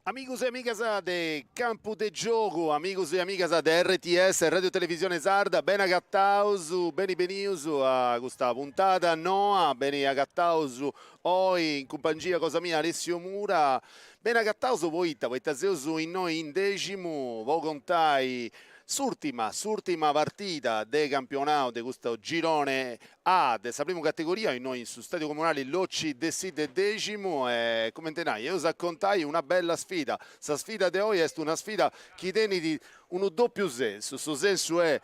Amigus e amigas de Campu de Giogu, amigus e amigas de RTS Radio Televisione Sarda, beni agataus, beni benius a custa puntada noa, beni agataus oi in cumpangia cosa mia Alessio Mura, beni agataus poita, poita seus innoi in Deximu po contai s'urtima, s'urtima partida de campionau de custu girone A de sa primu categoria innoi in su stadiu comunali Locci Dessì de Deximu e cumenti nai eus a contai una bella sfida, sa sfida de oi est una sfida chi tenit unu doppiu sensu, su sensu est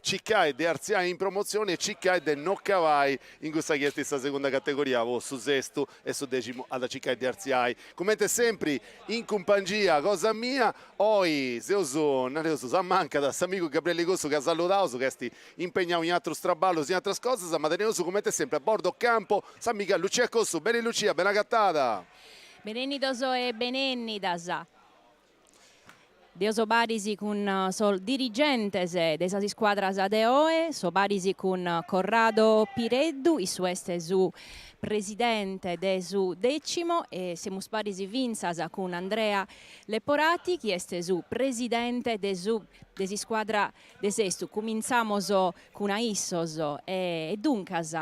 circai de artziai in promotzioni e circai de no cabai in cussa chi est sa segunda categoria po su Sestu e su Deximu at a circai de artziai cumenti sempri in cumpangia cosa mia, oi seus nareus s'ammancat s'amigu Gabrieli Cossu ca saludaus ca est impegnau in atrus traballus, in atras cosas, ma teneus cumenti sempri a bordo campo s'amiga Lucia Cossu. Beni Lucia, beni agatada! Benennidos e benennidas. Deo so paris cun sos dirigentes de sas iscuadras de oe, so paris cun Corrado Pireddu, issu est su presidente de su Decimo e semus paris fintzas cun Andrea Leporati chi est su presidente de su de s'iscuadra de Sestu. Cumintzamos cun a issos e duncas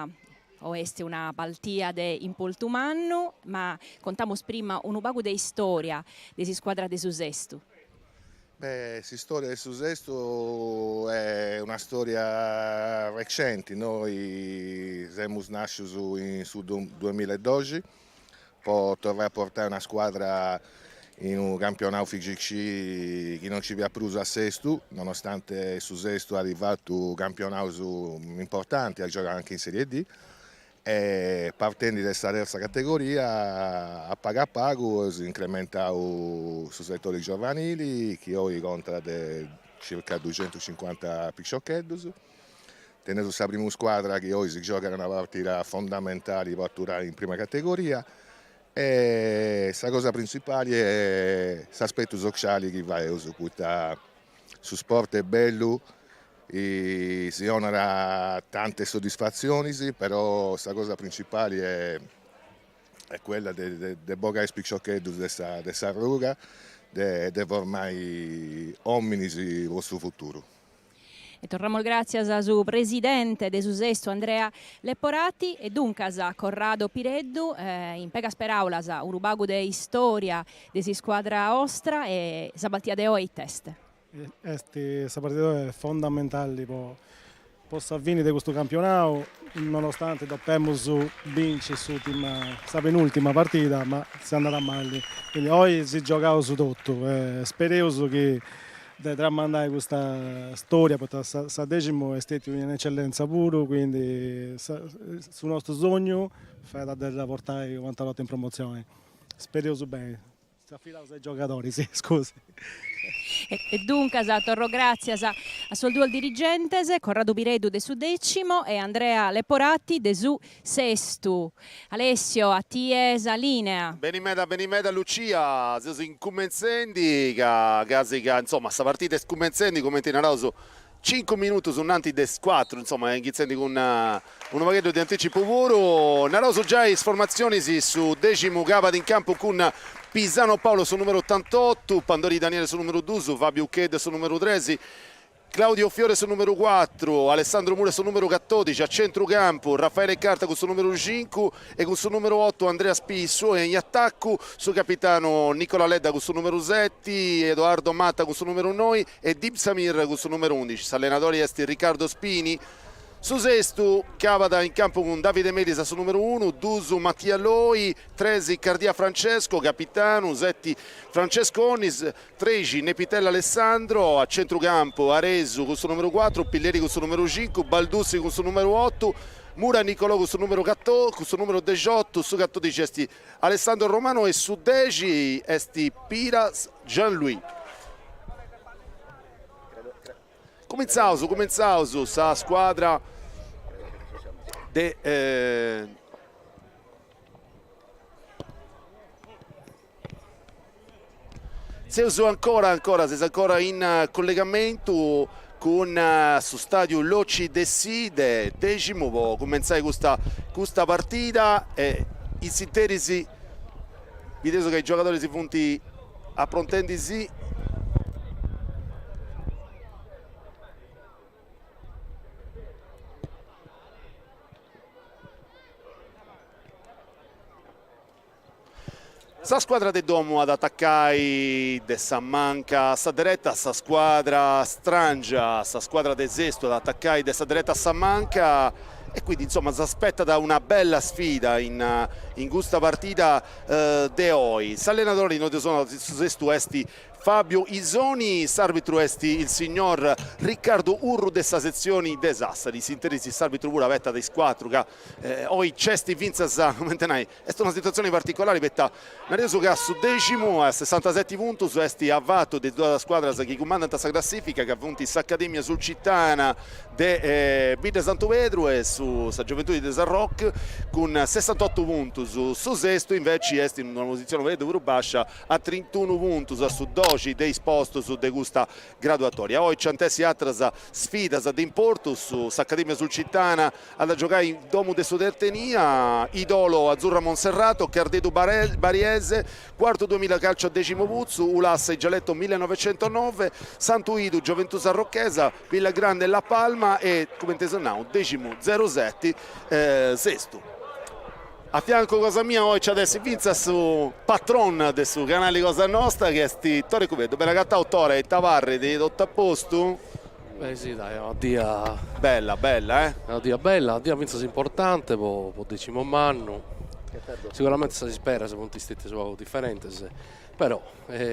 oe est una partia de importu mannu, ma contamos prima unu pagu de istòria de s'iscuadra de su Sestu. Beh, s'istòria de su Sestu est una stòria recenti, noi semus nàscius in su duemillaedoxi po torrai a portai una scuadra in unu campionau FIGC chi non nci fiat prus a Sestu, nonostante su Sestu at fatu campionaus importanti, at giogau anche in Serie D, e partendi de sa terza categoria a pagu a pagu eus incrementau su setori giovanili chi oi contat de circa duxentucincuanta piciocheddus Teneus sa primu scuadra chi oi si giogat una partida fondamentali po aturai in prima categoria e sa cosa printzipali est s'aspetu sociali chi faeus, poita su sport est bellu, si 'onat tantas soddisfatzionis, però sa cosa printzipali est quella de bogai is piciocheddus de s'arruga, de formai ominis po su futuru. E torramos gràtzias a su presidente de su Sestu Andrea Leporati e duncas a Corrado Pireddu, in pagas peràulas unu pagu de istòria de s'iscuadra 'ostra e sa partida de oe it'est? Est sa partida de oe est fondamentali po po sa fini de custu campionau, nonostante depemus binci s'ùrtima sa penùrtima partida, ma si andat mali, quindi oi si giogaus totu e spereus chi de tramandai custa storia poita sa Deximu est stetiu in eccellenza puru, quindi su nostru sognu fiat de dda portai u'atra 'orta in promozioni. Spereus beni, s'afidaus a is giogadoris, scusi. E duncas torro gràtzias a sos duos dirigentes, Corrado Pireddu de su Decimo e Andrea Leporati de su Sestu. Alessio, a tie sa linea. Beni meda, beni meda Lucia, seus incumentzendi ca casi ca insoma sa partida est cumentzendi cumenti naraus cincu minutus innanti de is cuatru, insoma inghitzendi cun unu pagheddu de anticipu puru. Naraus giai is formatzionis, su Deximu cabat in campu cun Pisano Paolo su numeru otantotu, Pandori Daniele su numeru dus, Fabiu Uccheddu su numeru tres, Claudio Fiore su numeru cuatru, Alessandro Mura su numeru catodixi, a centru campu Raffaele Carta cun su numeru cincu e cun su numeru otu Andrea Spissu e in atacu su capitanu Nicola Ledda cun su numeru seti, Edoardo Matta cun su numeru noi e Dib Samir cun su numeru undixi. S'allenadori est Riccardo Spini. Su Sestu cabat in campu cun Davide Melis a su numeru unu, dus Mattia Loi, tres Cardia Francesco, capitanu, seti Francesco Onnis, Trexi, Nepitella Alessandro, a centrucampu Aresu cun su numeru cuatru, Pilleri cun su numeru cincu, Baldussi cun su numeru otu, Mura Nicolò cun su numeru cun su numeru dexiotu, su catodixi est Alessandro Romano e su dexi est Piras Jean Louis. Cumintzaus, cumintzaus sa scuadra de Seus ancora ancora seus ancora in collegamentu cun su stadiu Locci Dessì de Deximu po cumentzai custa custa partida e in s'interis bideus ca is giogadoris funt. Aprontendisì. Sa scuadra de domu at atacai de sa manca a sa dereta, sa scuadra strangia, sa scuadra de Sestu at atacai de sa dereta a sa manca e quindi insoma s'aspetat una bella sfida in in custa partida de oi. S'allenadori no de su Sestu est Fabio Isoni, s'arbitru est il signor Riccardo Urru de sa setzioni de Sassari, s'interis s'arbitru puru abetat is cuatru ca oi nc'est fintzas, cumenti nai, est una situatzioni particolari poita nareus ca su deximu a sessantaseti puntus est avatu de is duas scuadras chi cumandant sa classifica ca funt s'Academia Sulcitana de Bidda Santu Pedru e su sa Gioventudi de Sarroch cun sessantotu puntus, su Sestu inveci est in una positzioni unu pagheddu prus bascia a trintunu puntus a su doxi de is postus de custa graduatoria. Oi nci ant essi atras sfidas de importu, s'Academia Sulcitana at a giogai in domu de su Tertenia, Idolo Azzurra Monserrato, Cardedu Bariese, Quartu Duemilla Calcio Decimoputzu, Ulassa Gialeto millenovecentonove, Santu 'Idu Gioventù Sarrochesa, Villagrande La Palma e, cumenti eus nau, Decimu zeruseti Sestu. A fiancu cosa mia oi nci at essi fintzas su patron de su canali cosa nosta chi est Tore Cubeddu. Beni agatau Tore, ita parrit, totu a postu? Beh si dai, una dia Bella, bella eh. Una dia bella, una dia fintzas importante po po Decimomannu. Sicuramente sas isperas funt istetias u' pagu diferentes, però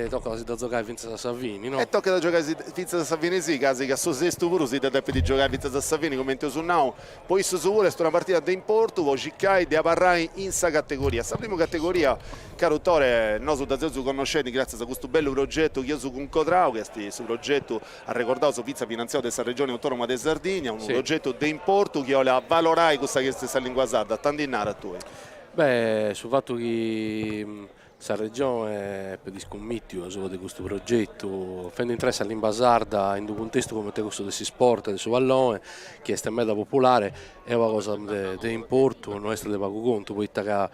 tocat a si dda giogai fintzas a sa fini, no? E tocat a giogai fintzas a sa fini si, casi ca su Sestu puru si dda depit giogai fintzas a sa fini, cumenti eus nau, po issus puru est una partida de importu po circai de abarrai in sa categoria. Sa primu categoria, caru Tore, nosu dda seus connoscendi gràtzias a custu bellu progetu chi eus cuncodrau, chi est su progetu, arregordaus, fintzas finantziau de sa Regioni Autonoma de Sardigna, unu progetu de importu chi 'olit avalorai cussa chi est sa lingua sarda, ita ndi naras tui? Beh, su fatu chi Sa Regione epet iscummìtiu asuba de custu progetu, fende intrare sa limba sarda in unu cuntestu comente cussu de s'isport e de su pallone, chi est meda populare, est una cosa de importu, no est de pagu contu, poita ca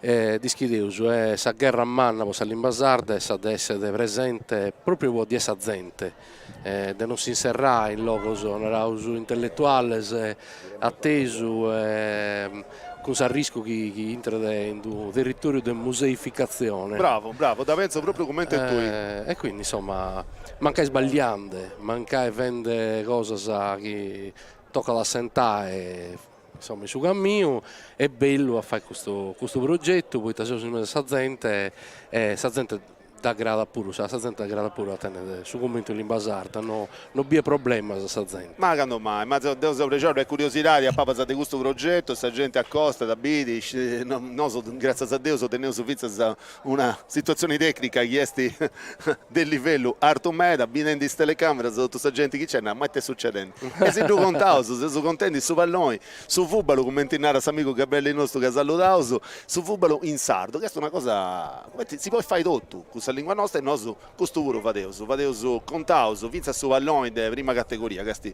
dd'ischideus, sa gherra manna po sa limba sarda est sa de essere presente propriu po di 'e sa zente, de non s'inserrai in logos, naraus, intelletuales atesu cun s'arriscu chi chi intret in unu territoriu de museificatzione. Bravu, bravu, dda pentzo propriu comente tui. E quindi insomma, mancai sballiande, mancai fende cosas chi tocat a assentai, insomma, in su caminu, est bellu a fai custu custu progetu, poita seus in mesu a sa zente e sa zente dd'agradat puru, a sa zente dd'agradat puru a tenner su cummentu in limba sarda, no no biet problemas sa zente. Ma cando mai, ma deu seu prexau, est curiosidadi a palas de custu progetu, sa genti acostat, bidi, nosu gràtzias a Deus teneus fintzas una situatzioni tecnica chi est de livellu artu meda, bidendi is telecameras totu sa genti chi nc'est, narat ma ita est succedendi, e si ddu contaus, seus contendi su palloni Su fùbalu, cumenti narat s'amigu Gabrielli nostu ca saludaus, su fùbalu in sardu, ca est una cosa, cumenti si podit fai totu cun sa lingua nosta e nosu custu puru fadeus, fadeus, contaus fintzas su palloni de prima categoria ca est,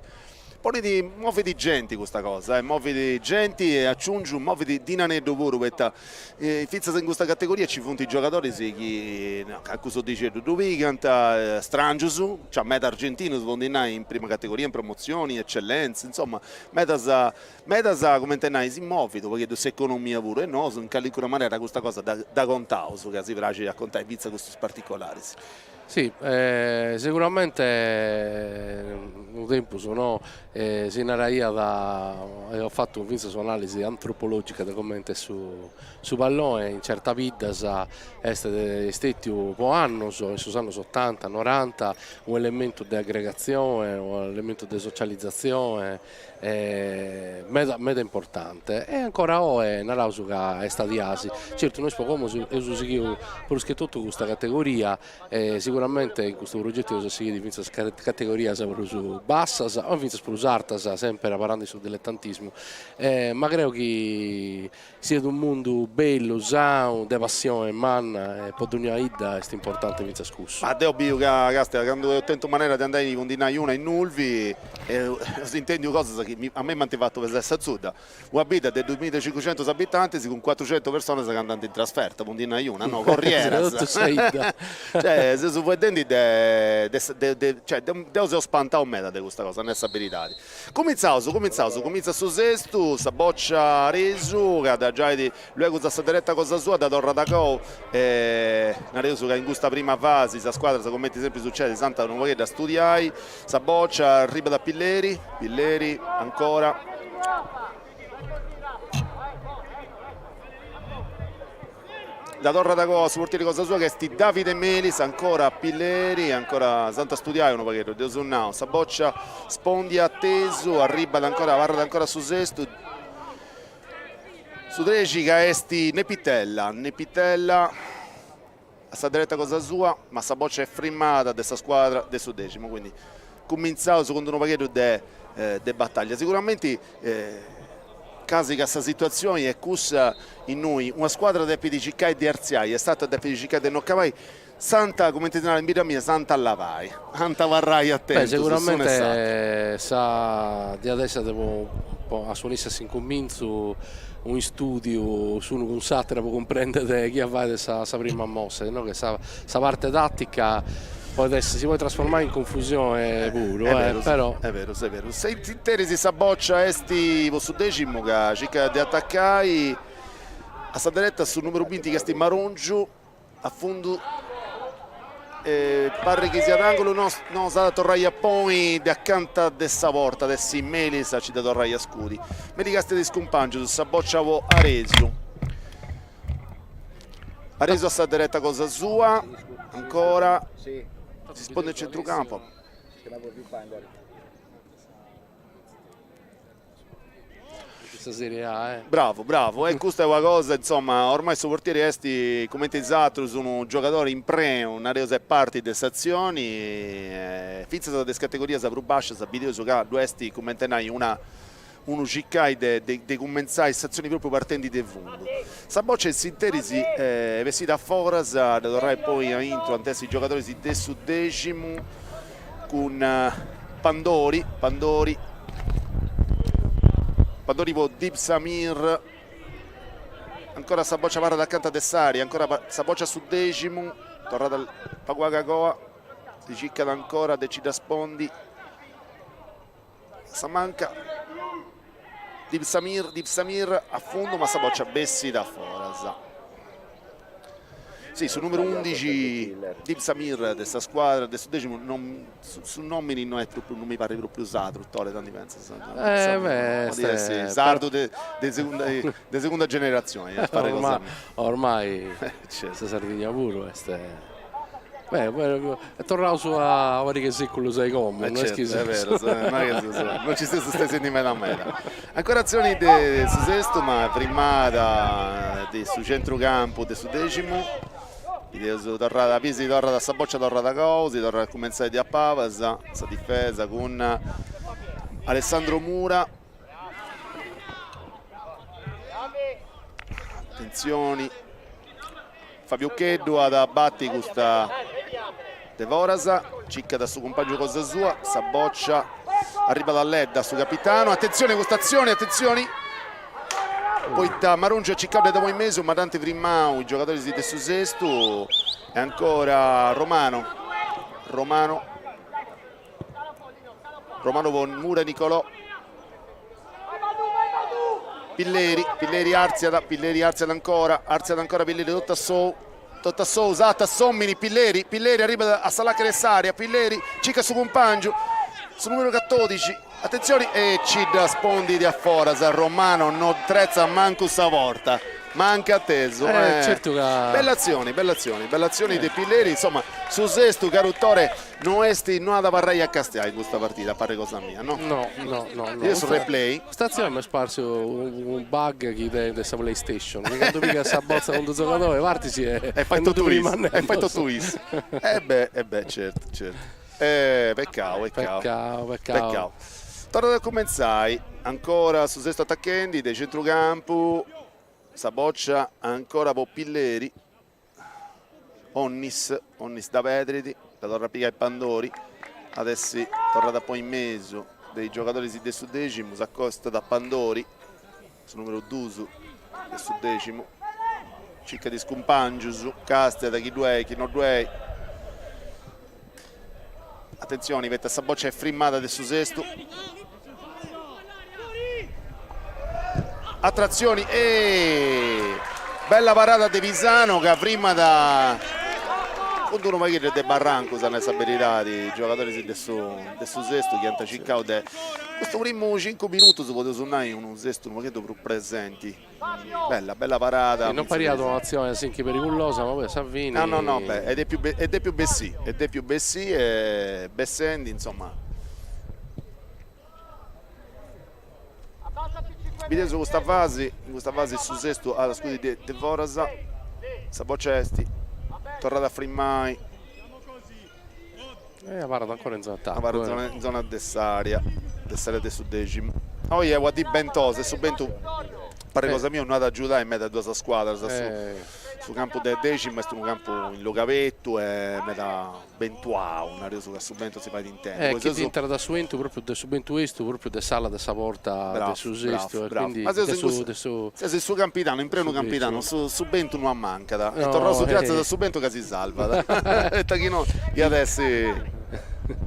ponit, movit genti custa cosa, eh, movit genti e aciungiu movit dinareddu puru poita Fintzas in custa categoria ci funt giogadoris chi calincunu soddixeddu ddu pigant, strangius, nc'at meda argentinus po ndi nai in prima categoria, in promotzioni, eccellenza, insoma medas medas cumenti nai si movit u' pagheddu s'economia puru e nosu in calincuna manera custa cosa dda contaus ca si praxit a contai fintzas custus particolaris. Si, seguramente unu tempus no si naraiat, e at fatu fintzas un'analisi antropologica de comente su su pallone in certas biddas est stetiu po annos, in sos annos otanta, noranta, unu elementu de aggregatzione, unu elementu de socializatzione meda meda importante e ancora oe naraus ca est diasi. Certu nois po como eus sighiu prus che totu custa categoria e siguramente. Seguramente in custu progetu eus a sighiri fintzas categorias prus bassas o fintzas prus artas, semper abarrende in su diletantismu, ma creo chi siat unu mundu bellu, sanu, de passione manna e po dogna 'idda est importante fintzas cussu. Ma deo biu ca, castia, candu eu tentu manera de andai po ndi nai una in Nulvi, eus intendiu cosas chi a mei m'ant fatu pesai sa zudda. Una bidda de duamillacincucentus abitantis cun cuatrucentus personas ca andant in trasferta, po ndi nai una, no, corrieras. Totu sa 'idda. Cioè, seus fueddendi de de cioè deu seu spantau meda de custa cosa, a nai sa beridadi. Cumintzaus, cumintzaus, cumintzat su sestu, sa bòcia Aresu, ca dda giait luegus a sa dereta cosa sua, dda torrat a cou e nareus ca in custa prima fasi sa scuadras, cumenti sempri sucedit, s'ant unu pagheddu a studiai, sa bòcia arribat a Pilleri, Pilleri ancora. Dda torrat a coa su portieri cosa sua chi est Davide Melis, ancora Pilleri, ancora s'ant a studiai unu pagheddu, dd'eus nau, sa bòcia spondia atesu, arribat ancora, abarrat ancora su sestu, su trexi ca est Nepitella, Nepitella a sa dereta cosa sua, ma sa bòcia est frimada de sa scuadra de su Deximu, quindi cumintzaus cun d'unu pagheddu de de bataglia, siguramenti casi ca sa situatzioni est cussa innui una scuadra depit circai de artziai e s'atra depit circai de no cabai, s'ant, cumenti si narat in bidda mia, s'ant a lavai, ant a abarrai atentus s'unu e s'atru. Sicuramente sa diat essi de po a su nessi a s'incumintzu unu istudiu s'unu cun s'atera po cumprendere chie fait sa sa prima mossa, si no che sa sa parte tattica podet essi si podet trasformai in confusione puru, eh, però. Est berus, est berus. In s'interis sa bòcia est po su Deximu ca circat de atacai a sa dereta su numeru binti chi est Marongiu, a fundu parrit chi siat angulu, no no s'at a torrai a ponni de acanta de sa porta de si Melis a ci dda torrai a scudi. Melis castiat is cumpangius, sa bòcia po Aresu. Aresu a sa dereta cosa sua, ancora, si sponit in centrucampu. Sa Serie A, eh. Bravu, bravu, e custa est una cosa, insoma, ormai su portieri est, cumenti is atrus, unu giogadori in prenu, nareus, est parti de s'atzioni, e fintzas de is categorias prus bascias bideus ca ddu est, cumenti nai, una unu circai de de cumentzai s'atzioni propriu partendi de fundu. Sa bòcia in s'interis est bessida a foras, a dda torrai poi a intru ant essi is giogadoris de su Deximu cun Pandori, Pandori, Pandori po Dib Samir, ancora sa bòcia abarrat acanta de s'area, ancora sa bòcia a su Deximu, torrat pagu pagu a coa, si circat ancora de ci dda spondi. Sa manca Dib Samir, Dib Samir a fundu ma sa boccia bessit a foras. Sì, su numeru undixi Dib Samir de sa scuadra de su Deximu non su nomini no est propriu non mi parrit propriu sardu, Tore ita ndi pentzas? Eh beh Podit essi sardu de de segunda de segunda generatzioni, a parri cosa mia. Ormai sa Sardigna puru est Beh, torraus a una pariga 'e seculus a como, no est chi est beru, non ci seus stesiendi meda meda. Ancora atzioni de su Sestu, ma frimada de su centrucampu de su Deximu, bideus torrada, Pisi torrat a sa bòcia torrat a cou, si torrat a cumentzai de a pabas, sa difesa cun Alessandro Mura. Atentzioni. Fabio Cheddu at a bati custa de foras, circat su cumpàngiu cosa sua, sa bòcia arribat a Ledda, su capitanu, atentzioni custa atzioni, atentzioni, poita Marongiu at circau de dda ponni in mesu ma dd'ant frimau is giogadoris de su Sestu e ancora Romano, Romano, Romano po Mura Nicolò. Pilleri, Pilleri artziat, Pilleri artziat ancora, artziat ancora Pilleri totu a sou, totu a sou, sartat s'omini, Pilleri, Pilleri arribat a sa lacana 'e s'area, Pilleri circat su cumpangiu, su numeru catodixi, atentzioni, e ci dda spondit a foras, Romano no tretzat mancu sa porta. Manca atesu. Eh, eh. Certu ca... Bella atzioni, bella atzioni, bella atzioni eh. de Pilleri, insomma, su Sestu, caru Tore, no est, no at abarrai a castiai in custa partida, a parri cosa mia, no? No, no, no. no. Su replay. Custa atzione m'est parsu unu bug chi tenit de sa Playstation, chi candu pigas sa botza cun d'unu giogadori partis e... E fait totu issu, e fait totu issu. E beh, e beh, certu, certu. Eh, peccau, peccau. Peccau, peccau. Peccau. Torrat a cumentzai, ancora su Sestu atachendi de centrucampu, sa bòcia ancora po Pilleri, Onnis, Onnis dda perdit, dda torrat a pigai Pandori, at essi torrat a ponni in mesu de is giogadoris de su Deximu, s'acostat a Pandori, su numeru dus de su Deximu, circat is cumpangius, castiat chi ddu est, chi no ddu est. Atentzioni, poita sa bòcia est frimmada de su Sestu. Atra atzioni e bella parada de Pisano ca frimmat cun d'unu pagheddu de barrancus a nai sa beridadi, is giogadoris de su de su Sestu chi ant circau de custu primu cincu minutus podeus nai unu Sestu unu pagheddu prus presenti. Bella, bella parada. Non pariat un'atzione asinchi pericullosa, ma poi a sa fini. No, no, no, beh, est depiu est depiu bessì, est depiu bessì e bessendi, insomma. Bideus custa fasi, in custa fasi su Sestu at a scudi de de foras, sa boccia est torrada a frimmai. E abarrat ancora in zona atacu. Abarrat in zona de s'area, de s'area de su Deximu. Oi est una dì bentosa e su bentu, parri cosa mia, no at a agiudai meda duas scuadras. Su campu de Deximu est unu campu in logu abertu e meda bentuau, nareus ca su bentu si fait intendi. E chi t'intrat su 'entu propriu de su bentu estu propriu de s'ala de sa porta de su Sestu e quindi de su de su. Seus in su Campidanu, in prenu Campidanu, su su bentu no ammancat e torraus gratzias a su bentu ca si salvat e chi no iat essi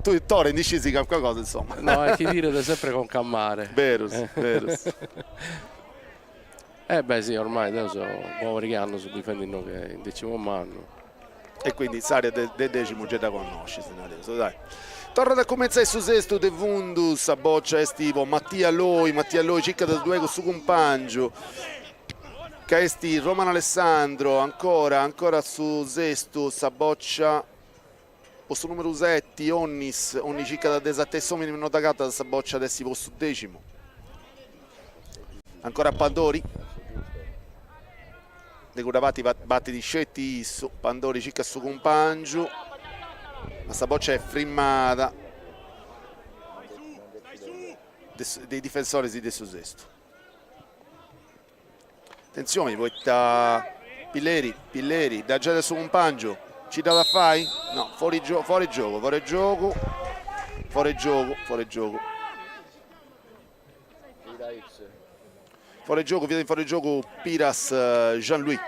tui Tore ndi scisi calincuna cosa insoma. No est chi tiret sempre conca a mare. Berus, berus. Eh beh sì ormai deu so una pariga 'e annus bivende inoghe in Decimomannu. E quindi s'area de de Deximu gei dda connoscis, nareus, dai. Torrat a cumentzai su Sestu de fundu, sa bòcia est po Mattia Loi, Mattia Loi circat de ddoi cun su cumpàngiu ca est Romano Alessandro, ancora, ancora su Sestu, sa bòcia po su numeru seti, Onnis, Onnis circat de sartai s'omini ma no dd'agatat sa bòcia at essi po su Deximu. Ancora Pandori. De cudda parti batit sceti issu, Pandori circat su cumpàngiu, ma sa bòcia est frimmada de is difensoris de su Sestu. Atentzioni poita Pilleri, Pilleri, dda giat a su cumpàngiu, nci dd'at a fai? No, fori fori giogu, fori giogu, fori giogu, fori giogu. Fori giogu, fiat in fori giogu Piras Jean Louis.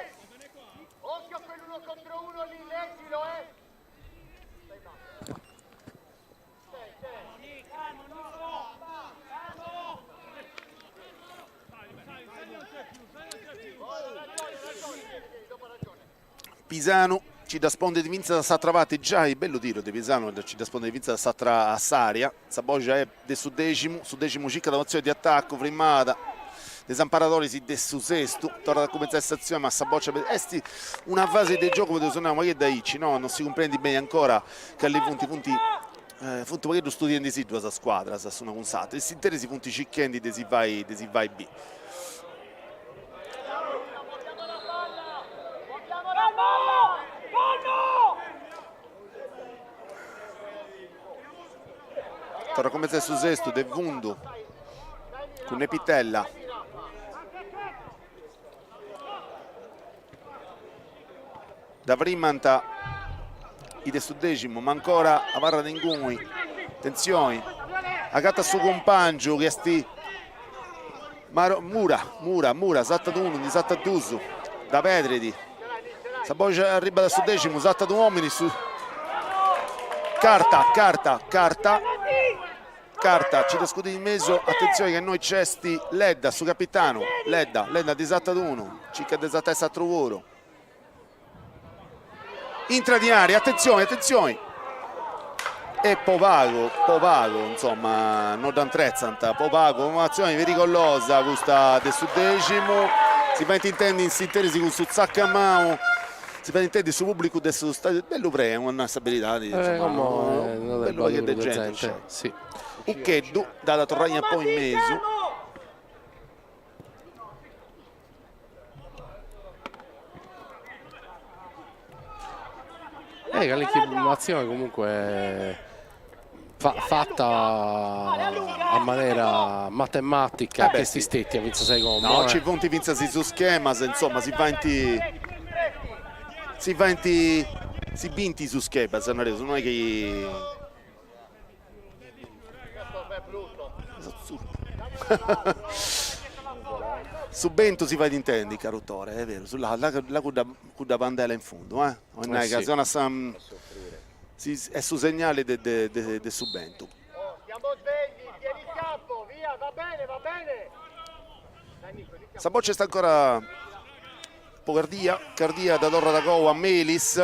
Pisanu ci dda spondit fintzas a s'atra parti, giai bellu tiru de Pisanu, ci dda spondit fintzas a s'atra a s'area, sa bòcia est de su Deximu, su Deximu circat un'atzioni de atacu frimmada de is amparadoris de su Sestu, torrat a cumentzai s'atzioni ma sa bòcia est una fasi de giogu podeus nai unu pagheddu aici, no, non si cumprendit beni ancora cali funt, funt funt unu pagheddu studiendi·sì duas scuadras s'una cun s'atra, in s'interis funt circhendi de si fai de si fai biri. Torra a cumentzai su Sestu de fundu cun Nepitella. Dda frimmant is de su Deximu, ma ancora abarrat inguni, atentzioni, agatat su cumpàngiu chi est Maro, Mura, Mura, Mura, sartat unu, ndi sartat dus, dda perdit, sa bòcia arribat a su Deximu, sartat un'omini, su Carta, Carta, Carta, Carta, ci dda scudit in mesu, atentzioni ca innoi nc'est Ledda, su capitanu, Ledda, Ledda ndi sartat unu, circat de sartai s'atru puru. Intrat in area, atentzioni, atentzioni! E po pagu, po pagu, insomma, no dda intretzant, po pagu, un'atzioni perigolosa custa de su Deximu. Si faint intendi in s'interis cun su tzacamau, si fait intendi su pubblicu de su stadiu, bellu prenu a nai sa beridadi, insoma, unu bellu pagheddu de genti nc'est. Uccheddu dd'at a torrai a ponni in mesu. Eh, calincuna atzione comunque fatta a manera matematica eh est stetia fintzas a como. No, ci funt fintzas is schemas, insomma, si faint si faint si bint is schemas, nareus, no est chi Su bentu si fait intendi, caru Tore, est berus, là là cudda cudda bandela in fundu, eh, 'olit nai ca sonat sa est su segnali de de de su bentu. Sa boccia est ancora po Cardia, Cardia dda torrat a goa a Melis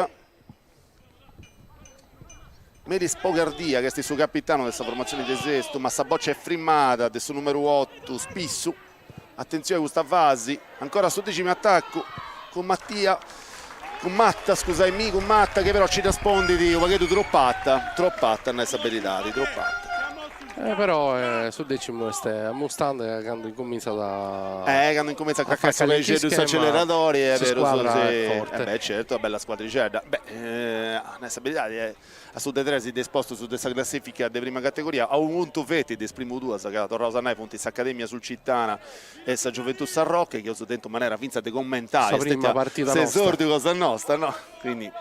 Melis po Cardia, chi est su capitanu de sa formatzioni de Sestu, ma sa boccia est frimmada de su numeru otu Spissu. Atentzioni a custa fasi, ancora su decimu atacu cun Mattia, cun Matta, scusaimì, cun Matta chi però ci dda spondit unu pagheddu trop'arta, trop'arta a nai sa beridadi, trop'arta. Eh, però su decimu est ammustande ca candu incumintzat a Eh, candu incumintzat a cracai su peixeddu in s'acceleradori est berus, si, eh beh certu, una bella scuadrixedda. Beh, a nai sa beridadi a su de tres de is postus de sa classifica de prima categoria, a unu puntu feti de is primus duas ca torraus a nai funt s'Academia Sulcitana e sa Gioventù San Rocche chi eus tentu manera fintzas de commentai, Sa prima partida nostra. S'esordiu cosa nosta, no? Quindi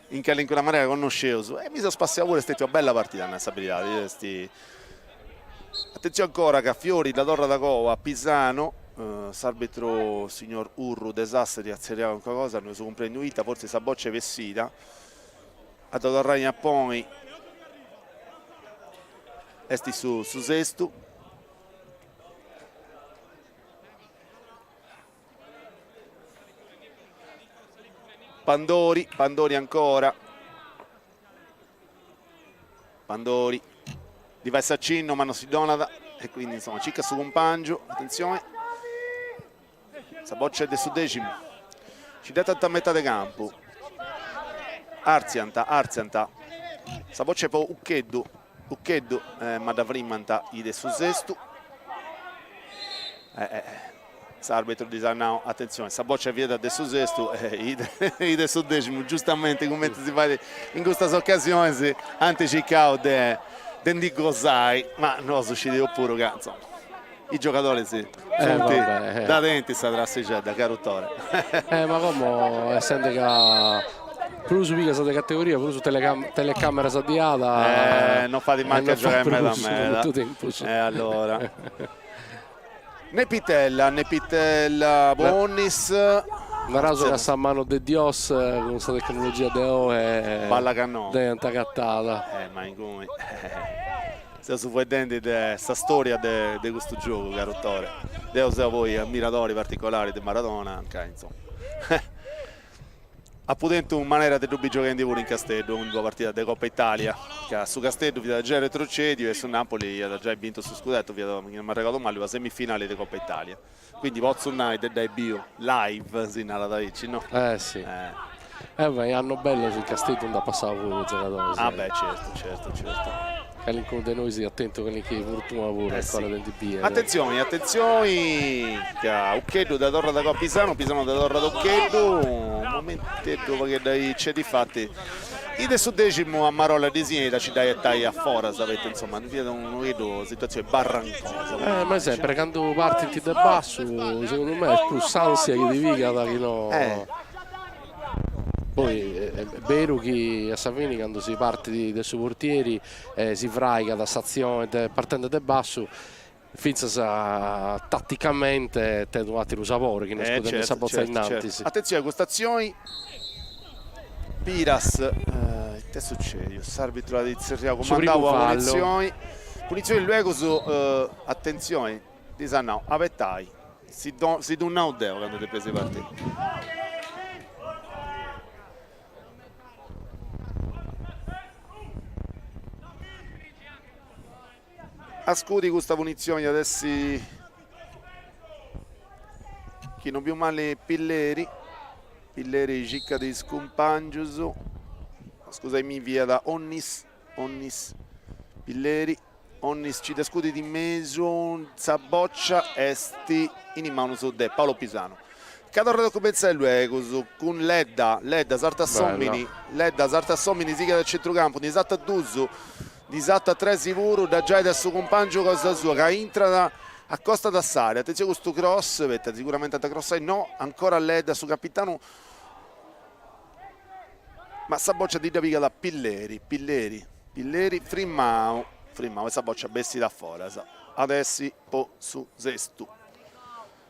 in calincuna manera connosceus e mi seu spassiau puru, est stetia una bella partida a nai sa beridadi, est Atentzioni ancora ca Fiori dda torrat a goa a Pisano, s'arbitru signor Urru de Sassari at tzerriau calincuna cosa, no eus cumprendiu ita, fortzis sa boccia est bessida, a dda torrai a ponni est su su Sestu. Pandori, Pandori ancora. Pandori ddi fait s'acinnu ma non si donat e quindi insomma circat su cumpangiu, atentzioni, sa boccia est de su Decimu, ci dd'etant a metade campu, artziant, artziant, sa boccia est po Uccheddu, Uccheddu ma dda frimmant is de su Sestu, S'arbitru ddis at nau, atentzioni, sa boccia fiat de su Sestu e is de su Decimu, giustamenti cumenti si fait in custas ocasionis, ant circau de de ndi gosai, ma nosu scideus puru ca, insoma, is giogadoris funt dda tenint sa trassixedda, caru Tore. Ma como, essende ca prus pigas de categoria, prus telecameras ddi at, non fait mancu a giogai meda meda, e allora Nepitella, Nepitella po Onnis. Naraus ca sa mano de Dios cun sa tecnologia de oe Balla ca no. dd'aiant agatada. Eh ma inguni seus fueddendi de sa storia de de custu giogu caru Tore. Deu seu poi ammiradori particolari de Maradona, ca insoma Apu tentu manera de ddu biri gioghendi puru in Casteddu in d'una partida de Coppa Italia, ca su Casteddu fiat giai retrocediu e su Napoli iat giai bintu su scudettu, fiat, chi non m'arregodu mali, una semifinali de Coppa Italia. Quindi potzu nai de dd'ai biu live, si narat aici, no? Eh si. Eh beh, annos bellos in Casteddu nd'at passau puru giogadoris. Ah beh, certu, certu, certu. Calincunu de nois at tentu calincuna fortuna puru ancora de ndi biri. Atentzioni, atentzioni ca Uccheddu dda torrat a goa a Pisano, Pisano dda torrat a Uccheddu, unu momenteddu pagheddu aici, e difati is de su Deximu a marolla ddis 'enit a ci dda 'etai a foras, poita insoma fiat unu pagheddu situatzioni barrancosa. Ma sempre candu partint de bassu, segundu me est prus s'ansia chi ti pigat chi no Poi est beru chi a sa fini candu si partit de su portieri si fraigat s'atzione partende de bassu fintzas taticamente tenit un'ateru sabore chi no scudende sa botza innantis. Atentzioni a custa atzioni, Piras, ita est sucediu, s'arbitru at tzerriau, cumandau una punitzioni, punitzioni luegus, atentzioni, ddis at nau, abetai, si ddu nau deu candu depeis partiri. A scudi custa punitzioni at essi. Chi non biu mali Pilleri, Pilleri circat is cumpangius, scusaimì fiat Onnis, Onnis, Pilleri, Onnis ci dda scudit in mesu, sa boccia est in is manus de Paolo Pisano. Ca torrat a cumentzai luegus cun Ledda, Ledda sartat s'omini, Ledda sartat s'omini, sighit a centrucampu, ndi sartat dus, ndi sartat tres puru, dda giait a su cumpangiu cosa sua ca intrat, acostat a s'area, atentzioni custu cross, poita siguramenti ant a crossai, no, ancora Ledda su capitanu, ma sa boccia ndi dda pigat Pilleri, Pilleri, Pilleri frimmau, frimmau e sa boccia bessit a foras, at essi po su Sestu.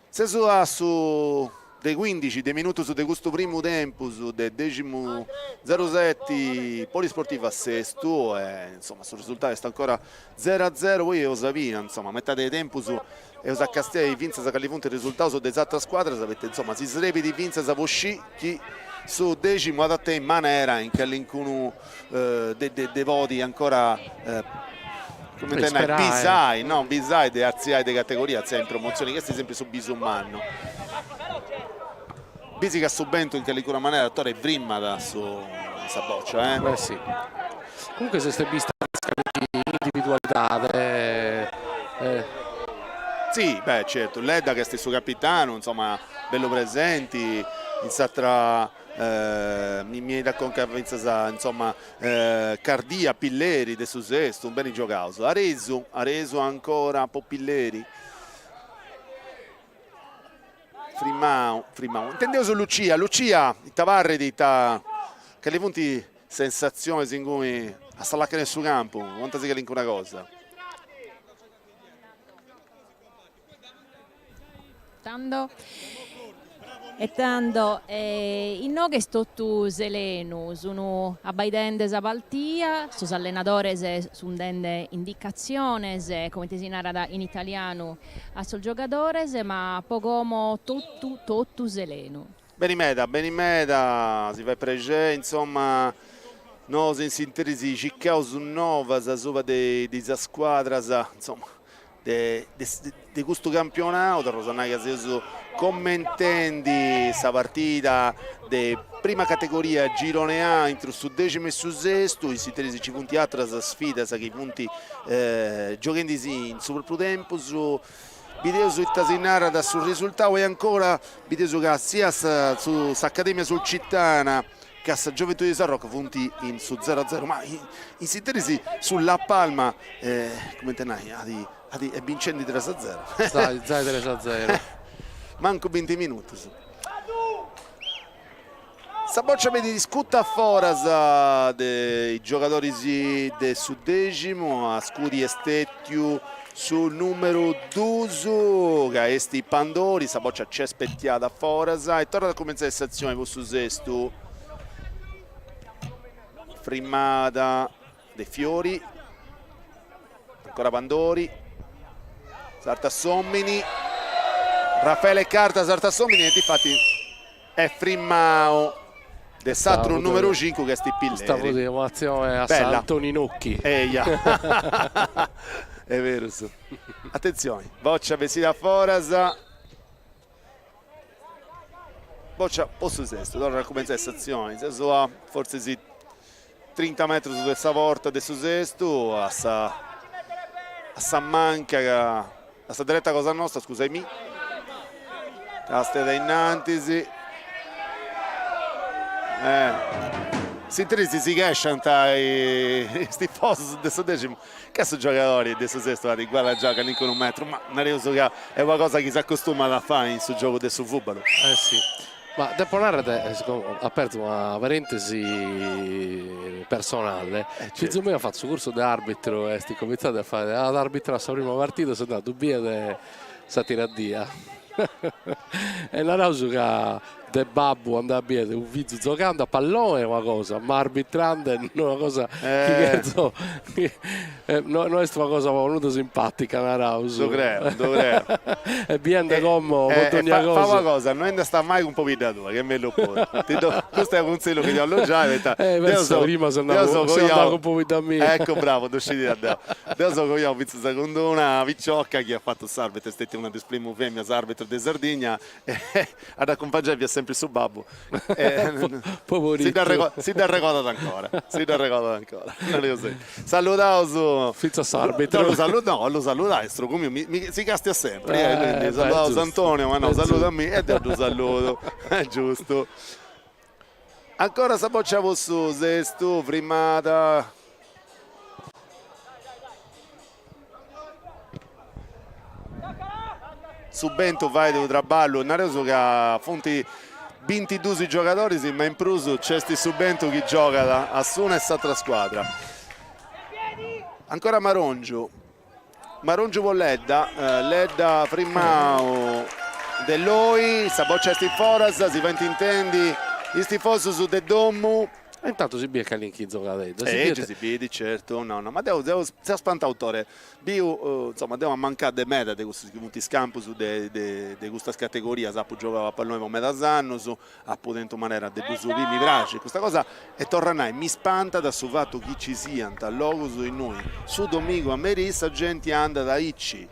Seus a su de cuindixi de minutus de custu primu tempus de Deximu zeruseti Polisportiva Sestu e insoma su risultau est ancora zero a zero, poi eus a biri insoma a metadi de tempus eus a castiai fintzas cali funt is risultaus de is atras scuadras poita insoma si srebit fintzas po scì chi su Deximu at a tenni manera in calincunu de podi ancora cumenti a nai bisai no bisai de artziai de categoria artziai in promotzioni chi est sempri su bisu mannu bisi ca su bentu in calincuna manera torra frimmat su sa boccia eh si comunque s'est bista individualidade Si beh certu Ledda chi est su capitanu insoma bellu presenti in s'atra Mi mi 'enit a conca fintzas insoma Cardia, Pilleri de su Sestu, beni giogaus. Aresu, Aresu ancora po Pilleri. Frimau, frimau. Intendeus Lucia, Lucia, ita parrit, ita, cali funt sensatzionis inguni a sa lacana 'e su campu, contasì calincuna cosa. Tando E tando inoghe est totu selenu, sun abbaidende sa partida, sos allenadores sun dende indicatziones, comente si narat in italianu, a sos giogadores, ma po como totu totu selenu. Beni meda, beni meda, si fait prexeri, insoma, nosu in s'interis circaus novas asuba de is scuadras, insoma, de de custu campionau, torraus a nai ca seus commentendi sa partida de prima categoria girone A intru su deximu e su sestu, in s'interis nci funt atras sfidas chi funt gioghendi·sì in su propriu tempus, bideus ita si narat su risultau e ancora bideus ca siat s'Academia Sulcitana ca sa Gioventudi de Sarroch funt in su zero a zero, ma in s'interis su La Palma, cumenti a nai, at at est bincendi tres a zero. Zai zai tres a zero. Mancu binti minutus. Sa boccia benit scuta a foras de is giogadoris de su Deximu, a scudi est stetiu su numeru dus ca est Pandori, sa boccia nc'est spettiada a foras e torrat a cumentzai s'atzioni po su Sestu. Frimmada de Fiori, ancora Pandori, sartat s'omini, Raffaele Carta sartat s'omini e difati est frimmau de s'atru numeru cincu chi est Pilleri. Custa fut un'atzione a sa Antoninocchi. Eia, est berus. Atentzioni, boccia bessida a foras. Boccia po su Sestu, torrat a cumentzai s'atzioni, seus a fortzis trinta metrus de sa porta de su Sestu, a sa a sa manca, a sa dereta cosa nosta, scusaimì, Càstia de innantis, s'interis si chesciant is tifosus de su Deximu Ca su giogadori de su Sestu at guadangiau calincunu metru, ma nareus ca est una cosa chi s'acostumat a fai in su giogu de su fùbalu. Eh si, ma depo narrer, aperzo una parentesi personale, fizu meu at fatu su cursu de arbitru e est incomintzadu a fai, at arbitradu sa prima partida, seu andadu a ddu bider sa tiradia e naraus ca. De babbu andai a biere unu fizu zogande a pallone est una cosa, ma arbitrande no una cosa chi cherzo no no est una cosa po nudda simpatica naraus. Ddu creu, ddu creu. E biende como po dogna cosa. Fa una cosa, no andast mai cun pobidda tua, chi est mellus puru. Ti ddu, custu est unu cunsillu chi ti 'ollu giai, poita deu seu prima seu andau seu andau cun pobidda mia. Ecco bravu, ddu scidia deu. Deu seu coiau fintzas cun d'una piciocca chi at fatu s'arbitru, est stetia una de is primus feminas arbitru de Sardigna E a dd'acumpangiai fiat sempri su babbu. Poboritu. Si dd'arregodat ancora, si dd'arregodat ancora. Nareus aici. Saludaus. Fintzas s'arbitru. No, lu saludu, no, lu saludai, est trogu miu, mi si castiat sempri, e quindi saludaus Antonio, ma no, saluda a mì e deu ddu saludu, est giustu. Ancora sa boccia po su Sestu, frimada. Su bentu fait unu traballu, nareus ca funt bintidus is giogadoris ma in prus nc'est su bentu chi giogat a s'una e s'atra scuadra. Ancora Marongiu, Marongiu po Ledda, Ledda frimau de Loi, sa boccia est in foras, si faint intendi is tifosus de domu. E intantu si biet calincuna giogadedda. E si biet, certu, no no, ma deu deu seu spantau Tore, biu, insoma, deu ammancà de meda de cussus chi funt is campus de de de custas categorias, apu giogau a palloni po medas annus, apu tentu manera de ddus biri, mi praxit custa cosa e torru a nai, mi spantat su fatu chi ci siant logus innui su domigu a merì sa genti andat aici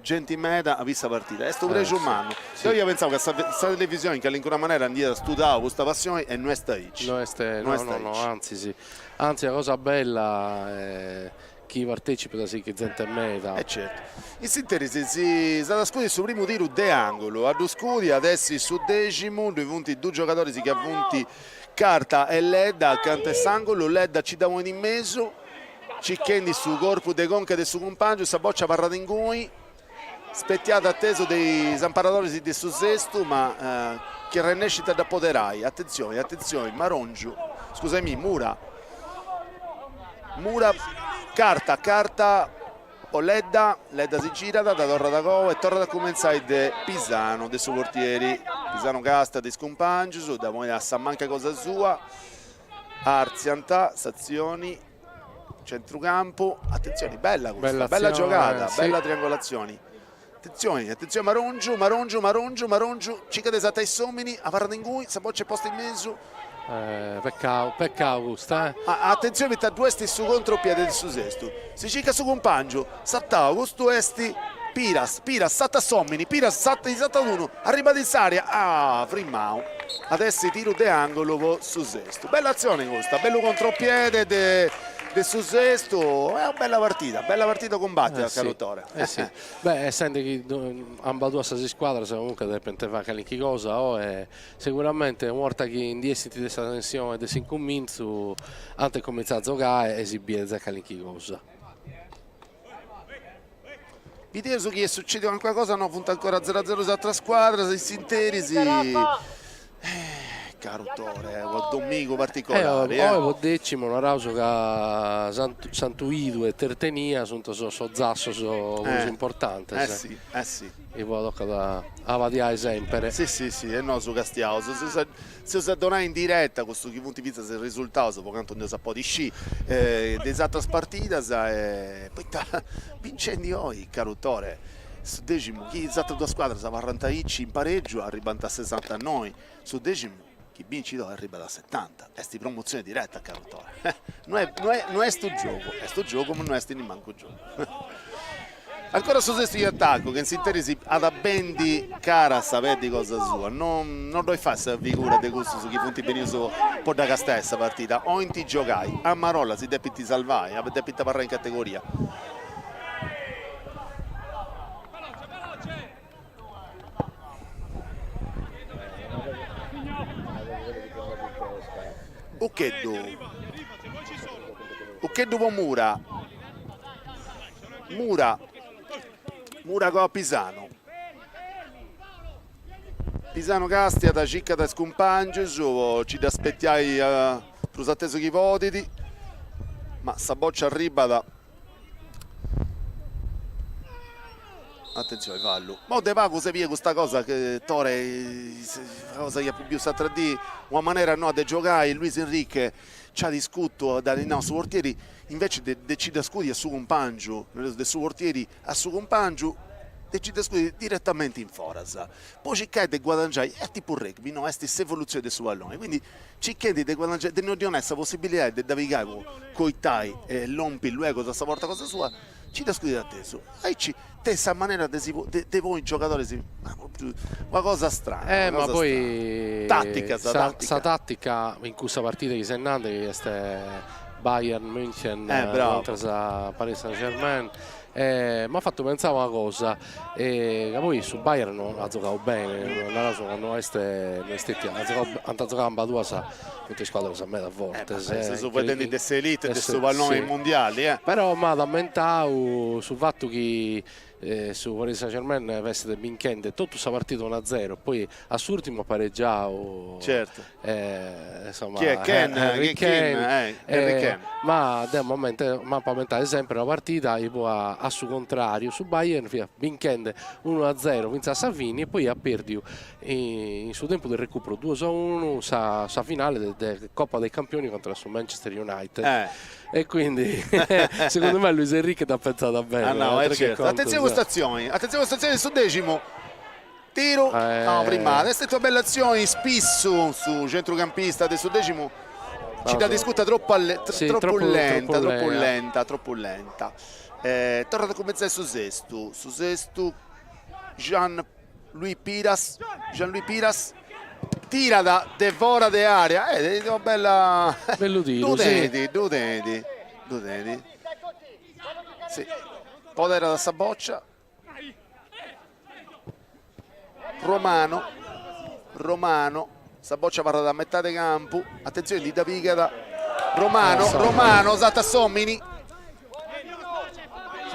Genti meda a biri sa partida, est unu prexu mannu. Deu ia pentzau ca sa televisioni in calincuna manera ndi iat studau custa passioni e no est aici. No est, no no no, antzis, antzis sa cosa bella est chi partecipat sighit zente meda. E certu. In s'interis si s'at a scudi su primu tiru de angulu, a ddu scudi at essi su deximu, ddui funt dus giogadoris chi funt Carta e Ledda acanta 'e s'angulu, Ledda ci dda ponit in mesu, Circhendi su corpu de conca de su cumpàngiu, sa bòcia abarrat inguni, spetiada atesu de is amparadoris de su Sestu, ma chi arrennescint a dda apoderai. Atentzioni, atentzioni, Marongiu, scusaimì, Mura, Mura, Carta, Carta po Ledda, Ledda si girat, dda torrat a coa e torrat a cumentzai de Pisano, de su portieri. Pisano càstiat is cumpàngius, dda ponit a sa manca cosa sua, Artziant s'atzioni, centrucampu, atentzioni, bella custa, bella giogada, bella triangolatzioni. Atentzioni, atentzioni Marongiu, Marongiu, Marongiu, Marongiu, circat de sartai s'omini, abarrat inguni, sa boccia est posta in mesu. Peccau, peccau custa eh. Atentzioni poita ddu est su contropiede de su Sestu, si circat su cumpangiu, sartau, custu est Piras, Piras sartat s'omini, Piras sartat, sartat unu, arribat in s'area, ah, frimau, at essi tiru de angulu po su Sestu. Bella atzione custa, bellu contropiede de de su Sestu, est una bella partida, bella partida cumbattida, caru Tore. Eh si, beh, essende chi ambaduas sas iscuadras comunque depent fai calchi cosa oe, seguramente una 'orta chi ndi essint de sa tensione de s'incumintzu ant a cumintzai a giogai e si biet giai calchi cosa. Bideus chi est sucediu calincuna cosa, no funt ancora zero a zero is atras scuadras, in s'interis caru Tore, unu domigu particolari. Oe po Decimu naraus ca Santu 'Idu e Tertenia sunt sos zassos prus importantes. Eh si, eh si. E poi tocat a abadiai sempere. Si si si, e nosu castiaus Seus a donai in direta cussu chi funt fintzas is risultaus, po cantu nd'eus a podi scì, de is atras partidas e poita bincendi oi, caru Tore, su Deximu, chi is atras duas scuadras abarrant aici in paregiu, arribant a sesantanoi, su Deximu chi bincit oi arribat a setanta, est promotzioni direta, caru Tore, no est no est unu giogu, est unu giogu ma no est nimancu giogu. Ancora su Sestu in atacu, chi in s'interis at a bendi cara sa peddi cosa sua, non non ddoi fait sa figura de cussus chi funt benius po dda castiai sa partida, 'olint giogai, a marolla si depint salvai, depint abarrai in categoria. Uccheddu, Uccheddu po Mura, Mura, Mura agoa Pisano, Pisano castiat, circat is cumpangius po ci dda spetiai prus atesu chi podit, ma sa boccia arribat. Attenzione fallu. Mo de pagu si biet custa cosa che Tore, cosa chi apu biu s'atra dì, una manera noa de giogai, Luis Enrique nc'at iscutu, dd'at nau a su portieri, invece de de ci dda scudi a su cumpangiu, de su portieri a su cumpangiu, de ci dda scudi diretamenti in foras, po circai de guadangiai, est tipu rugby, no, est s'evolutzioni de su palloni, quindi circhendi de guadangiai, de no ddi 'onai sa possibilidadi de dda pigai po coitai e lompi luegus a sa porta cosa sua, Ci dda scudit atesu. Aici tenit sa manera de si de ponni is giogadoris, ma propriu una cosa strana. Eh ma poi Tattica sa tattica. Sa tattica in cussa partida chi ses nande chi est Bayern München contras a Paris Saint Germain m'at fatu pentzai una cosa ca poi su Bayern at giogau bene, naraus ca no est no est stetia, at giogau ant giogau ambaduas cun iscuadras meda fortes. Eh, seus faeddendi de s'elite de su palloni mundiali eh. Però m'at ammentau su fatu chi su Paris Saint Germain fessit binchende totu sa partida unu a zero, poi a s'urtimu at paregiau Certu. Insoma Chi est Kane, Harry Kane, Harry Kane. Ma deu m'apo ammentau sempre una partida inue a su contrariu su Bayern fiat binchende unu a zero finzas a sa fini e poi at perdiu in su tempus de recupero duos a unu sa sa finale de Coppa dei Campioni contra su Manchester United e quindi segundu me Luis Enrique dd'at pentzada bene. Ah no, est certu. Attenzione custa atzioni, attenzione custa atzioni de su decimu, tiru, no frimmada, est stetia una bella atzioni, spissu su centrucampista de su decimu ci dd'at iscuta tropu tropu lenta, tropu lenta, tropu lenta. Torrat a cumentzai su sestu, su sestu Jean Louis Piras, Jean Louis Piras tirat de fora de area, eh, una bella... Bellu tiru, ddu tenit, ddu tenit, ddu tenit. Si, poderat sa boccia. Romano, Romano, sa boccia abarrat a metade campu, attenzione ndi dda pigat Romano, Romano, s'at s'omini.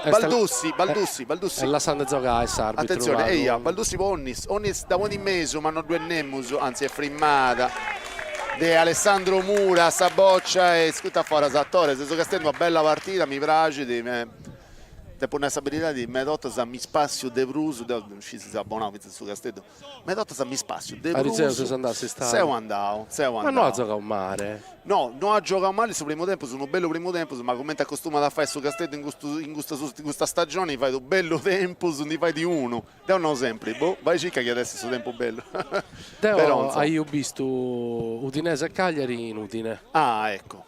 Baldussi, Baldussi, Baldussi. Est lassande giogai s'arbitru. Attenzione, eia, Baldussi po Onnis, Onnis dda ponit in mesu ma no ddu est nemus, anzi est frimmada de Alessandro Mura sa boccia e scuta a foras a Torres, seus castiendu una bella partida, mi praxit, depu nai sa beridadi, meda 'ortas mi spassiu de prus, deu no sciu si seu abbonau finzas a su Casteddu Meda 'ortas mi spassiu de prus. Ariseu ses andau a s'istadiu? Seu andau, seu andau. Ma no at giogau male. No, no at giogau mali su primu tempus, unu bellu primu tempus, ma cumenti acostumat a fai su Casteddu in custu in custas in custa stagioni fait unu bellu tempus, ndi fait unu. Deu nau sempri, boh, bai circa chi at essi su tempus bellu. Deu aio bistu Udinese e Cagliari in Udine. Ah, ecco.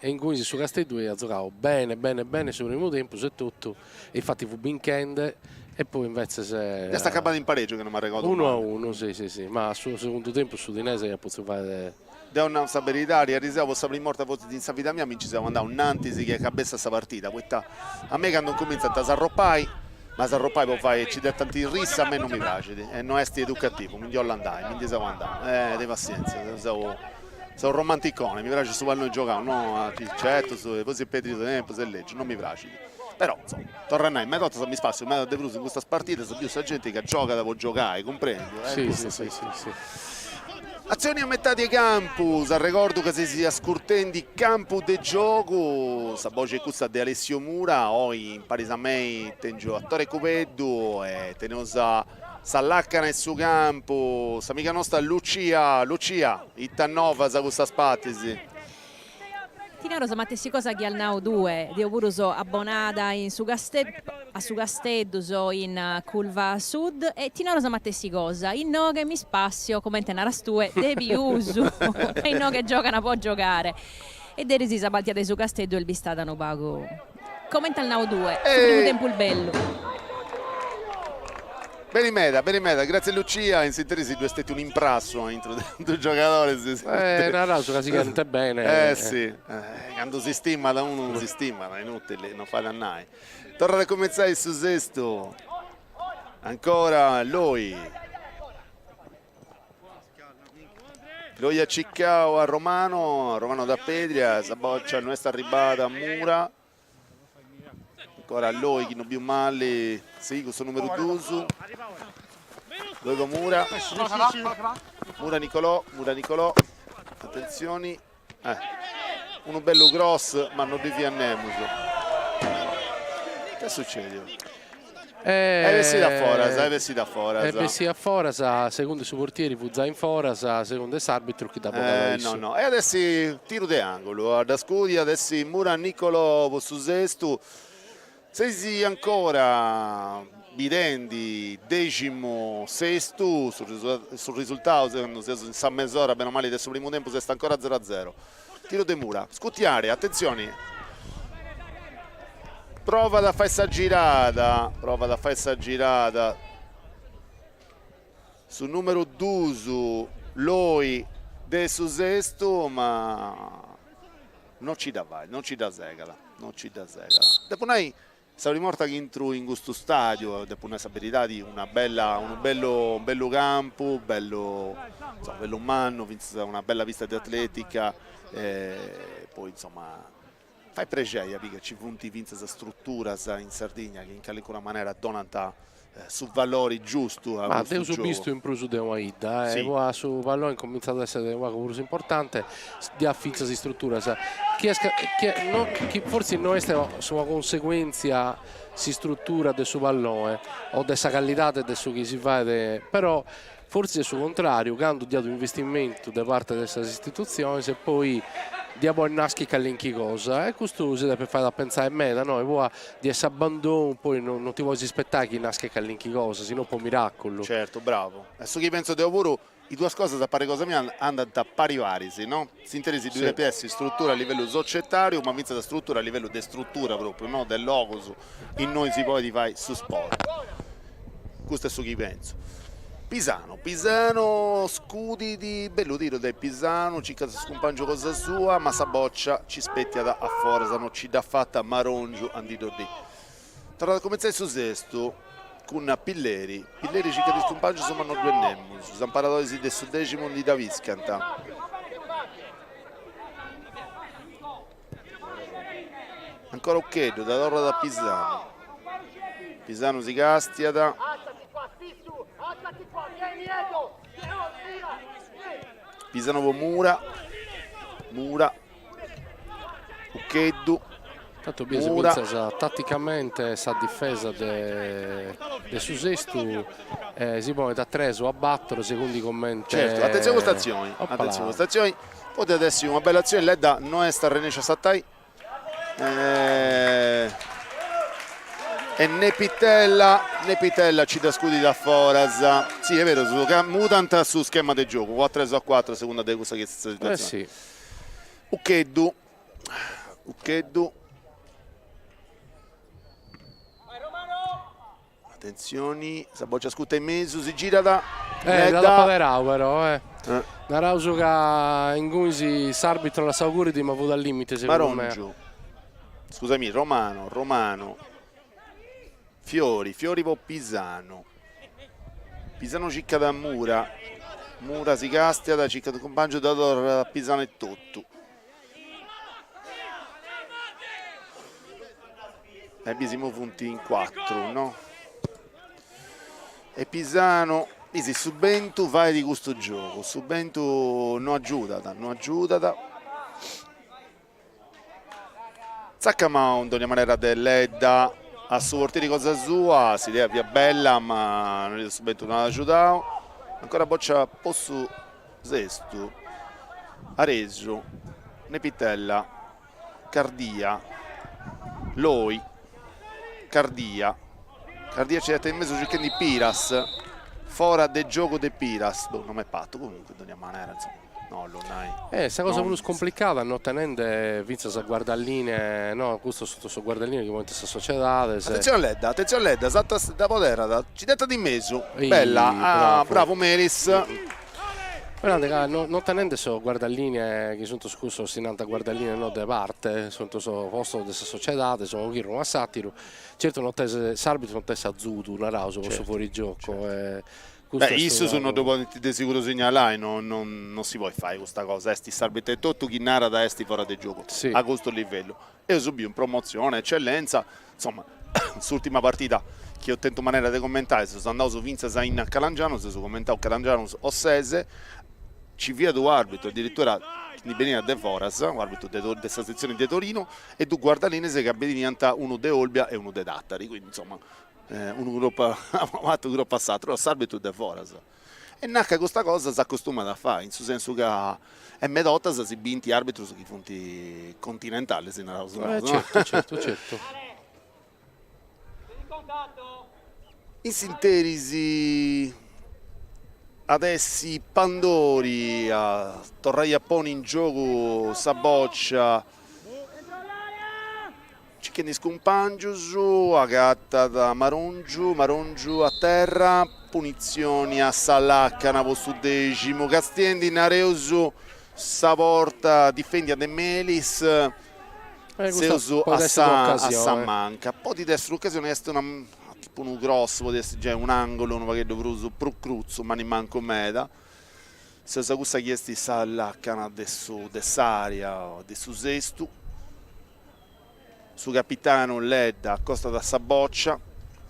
E ingunis su Casteddu iat giogau bene bene bene su primu tempus e totu, e infati fut binchende e poi invetzes. Est acabada in paregiu chi no m'arregodu mali. Unu a unu, si si si, ma su segundu tempus s'Udinese iat potziu fai. Deu nau sa beridadi, ariseu po sa prima 'orta fortzis in sa vida mia mi nci seu andau innantis chi acabessat sa partida, poita a mei candu incumintzant a s'arropai, ma s'arropai po fai ci dd'etant in rissa a mei non mi praxit e no est educativu, mi ndi 'ollu andai, mi ndi seu andau, eh de passienzia, seu Seu romanticone, mi praxit su palloni giogau, no certus, poi si perdit su tempus est lègiu, non mi praxit. Però, insoma, torru a nai, meda 'ortas mi spassiu meda de prus in custas partidas, biu sa genti ca giogat po giogai, cumprendiu? Si, si, si, si, si. Atzioni a metadi 'e campu, s'arregordu ca seis ascurtendi Campu de Giogu, sa boxi est cussa de Alessio Mura, oi imparis a mei tengiu a Tore Cubeddu e teneus a Sa làcana 'e su campu, s'amiga nosta Lucia, Lucia, ita novas a cussas partis? Ti naro sa matessi cosa chi as nau tue, deo puru so abbonada in su a su Casteddu, so in Curva Sud e ti naro sa matessi cosa, inoghe mi spassio, comente naras tue, de pius, ca inoghe giogan po giogare. E deris sa partida de su Casteddu est bistada unu pagu comente as nau tue, su primu tempus bellu. Beni meda, beni meda, gratzias Lucia, in s'interis ddu est stetiu un'imprassu aintru de dus giogadoris. Eh, naraus ca si cherint bene. Eh si, candu si stimat unu si stimat, inutili, non fait a nai. Torrat a cumentzai su sestu, ancora Loi. Loi at circau a Romano, Romano da Pedria, sa boccia no est arribada a Mura. Ancora Loi chi no biu mali, si, cun su numeru dus. Loi po Mura. Mura Nicolò, Mura Nicolò, atentzioni. Eh, unu bellu cross, ma no ddi fiat nemus. Ita est sucediu? Est bessida a foras, est bessida a foras. Est bessida a foras, segundu su portieri fut giai in foras, segundu s'arbitru chi dd'at bogada issu. No no, e at essi tiru de angulu, a dda scudi at essi Mura Nicolo po su Sestu. Seis ancora bidendi Deximu Sestu, su risultau candu seus in sa mes'ora bene o mali de su primu tempus est ancora zero a zero. Tiru de Mura, scuti atentzioni, provat a fai sa girada, provat a fai sa girada su numeru dus Loi de su Sestu ma no ci dda fait, no ci dda segat, no ci dda segat. Depu nai Sa prima 'orta chi intru in custu stadiu, depu nai sa beridadi, una bella, unu bellu bellu campu, bellu, insoma, bellu mannu, fintzas una bella pista de atletica e poi insoma fait prexeri a biri ca ci funt fintzas struturas in Sardigna chi in calincuna manera donant su valori giustu a custu giogu. Ma dd'eus bistu in prus de una 'idda, e poi su palloni incomintzat a essere unu pagu prus importante, ddi at fintzas istruturas chi est chi no chi fortzis no est una conseguentzia s'istrutura de su pallone o de sa callidade de su chi si fait, però fortzis est su contrariu, candu ddi at un'investimentu de parte de sas istitutziones e poi diat podi naschi callinchi cosa e custu si depet fai a pentzai meda, no, e poi ddi est s'abbandonu poi non ti podis ispettai chi naschet callinchi cosa, si no po miraculu. Certu, bravu. E su chi pentzu deu puru, is duas cosas a parri cosa mia andant pari paris, no? S'interis ddui depit essi struttura a livellu societariu, ma fintzas struttura a livellu de struttura propriu, no? De logus innoi si podit fai su sport. Custu est su chi pentzu. Pisano, Pisano scudit, bellu tiru de Pisano, circat su cumpangiu cosa sua, ma sa boccia ci spettiat a foras, no ci dd'at fata Marongiu a ndi ddu. Torrat a cumentzai su Sestu cun Pilleri, Pilleri circat is cumpangius ma no ddu est nemus, is amparadoris de su Deximu ndi dda piscant. Ancora Uccheddu, dda torrat a Pisanu. Pisanu si castiat. Pisanu po Mura. Mura. Uccheddu. Tantu bies fintzas taticamente sa difesa de de su Sestu si ponet a tres o a battoro segundu comente. Certu, atentzioni a custa atzioni, atentzioni a custa atzioni. Podiat essi una bella atzioni, Ledda no est arrennesciu a sartai. E Nepitella, Nepitella ci dda scudit a foras. Si, est beru, mudant su schema de giogu, o a tres o a cuatru a segunda de cussa chi est sa situatzioni. Uccheddu, Uccheddu. Atentzioni, sa boccia scuta in mesu, si girat. Eh, dd'at apoderau però, eh. eh. Naraus ca ingunis s'arbitro lassau curri ma fut al limite segundu me. Marongiu. Scusami, Romano, Romano. Fiori, Fiori po Pisano. Pisano circat a Mura. Mura si castiat, circat u' cumpangiu, dda torrat a Pisano etotu. E bisi imui funt in cuatru, no? E Pisano, bisi su bentu fait custu giogu, su bentu no agiudat, no agiudat. Tzacamau in dogna manera de Ledda a su portieri cosa sua, s'idea fiat bella ma su bentu no at agiudau. Ancora boccia po su Sestu, Aresu, Nepitella, Cardia, Loi, Cardia, Cardia ci 'etat in mesu circhendi Piras, fora de giogu de Piras, boh no m'est partu comunque in dogna manera insoma. No 'ollu nai. Eh, sa cosa prus complicada no tenende fintzas sa guardalinee, no, custos sunt sos guardalinee chi ponint sas sociedades. Atentzione a Ledda, atentzione a Ledda, s'at dda poderat, ci dd'etat in mesu, bella, ah, bravu Melis. Però ca no no tenende sos guardalinee chi sunt cussos si nant guardalinee no de parte, sunt sos postos de sas sociedades, unu chirru unu a s'atteru, certu no tenes s'arbitru no tenet s'azudu, naraus, po su fuorigioco e Beh, issus no ddu podint de siguru signalai, no no si podit fai custa cosa, est s'arbitru etotu chi narat est fora de giogu a custu livellu. Eus biu in Promotzione, Eccellenza, insoma, s'urtima partida chi eus tentu manera de commentai, seus andaus fintzas in Calangianus, eus commentau Calangianus Ossese, nci fiat u' arbitru addirittura chi ndi beniat de foras, u' arbitru de de sa setzioni de Torino e dus guardalines ca beniant unu de Olbia e unu de Tattari, quindi insoma. Unu cropu avatu unu cropu a s'aturu, s'arbitru de foras. E naca custa cosa s'acostumat a fai, in su sensu ca e meda 'ortas si bint arbitrus chi funt continentalis, naraus nosu. Certu, certu, certu. In s'interis at essi Pandori a torrai a ponni in giogu sa bòcia Circhendi is cumpangius, agatat Marongiu, Marongiu a terra, punitzioni a sa lacana po su Deximu, castiendi nareus sa porta difendia de Melis, seus a sa a sa manca, podit essi un'ocasioni, est una tipu unu cross, podit essi giai un'angulu unu pagheddu prus prus crutzu, ma nimancu meda, seus a cussa chi est sa lacana de su de s'area de su Sestu Su capitanu Ledda acostat a sa bòcia,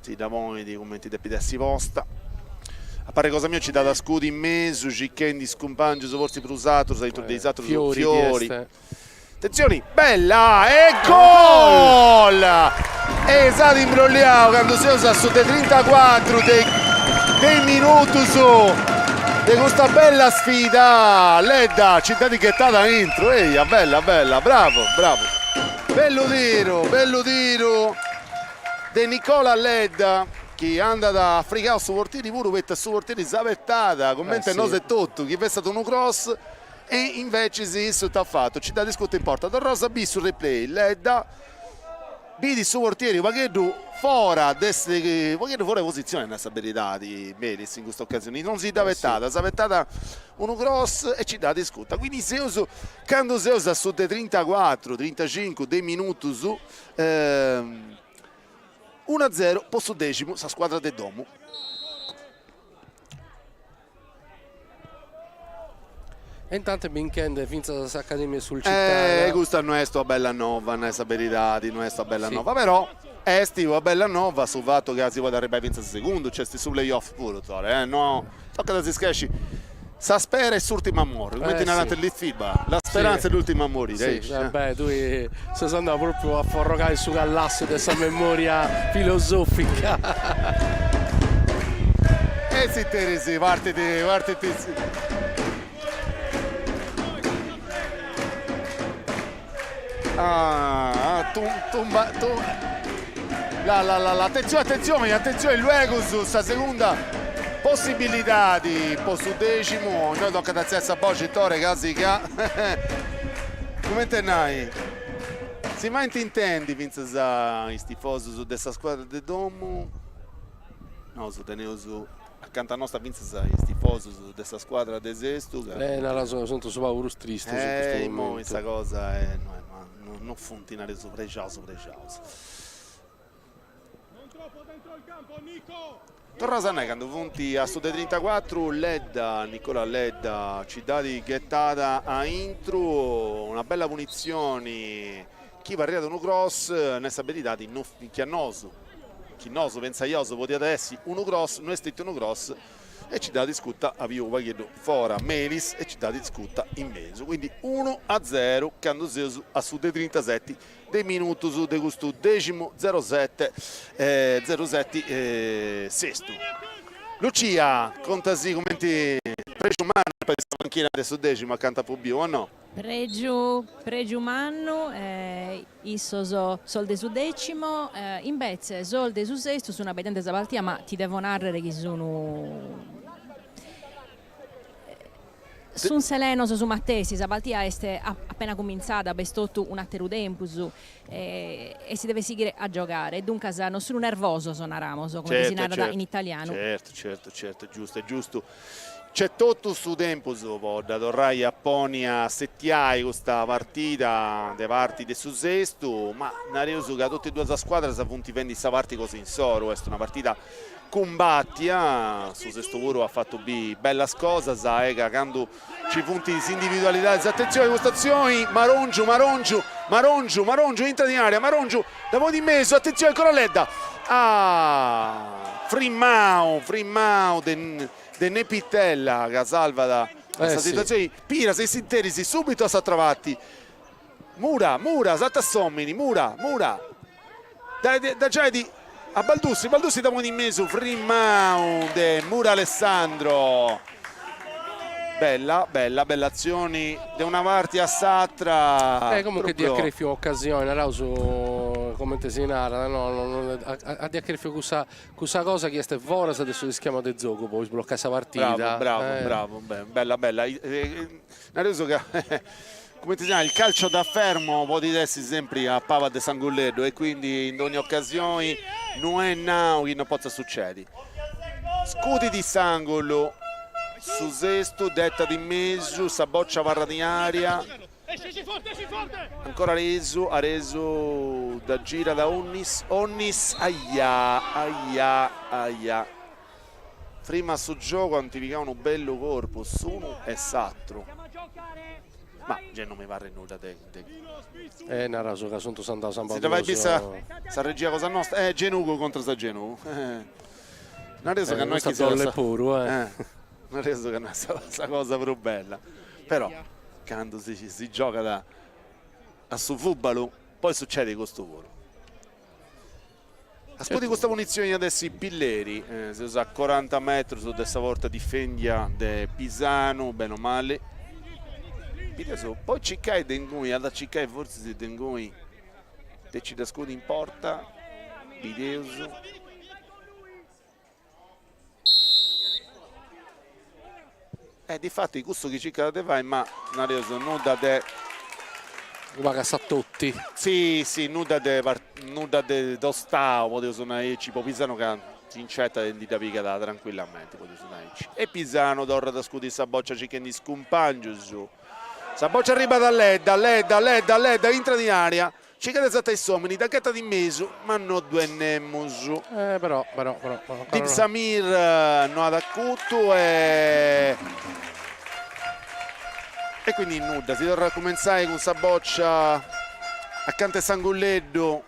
si dda ponit cumenti depit essi posta. A parri cosa mia nci dd'at a scudi in mesu circhendi is cumpàngius fortzis prus atrus aintru de is atrus Fiori. Atentzioni, bella e gol! E s'at imbrolliau candu seus a su de trintacuatru de de minutus de custa bella sfida. Ledda nci dd'at ghetada aintru, eia, bella bella, bravu bravu. Bellu tiru, bellu tiru de Nicola Ledda chi andat a frigau su portieri puru poita su portieri s'abetat cumenti nosu etotu chi fessat unu cross e invecis issu ita at fatu, nci dd'at iscutu in porta. Torraus a biri su replay, Ledda bidi su portieri u' pagheddu fora de u' pagheddu fora de positzioni a nai sa beridadi Melis in custa ocasioni, non si dd'abetat, s'abetat unu cross e nci dd'at iscuta, quindi seus Candu seus a su de trintacuatru, trintacincu de minutus, unu a zero po su Deximu, sa scuadra de domu. E intantu binchende fintzas s'Academia Sulcitana. Eh, custa no est una bella nova, a nai sa beridadi, no est una bella nova, però est una bella nova su fatu ca si podit arribbai fintzas a segundu, nc'est su play off puru, Tore, eh, no Tocat a si scaresci sa spera est s'urtima a morri, cumenti narant in FIBA, la speranza è l'ultima a morire. Si, beh, tui ses andau propriu a forrogai su callassu de sa memoria filosofica. E s'interis partit, partit. Ah, tum, tumba, tum. La, la, la, la. Attenzione, attenzione, attenzione, luegus sa segunda possibilidadi po su Deximu, innoi tocat a artziai sa boxi Tore casi ca cumenti nai si faint intendi fintzas is tifosus de sa scuadra de domu, nosu teneus Acanta nosta fintzas is tifosus de sa scuadra de Sestu ca. Eh naras sunt su pagu prus tristus in custu momentu. Immoi sa cosa est no no funt nareus prexaus prexaus. Torraus a nai candu funt a su de trintacuatru Ledda, Nicola Ledda nci dd'at ghetada aintru, una bella punitzioni chi parriat unu cross, a nai sa beridadi no chi a nosu chi nosu pentzaiaus podiat essi unu cross, no est stetiu unu cross e nci dd'at iscuta a unu pagheddu fora Melis e nci dd'at iscuta in mesu, quindi unu a zeru candu seus a su de trintaseti de minutus de custu deximu zeroseti zeroseti Sestu. Lucia, contasì cumenti prexu mannu in sa panchina de su Deximu acanta apu biu o no? Prègiu, prègiu mannu, issos sos de su Decimo, imbetze sos de su Sestu sun abaidende sa partida, ma ti devo nàrrere chi sun sun selenos su matessi, sa partida est apena cumintzada, b'est totu un'àteru tempus e si devet sighire a giogare, duncas non sun nervosos, naramos, comente si narat in italianu. Certu, certu, certu, giustu, est giustu. Nc'est totu su tempus po dda torrai a ponni a assetiai custa partida de parti de su Sestu, ma nareus ca totu e duas is scuadras funt fendi sa parti cosa insoru, est una partida cumbatia, su Sestu puru at fatu biri bellas cosas e ca candu nci funt is individualidadis, atentzioni custa atzioni, Marongiu, Marongiu, Marongiu, Marongiu intrat in area, Marongiu dda ponit in mesu, atentzioni ancora Ledda, ah frimmau, frimmau de de Nepitella ca salvat sa situatzioni, Piras in s'interis subitu a s'atra parti, Mura, Mura, s'at s'omini, Mura, Mura, dda giait. a Baldussi, Baldussi dda ponit in mesu, frimau de Mura Alessandro. Bella, bella, bella atzioni de una parti a s'atra. E comunque dd'iat crèfiu ocasioni, naraus comente si narat, no, dd'iat crèfiu cussa cussa cosa chi est foras de su schema de giogu po isblocai sa partida. Bravu, bravu, bravu, bella bella. Nareus ca cumenti si narat, il calcio da fermo podit essi sempri a paba de s'angulleddu e quindi in dogna ocasioni no est nau chi no potzat sucedi. Scudit s'angulu, su Sestu dd'etat in mesu, sa boccia abarrat in aria, ancora Aresu, Aresu dda girat a Onnis, Onnis, aia, aia, aia, frima su giogu, ant pigau unu bellu corpu s'unu e s'atru, ma gei non mi parrit nudda de E naraus ca sunt andaus ambas Si dda fait bì sa regia cosa nosta, eh genugu contras a genugu. Nareus ca no est chi siat puru eh. Nareus ca no est sa cosa prus bella, però candu si si giogat a su fubalu poi sucedit custu puru. A scudi custa punitzioni iat essi Pilleri, seus a coranta metrus de sa porta difendia de Pisanu, bene o mali. Bideus, po circai de inguni, at a circai fortzis de inguni de nci dda scudi in porta, bideus. E difati cussu chi circat de fai, ma nareus nudda de. Unu pagu a sa Totti. Si, si, nudda de nudda de tostau, podeus nai aici, po Pisano ca si nc'etat e ndi dda pigat trancuillamenti, podeus nai aici. E Pisano torrat a scudi sa bòcia circhendi is cumpangius. Sa bòcia arribat a Ledda, Ledda, Ledda, Ledda, intrat in area, Circat de sartai s'omini, dda ghetat in mesu, ma no ddu est nemus. Eh, però, però, però, però. Dib Samir no at acutu e e quindi nudda, si torrat a cumentzai cun sa bòcia acanta 'e s'angulleddu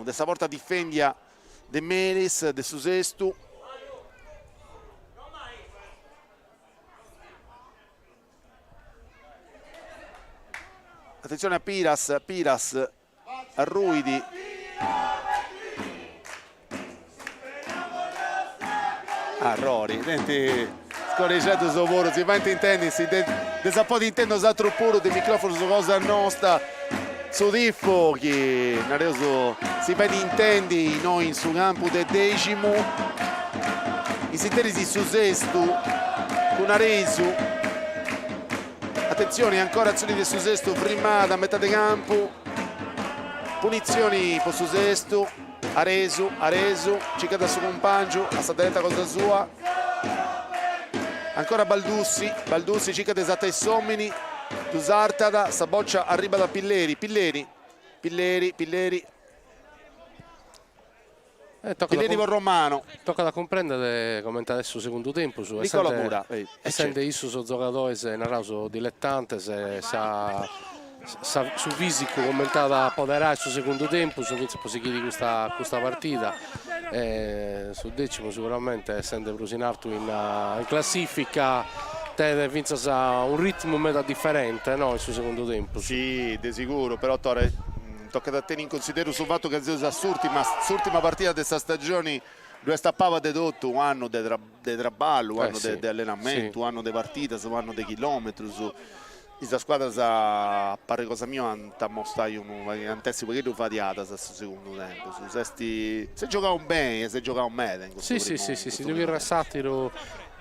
de sa porta difendia de Melis de su Sestu. Atentzione a Piras, Piras arruit. Arrori, senti, scorixeddus puru, si faint intendi, si ddis a podi intendi 'osatrus puru de microfonus cosa nosta, su tifu chi, nareus, si fait intendi innoi in su campu de Deximu, in s'interis su Sestu cun Aresu, atentzioni ancora atzioni de su Sestu frimada a metade campu, punitzioni po su Sestu, Aresu, Aresu, circat a su cumpangiu a sa dereta cosa sua, ancora Baldussi, Baldussi circat de sartai s'omini, ddu sartat, sa boccia arribat a Pilleri, Pilleri, Pilleri, Pilleri, Pilleri po Romano. Tocat a cumprendere comente at essi su segundu tempus, Nicola Mura, essende issos sos giogadores naraus diletantes sa su fisicu comente at a apoderai su segundu tempus fintzas po sighiri custa custa partida e su Decimu seguramente essende prus in artu in classifica tenet fintzas unu ritmu meda diferente no in su segundu tempus. Si, de siguru, però Tore tocat a tenni in consideru su fatu ca seus a s'urtima s'urtima partida de sa stagioni, ddu est a paba de totu u' annu de de traballu, u' annu de allenamentu, u' annu de partidas, u' annu de chilometrus, is scuadras a parri cosa mia ant a mostrai unu ant essi u' pagheddu fadiadas a su segundu tempus, s'est s'est giogau beni e s'est giogau meda in custu primu Si si si si si gherrat s'ateru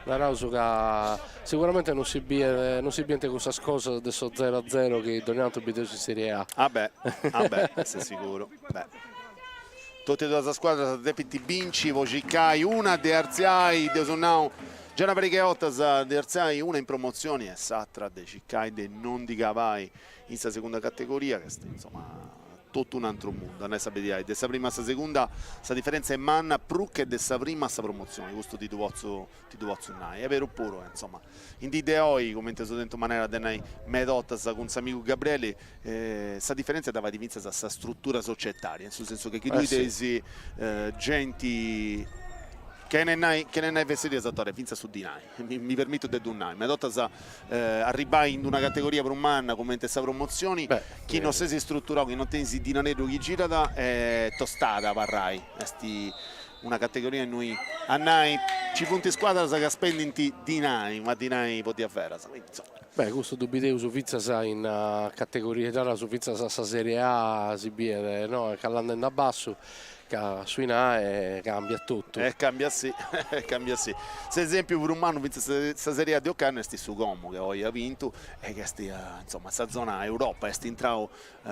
naraus ca seguramente non si biet non si bient cussas cosas de sos zero a zero chi dogna tantu bideus in Serie A. Ah beh ah beh est siguru beh totu e duas sas scuadras depint binci po circai una de artziai dd'eus nau Giai una pariga 'e 'ortas de artziai una in promotzioni e s'atra de circai de non ndi cabai in sa segunda categoria, ca est insoma totu un'antru mundu, a nai sa beridadi, de sa prima a sa segunda sa diferentzia est manna prus che de sa prima a sa promotzioni, custu ti ddu potzu ti ddu potzu nai. Est beru puru, insoma, in dì de oi, cumenti eus tentu manera de nai meda 'ortas cun s'amigu Gabrieli, sa diferentzia dda fait fintzas sa strutura societaria, in su sensu chi chi ddui tenis genti. Chene nai chene nai fesserias Tore, fintzas su dinai, mi permitu de ddu nai, meda 'ortas arribbai in una categoria prus manna cumenti sa Promotzioni, chi no ses istruturau, chi no tenis dinareddu chi girat, est tostada abarrai, est una categoria innui a nai nci funt scuadras ca spendint dinai, ma dinai po diaveras, quindi insoma. Beh, custu ddu bideus fintzas in categoria, naraus fintzas a sa Serie A si biet, no, callandendi a bassu, ca su 'inai cambiat totu. E cambiat si, e cambiat si. S'esempiu prus mannu fintzas sa Serie A de ocannu est su Como, chi oi at bintu e chi est insoma in sa zona Europa, est intrau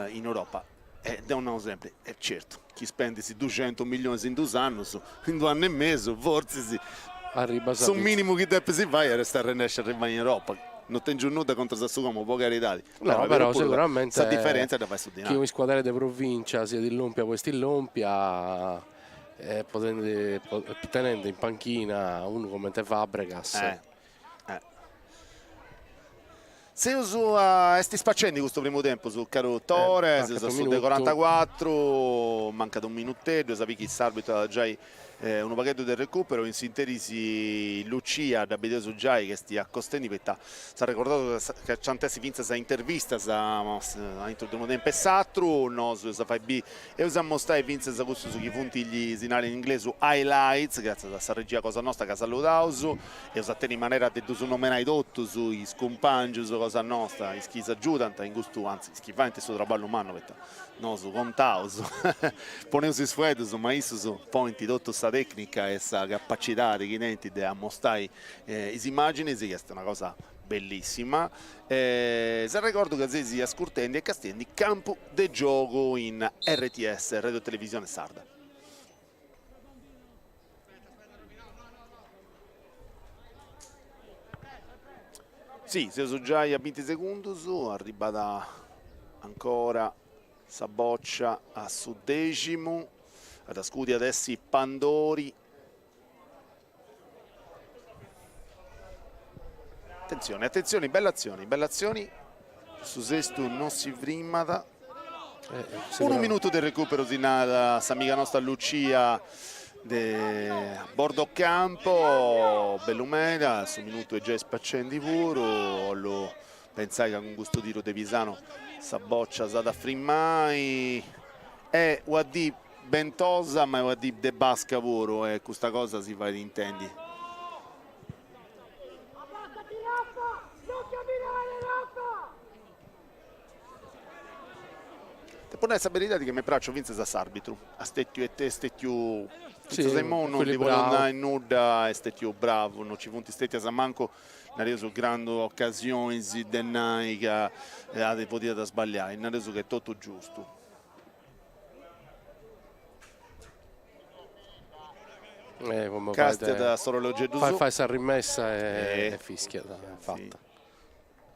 in Europa. E deu nau sempri, e certu, chi spendis duxentus millionis in dus annus, in d'u' annu e mesu, fortzis su minimu chi depis fai est arrennesci a arribai in Europa. No tengiu nudda contras a su Como, po caridadi, No, però seguramente sa diferentzia dda fait su dinai. Chi un'iscuadra de provincia siat lòmpia po est lòmpia podendi tenendi in panchina unu comente Fabregas. Seus est spacendi custu primu tempus, caru Tore, seus a su de corantacuatru, mancat unu minuteddu, sa chi s'arbitru at giai unu pagheddu de recuperu, in s'interis Lucia dda bideus giai chi est acostendi poita s'arregordaus ca nc'ant essi fintzas intervistas aintru de unu tempus e s'atru, nosu eus a fai biri, eus a mostai fintzas cussus chi funt si narat in inglesu highlights, gratzias a sa regia cosa nosta ca saludaus Eus a tenni manera de ddus nomenai totus, is cumpangius cosa nosta, is chi s'agiudant in custu, anzi, is chi faint su traballu mannu, poita nosu contaus, poneus is fueddus, ma issus ponint totu sa tecnica e sa capacidadi chi tenint de ammostai is imaginis, chi est una cosa bellissima. S'arregordu ca seis ascurtendi e castiendi Campu de Giogu in RTS, Radio Televisione Sarda. Si, seus giai a binti segundus, arribat ancora sa bòcia a su deximu, at a scudi at essi Pandori. Atentzioni, atentzioni, bella atzioni, bella atzioni, su Sestu non si frimat. Unu minutu de recuperu si narat s'amiga nosta Lucia de bordo campo, bellu meda, su minutu est giai spacendi puru, 'ollu pentzai ca cun custu tiru de Pisano sa bòcia s'at a frimai, est una dì bentosa ma est una dì de basca puru e custa cosa si fait intendi. Depu nai sa beridadi chi m'est praxiu fintzas a s'arbitru, est stetiu est stetiu fintzas a imou non ndi podeus nai nudda, est stetiu bravu, non nci funt stetias mancu, nareus, grandu ocasionis de nai ca at podiat sballiai, nareus ca est totu giustu. Castiat s'orologeddu suu. Fait sa rimessa e fischiat, fata.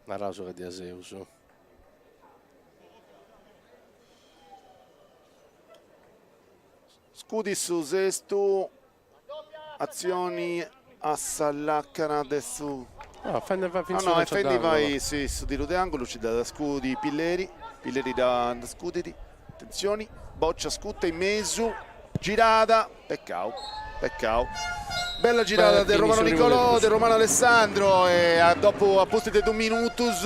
Naraus ca dda seus. Scudi su Sestu, atzioni a sa lacana de su. No, fendi fai fintzas no, no, fendi fai su tiru de angulu, nci dd'at a scudi Pilleri, Pilleri dda scudit, atentzioni, boccia scuta in mesu, girada, Peccau, peccau. Bella girada de Romano Nicolò, de Romano Alessandro e a dopu a pustis de dus minutus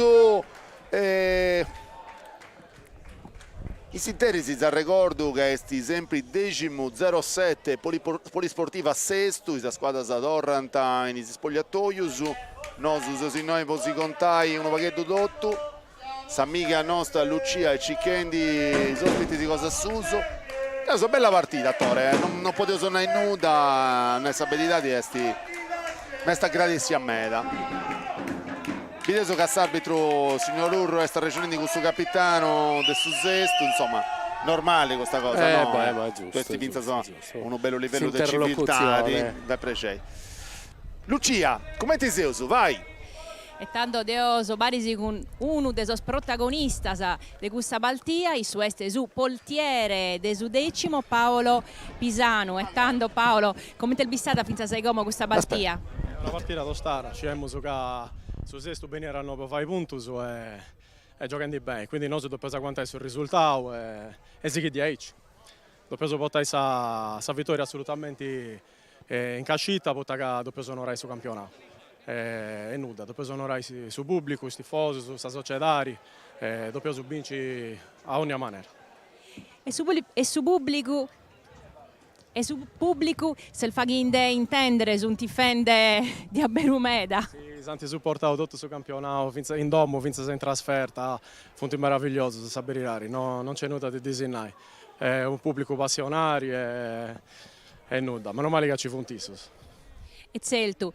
in s'interis s'arregordu ca est sempri deximu zerosete Polisportiva Sestu, is scuadras torrant in is spogliatoius, nosu seus innoi po si contai unu pagheddu totu. S'amiga nosta Lucia est circhendi is ospitis cosa suus. Est una bella partida Tore, non podeus nai nudda, a nai sa beridadi est m'est agradessia meda. Bideus ca s'arbitru signor Urru est arrexonendi cun su capitanu de su Sestu, insoma normali custa cosa no? Eh beh ma est giustu, est fintzas unu bellu livellu de civiltadi, fait prexei. Lucia, cumenti seus? Vai! E tando deo so paris cun unu de sos protagonistas de custa partida, issu est su portiere de su Decimo, Paolo Pisanu. E tando Paolo, comente est bistada fintzas a como custa partida? Una partida tostada, sciemus ca su Sestu beniat a innoi po fai puntus e gioghendi beni, quindi nosu depeus aguantai su risultau e sighiri diaici. Depeus portai sa sa vitoria assolutamenti. In cascita poita ca depeus onorai su campionau e nudda, depeus onorai su pubblicu, is tifosus, sa sociedadi, depeus binci a onnia manera. E su e su pubblicu e su pubblicu s'est faghende intendere, sunt tifende diaberu meda. Si, s'ant suportau totu su campionau, fintzas in domu, fintzas in trasferta, funt meravilliosus a sa beridadi, no non nc'est nudda de ddis nai. Est unu pubblicu passionari e E nudda, meno mali ca ci funt issus. E tzeltu.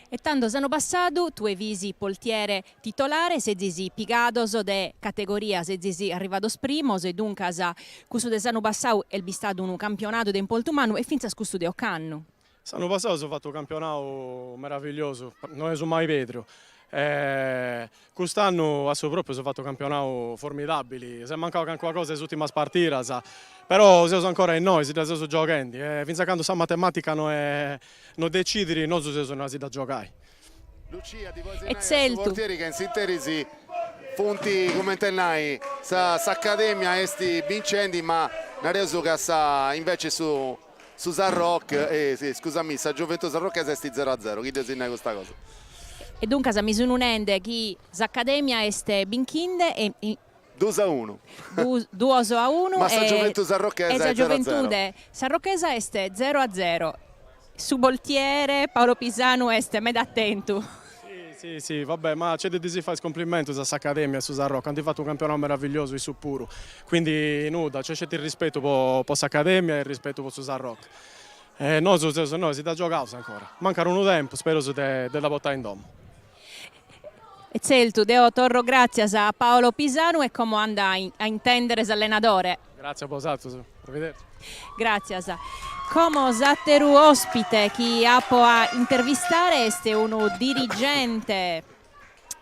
E tando s'annu passadu tue fis poltiere titolare, sezis pigados de categoria, sezis arrivados primos e duncas cussu de s'annu passadu est bistadu unu campionadu de importu mannu e fintzas cussu de ocannu. S'annu passadu eus fatu unu campionadu meravilliosu, no eus mai pèrdiu. E cust'annu a su propriu eus fatu campionau formidabili, s'est mancau calincuna cosa is urtimas partidas, però seus ancora innoi, si dda seus gioghendi e finzas a candu sa matematica no est no decidit nosu seus innoi a si dda giogai. Lucia, ti podis nai a su portieri ca in s'interis funt, cumenti nai, s'Academia est bincendi ma nareus ca sa invece su Su Sarroch, eh si, scusami, sa Gioventù Sarrochesa est zero a zero, chi deus nai custa cosa. E duncas mi sunu nende chi s'Academia est binchinde e. Duus a unu. Duos a unu. Ma sa Gioventù Sarrochesa est zero a zero. E sa Gioventude Sarrochesa est zero a zero. Su portiere Paolo Pisanu est meda atentu. Si, si, va bè, ma c'est de ddis fai is complimentus a s'Academia e a su Sarroch, ant fatu unu campionau meravigliosu issus puru, quindi nudda, c'est sceti rispetu po po s'Academia e rispetu po su Sarroch. E nosu seus innoi, si dda giogaus ancora, mancat unu tempus, spereus de de dda portai in domu. E tzeltu, deo torro gràtzias a Paolo Pisanu e como ando a intèndere s'allenadore. Gràtzias a bosatrus, arrivederci. Gràtzias. Como s'àteru òspite chi apo a intervistare est unu dirigente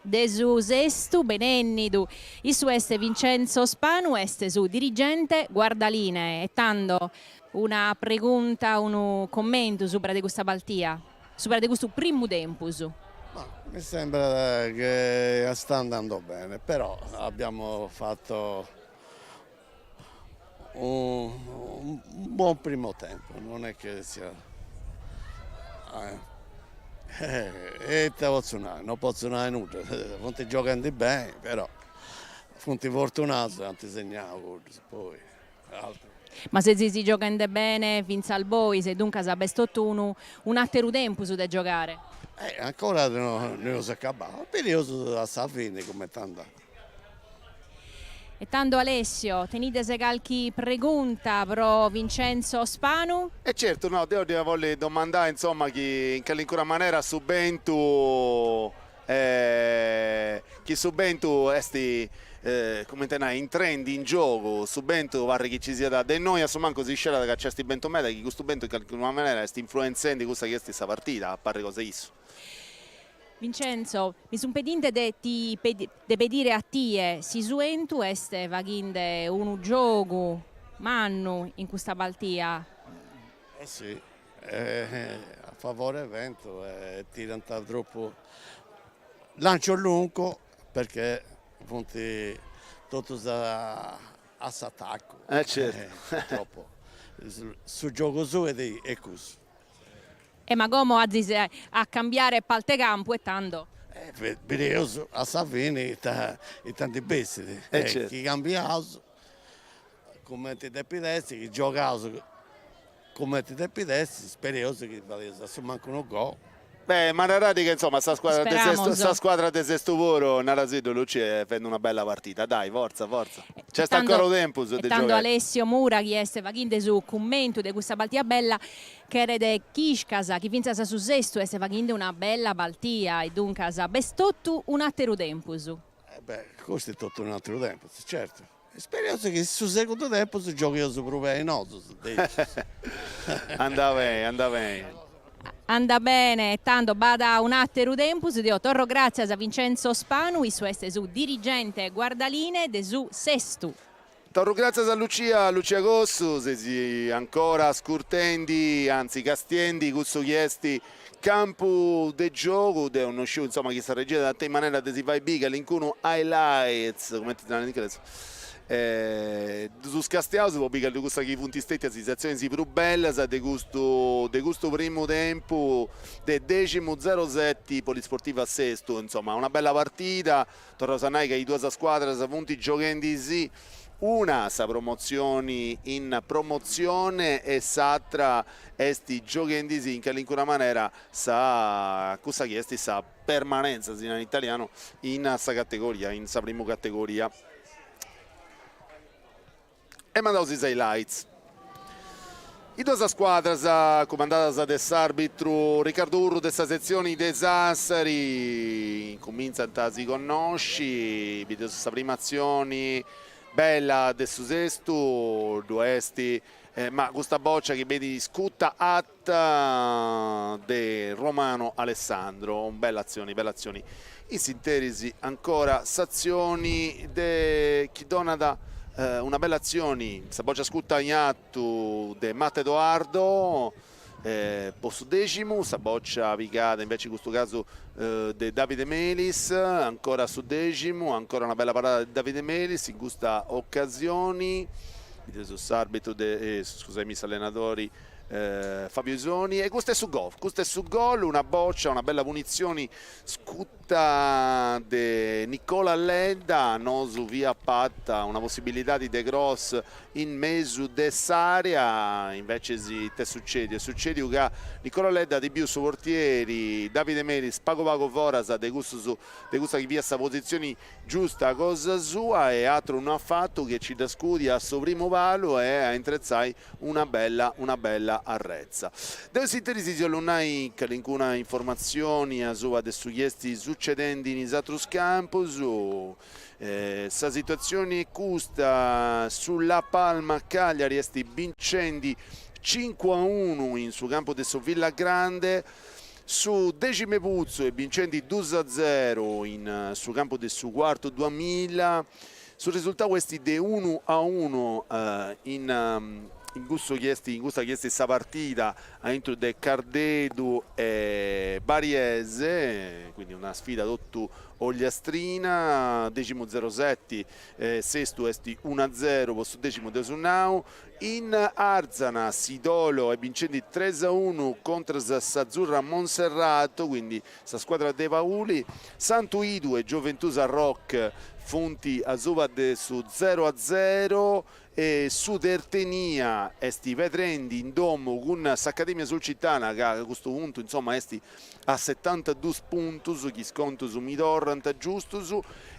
de su Sestu, benènnidu. Issu est Vincenzo Spanu, est su dirigente guardalinee. E tando una pregunta, unu commentu subra de custa partida, subra de custu primu tempus. Ma mi sembra che sta andando bene, però abbiamo fatto un buon primo tempo, non è che sia eh ita potzu nai, no potzu nai nudda, funt gioghendi beni, però funt fortunaus e ant segnau cuddus, poi altru. Ma sezis gioghende bene fintzas bois e duncas b'est totu unu un'ateru tempus de giogare. Eh ancora no eus acabau, bideus a sa fini cumenti andat. E tando Alessio, tenides calchi pregunta pro Vincenzo Spanu? E certu, no, deu dd'ia bolli domandai, insoma, chi in calincuna manera su bentu, chi su bentu est, cumenti nai, intrendi in giogu, su bentu parrit chi ci siat, de innoi a su mancu si scerat ca nc'est bentu meda, chi custu bentu in calincuna manera est influenzendi cussa chi est sa partida, a parri cosa 'e issu. Vincenzo, mi sunt pedinde de ti de pedire a tie si su 'entu est faghinde unu giogu mannu in custa partida. Eh si, a favore vento e tirant tropu lancio lungo perché funt totus a s'atacu. Eh certu. Purtroppo su giogu suu est cussu. E ma como azis a cambiare palte campu e tando. Bideus a sa fini ita ita ndi bessit. E certu. Chi cambiaus cumenti depit essi, chi giogaus cumenti depit essi, spereus chi fadeus a su mancu unu gol. Beh, ma naradi ca insoma sa squadra de Sestu, sa squadra de Sestu puru, narasiddu Lucia, est fendi una bella partida, dai, fortza, fortza. Nc'est ancora u tempus de giogai. E tando Alessio Mura chi est faghinde su cummentu de custa partida bella, cheret ch'iscas chi fintzas su Sestu est faghinde una bella partida e duncas b'est totu un'ateru tempus. E beh, custu est totu un'ateru tempus, certu. Ispereus chi su segundu tempus giogheus prus beni nosus, decis. Anda beni, anda beni. Anda bene, e tando b'at un'ateru tempus, deo torro gratzias a Vincenzo Spanu, issu est su dirigente guardalinee de su Sestu. Torru gràtzias a Lucia, Lucia Cossu, seis ancora ascurtendi, anzi castiendi cussu chi est campu de giogu, deu no sciu insoma chi sa regia tenit manera de si fai biri calincunu highlights, cumenti si narat in inglesu, ddus castiaus po biri cussas chi funt stetias is atzionis prus bellas de custu de custu primu tempu de Deximu zeroseti Polisportiva Sestu, insoma una bella partida Torraus a nai ca is duas scuadras funt gioghendi-sì, una sa promotzioni in Promotzione e s'atra est gioghendi-sì in calincuna manera sa cussa chi est sa permanenza, si narat in italianu, in sa categoria, in sa primu categoria. E mandaus is highlights. Is duas scuadras, cumandadas de s'arbitru Riccardo Urru de sa setzioni de Sassari, incumintzant a si connosci, bideus sa prima atzioni bella de su Sestu, ddu est, ma custa bòcia chi benit scuta ata de Romano Alessandro, bella atzioni, bella atzioni. In s'interis ancora s'atzioni de chi donat una bella atzioni, sa bòcia scuta in atu de Matta Edoardo po su Deximu, sa bòcia pigada invece in custu casu de Davide Melis, ancora su Deximu, ancora una bella parada de Davide Melis in custa ocasioni, bideus s'arbitru de, scusaimi, s'allenadori Fabio Isoni e custu est su gol, custu est su gol, una bòcia, una bella punitzioni scuta de Nicola Ledda, nosu fiat parta una possibilidadi de cross in mesu de s'area, invecis ita est sucediu, est sucediu ca Nicola Ledda at biu su portieri Davide Melis pagu pagu foras de cussus de cussa chi fiat sa positzioni giusta cosa sua e atru no at fatu che ci dda scudi a su primu palu e a intretzai una bella una bella arretza. Deu in s'interis si 'ollu nai calincuna informatzioni asuba de su chi est sucedendi in is atrus campus. Sa situatzioni est custa, su La Palma Cagliari est bincendi cincu a unu in su campu de su Villagrande, su Deximeputzu est bincendi dus a zeru in su campu de su Cuartu duamilla, Su resultau est de unu a unu in in cussu chi est in custa chi est sa partida aintru de Cardedu e Bariese, quindi una sfida totu ogliastrina, Deximu zeroseti, Sestu est unu a zeru po su Deximu dd'eus nau, in Arzana Sidolo est bincendi tres a unu contras a s'Azzurra Monserrato, quindi sa scuadra de Pauli, Santu 'Idu e Gioventù Sarroch funt asuba de su zero a zero e su Tertenia est pedrendi in domu cun s'Academia Sulcitana ca a custu puntu insoma est a setantadus puntus chi is contus mi torrant giustus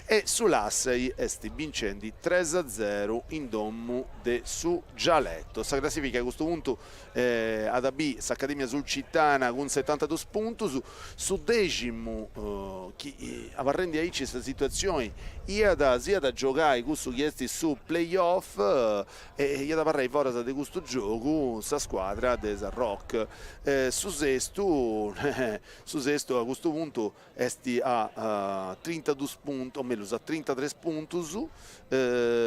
e su Ulassai est bincendi tres a zero in domu de su Gialeto. Sa classifica a custu puntu At a biri s'Academia Sulcitana cun setantadus puntus, su Deximu chi abarrendi aici sa situatzioni iat s'iat a giogai cussu chi est su play off e iat abarrai foras de custu giogu sa scuadra de Sarroch. Su Sestu su Sestu a custu puntu est a trintadus puntus, o mellus a trintatres puntus,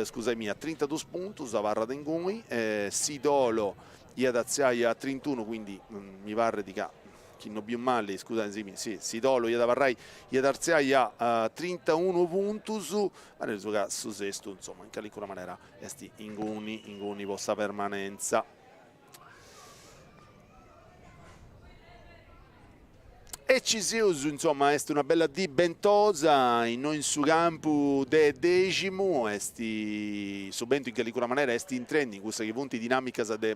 scusaimì, a trintadus puntus, abarrat inguni, Sidolo iat artziai a trintunu, quindi mi parrit ca, chi no biu mali, scusaisimi, si, Sidolo iat abarrai, iat artziai a trintunu puntus, ma nareus ca su Sestu, insoma, in calincuna manera est inguni, inguni po sa permanenza. E ci seus, insoma, est una bella dì bentosa innoi in su campu de Deximu, est su bentu in calincuna manera est intrendi in cussas chi funt dinamicas de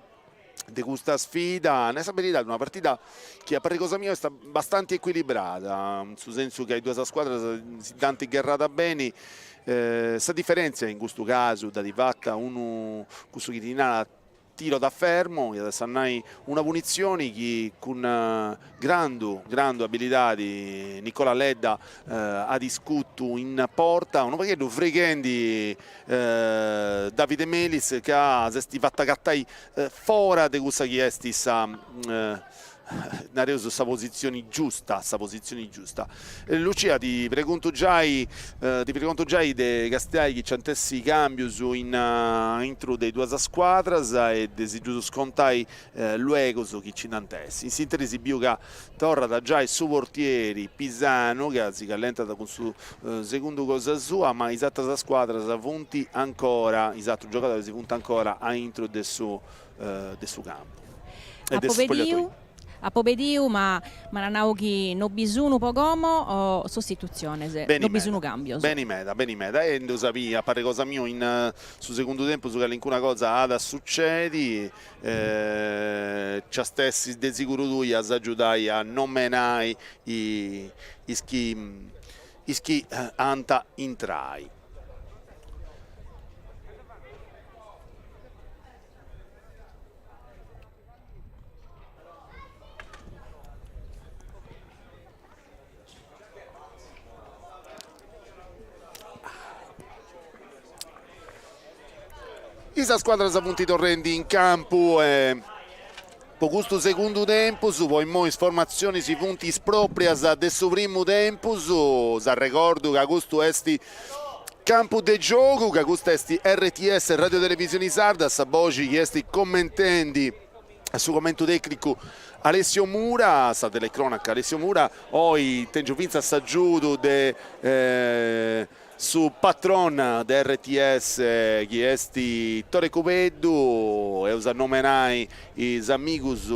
de custa sfida, nai sa beridadi una partida chi a parri cosa mia est bastanti ecuilibrada, in su sensu ca is duas scuadras si dd'ant gherrada beni, sa diferentzia in custu casu dd'at fata unu cussu chi ti narat Tiro da fermo, iat a nai una punitzioni chi cun grandu grandu abilidadi Nicola Ledda at iscutu in porta, unu pagheddu frighendi Davide Melis ca s'est fatu agatai fora de cussa chi est sa. nareus sa positzioni giusta, sa positzioni giusta. Lucia ti preguntu giai ti pregontu giai de castiai chi nci ant essi cambius in aintru de is duas scuadras e de si ddus contai luegus chi nci nd'ant essi. In s'interis biu ca torrat giai su portieri Pisanu ca si callentat cun su segundu cosa sua, ma is atras scuadras funt ancora, is atrus giogadoris funt ancora aintru de su de su campu e de su spogliatoio. Apo pediu ma m'ana nau chi no bi sunu po como sostitutziones, no bi sunu cambios. Beni meda, beni meda e dd'eus a biri a parri cosa miu in su segundu tempus calincuna cosa at a sucedi, nc'ast essi de siguru tui as agiudai a nomenai is chi is chi ant a intrai. Is scuadras funt torrendi in campu e po custu segundu tempus, po immoi is formatzionis funt is proprias de su primu tempus, s'arregordu ca custu est Campu de giogu, ca custa est RTS Radio Televisioni Sarda, sa boxi chi est commentendi su commentu tecnicu Alessio Mura, sa telecronaca Alessio Mura, oi tengiu fintzas s'agiudu de su patron de RTS chi est Tore Cubeddu, eus a nomenai is amigus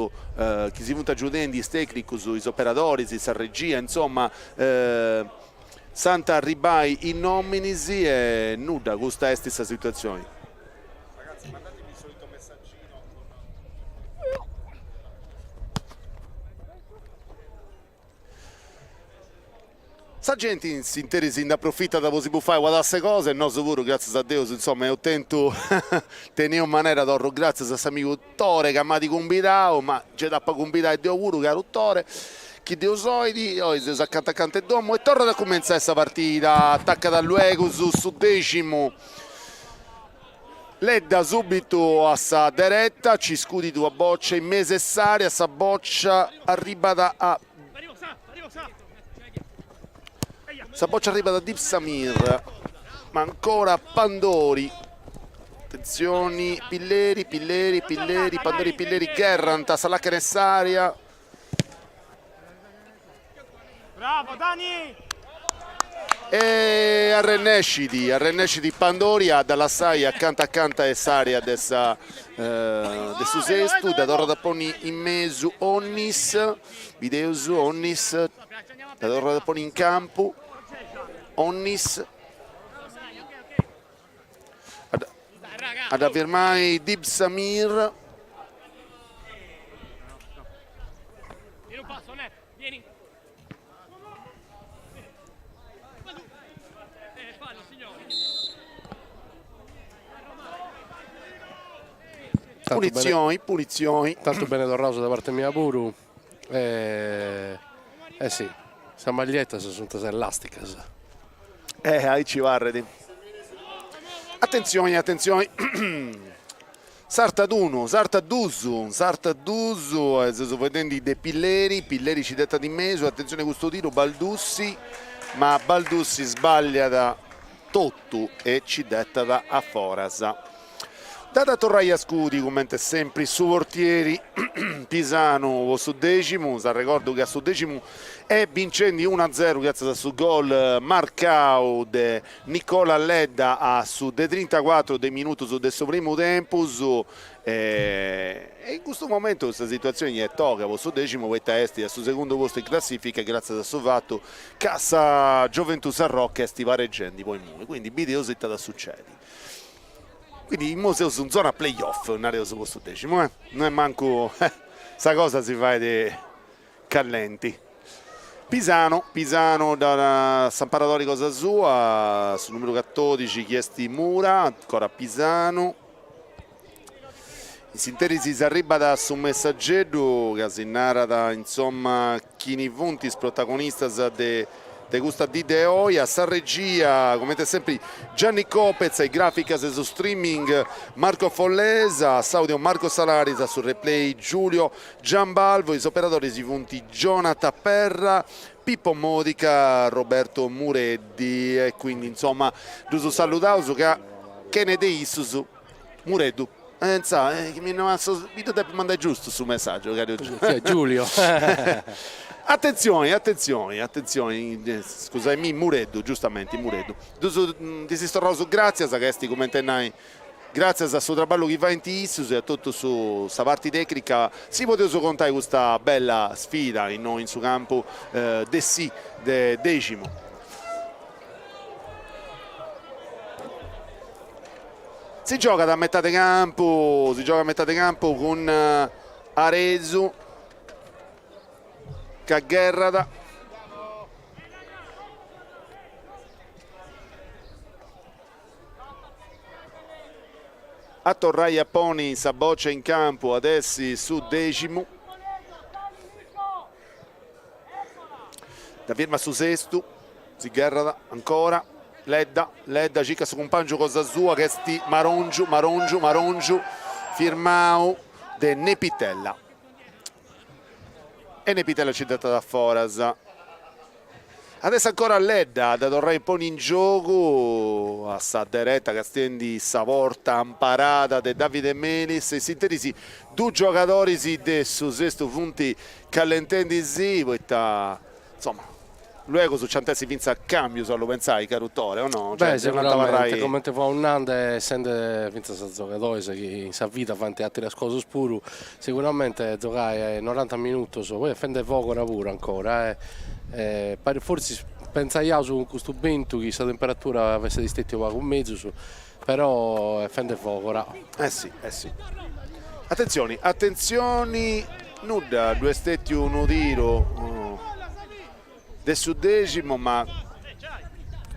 chi si funt agiudendi, is tecnicus, is operadoris, sa regia, insoma S'ant a arribbai is nominis e nudda, custa est sa situatzioni. Sa genti in s'interis nd'aprofitat po si bufai una tassa 'e cosa e nosu puru, gràtzias a Deus, insoma, eus tentu teniaus manera, torru gràtzias a s'amigu Tore ca m'at cumbidau, ma gei t'apu a cumbidai deu puru, caru Tore, chi Deus 'olit, oi seus acanta acanta 'e domu e torrat a cumentzai sa partida, atacat luegus su Deximu, Ledda subitu a sa dereta, ci scudit una boccia in mesu 'e s'area, sa boccia arribat a Sa boccia arribat a Dib Samir, ma ancora Pandori. Atentzioni, Pilleri, Pilleri, Pilleri, Pandori, Pilleri gherrant a sa lacana 'e s'area. Bravo Dani! E arrennescit, arrennescit Pandori a dda lassai acanta acanta 'e s'area de sa de su Sestu, dda torrat a ponni in mesu Onnis, bideus Onnis, dda torrat a ponni in campu, Onnis, a dda firmai Dib Samir. Punitzioni, punitzioni. Tantu bene torraus de parte mia puru. E eh sì, sas magliettas sunt elasticas. Eh, aici parrit. Atentzioni, atentzioni. Sartat unu, sartat dus, sartat dus, e seus faeddendi de Pilleri, Pilleri ci dd'etat in mesu, atentzioni custu tiru, Baldussi, ma Baldussi sbagliat totu e ci dd'etat a foras. Dd'at a torrai a scudi, cumenti sempri, su portieri Pisanu po su Deximu, s'arregordu ca su Deximu est bincendi unu a zeru gratzias a su gol marcau de Nicola Ledda a su de trintacuatru de minutus de su primu tempus e in custu momentu sa situatzioni est toga po su Deximu poita est a su segundu postu in classifica gratzias a su fatu ca sa Gioventù Sarroch est pareggendi po immoi, quindi bideus ita at a sucedi. Quindi immoi seus in zona play off, nareus po su Deximu, eh, no est mancu sa cosa si fait callenti. Pisano, Pisano da s'amparadori cosa sua, su numeru catodixi chi est Mura, ancora Pisano. In s'interis s'arribat su messageddu ca si narat insomma chini funt is protagonistas de. de custa dì de oi, a sa regia, cumenti sempri, Gianni Copez, a is graficas e su streaming Marco Follesa, a s'audio Marco Salaris, a su replay Giulio Giambalvo, is operadoris funt Gionata Perra, Pippo Modica, Roberto Mureddi e quindi insoma ddus saludaus ca chene de issus Mureddu insa mi ddu depit mandai giustu su messaggiu Giulio Attenzioni attenzioni attenzioni scusaimì Mureddu giustamenti Mureddu ddus ddis torraus gratzias ca est cumenti nai Gràtzias a su traballu chi faint issus e a totu su sa parti tècnica si podeus contai custa bella sfida innoi in su campu Dessì de Deximu. Si giogat a metade campu, si giogat a metade campu cun Aresu ca gherrat. A torrai a ponni sa bòcia in campu at essi su Deximu. Dda firmat su Sestu, si gherrat ancora, Ledda, Ledda circat su cumpàngiu cosa sua chi est Marongiu, Marongiu, Marongiu, firmau de Nepitella. E Nepitella nci dd'etat a foras. Adesso ancora Ledda a dda torrai a ponni in giogu a sa dereta castiendi sa porta amparada de Davide Melis in s'interis dus giogadoris de su Sestu funt callentendi·sì poita insoma luegus nci ant essi fintzas cambius a lu pentzai caru Tore o no? Beh sicuramente comente fua nande essende fintzas giogadores chi in sa vida faint ateras cosas puru Seguramente giogai noranta minutos, poi est fende fogora puru ancora e parit fortzis pentzaiaus cun custu bentu chi sa temperatura fessit stetia unu pagu mezus, però est fende fogora. Eh si, eh si. Atentzioni, atentzioni, nudda, ddu est stetiu unu tiru de su Deximu ma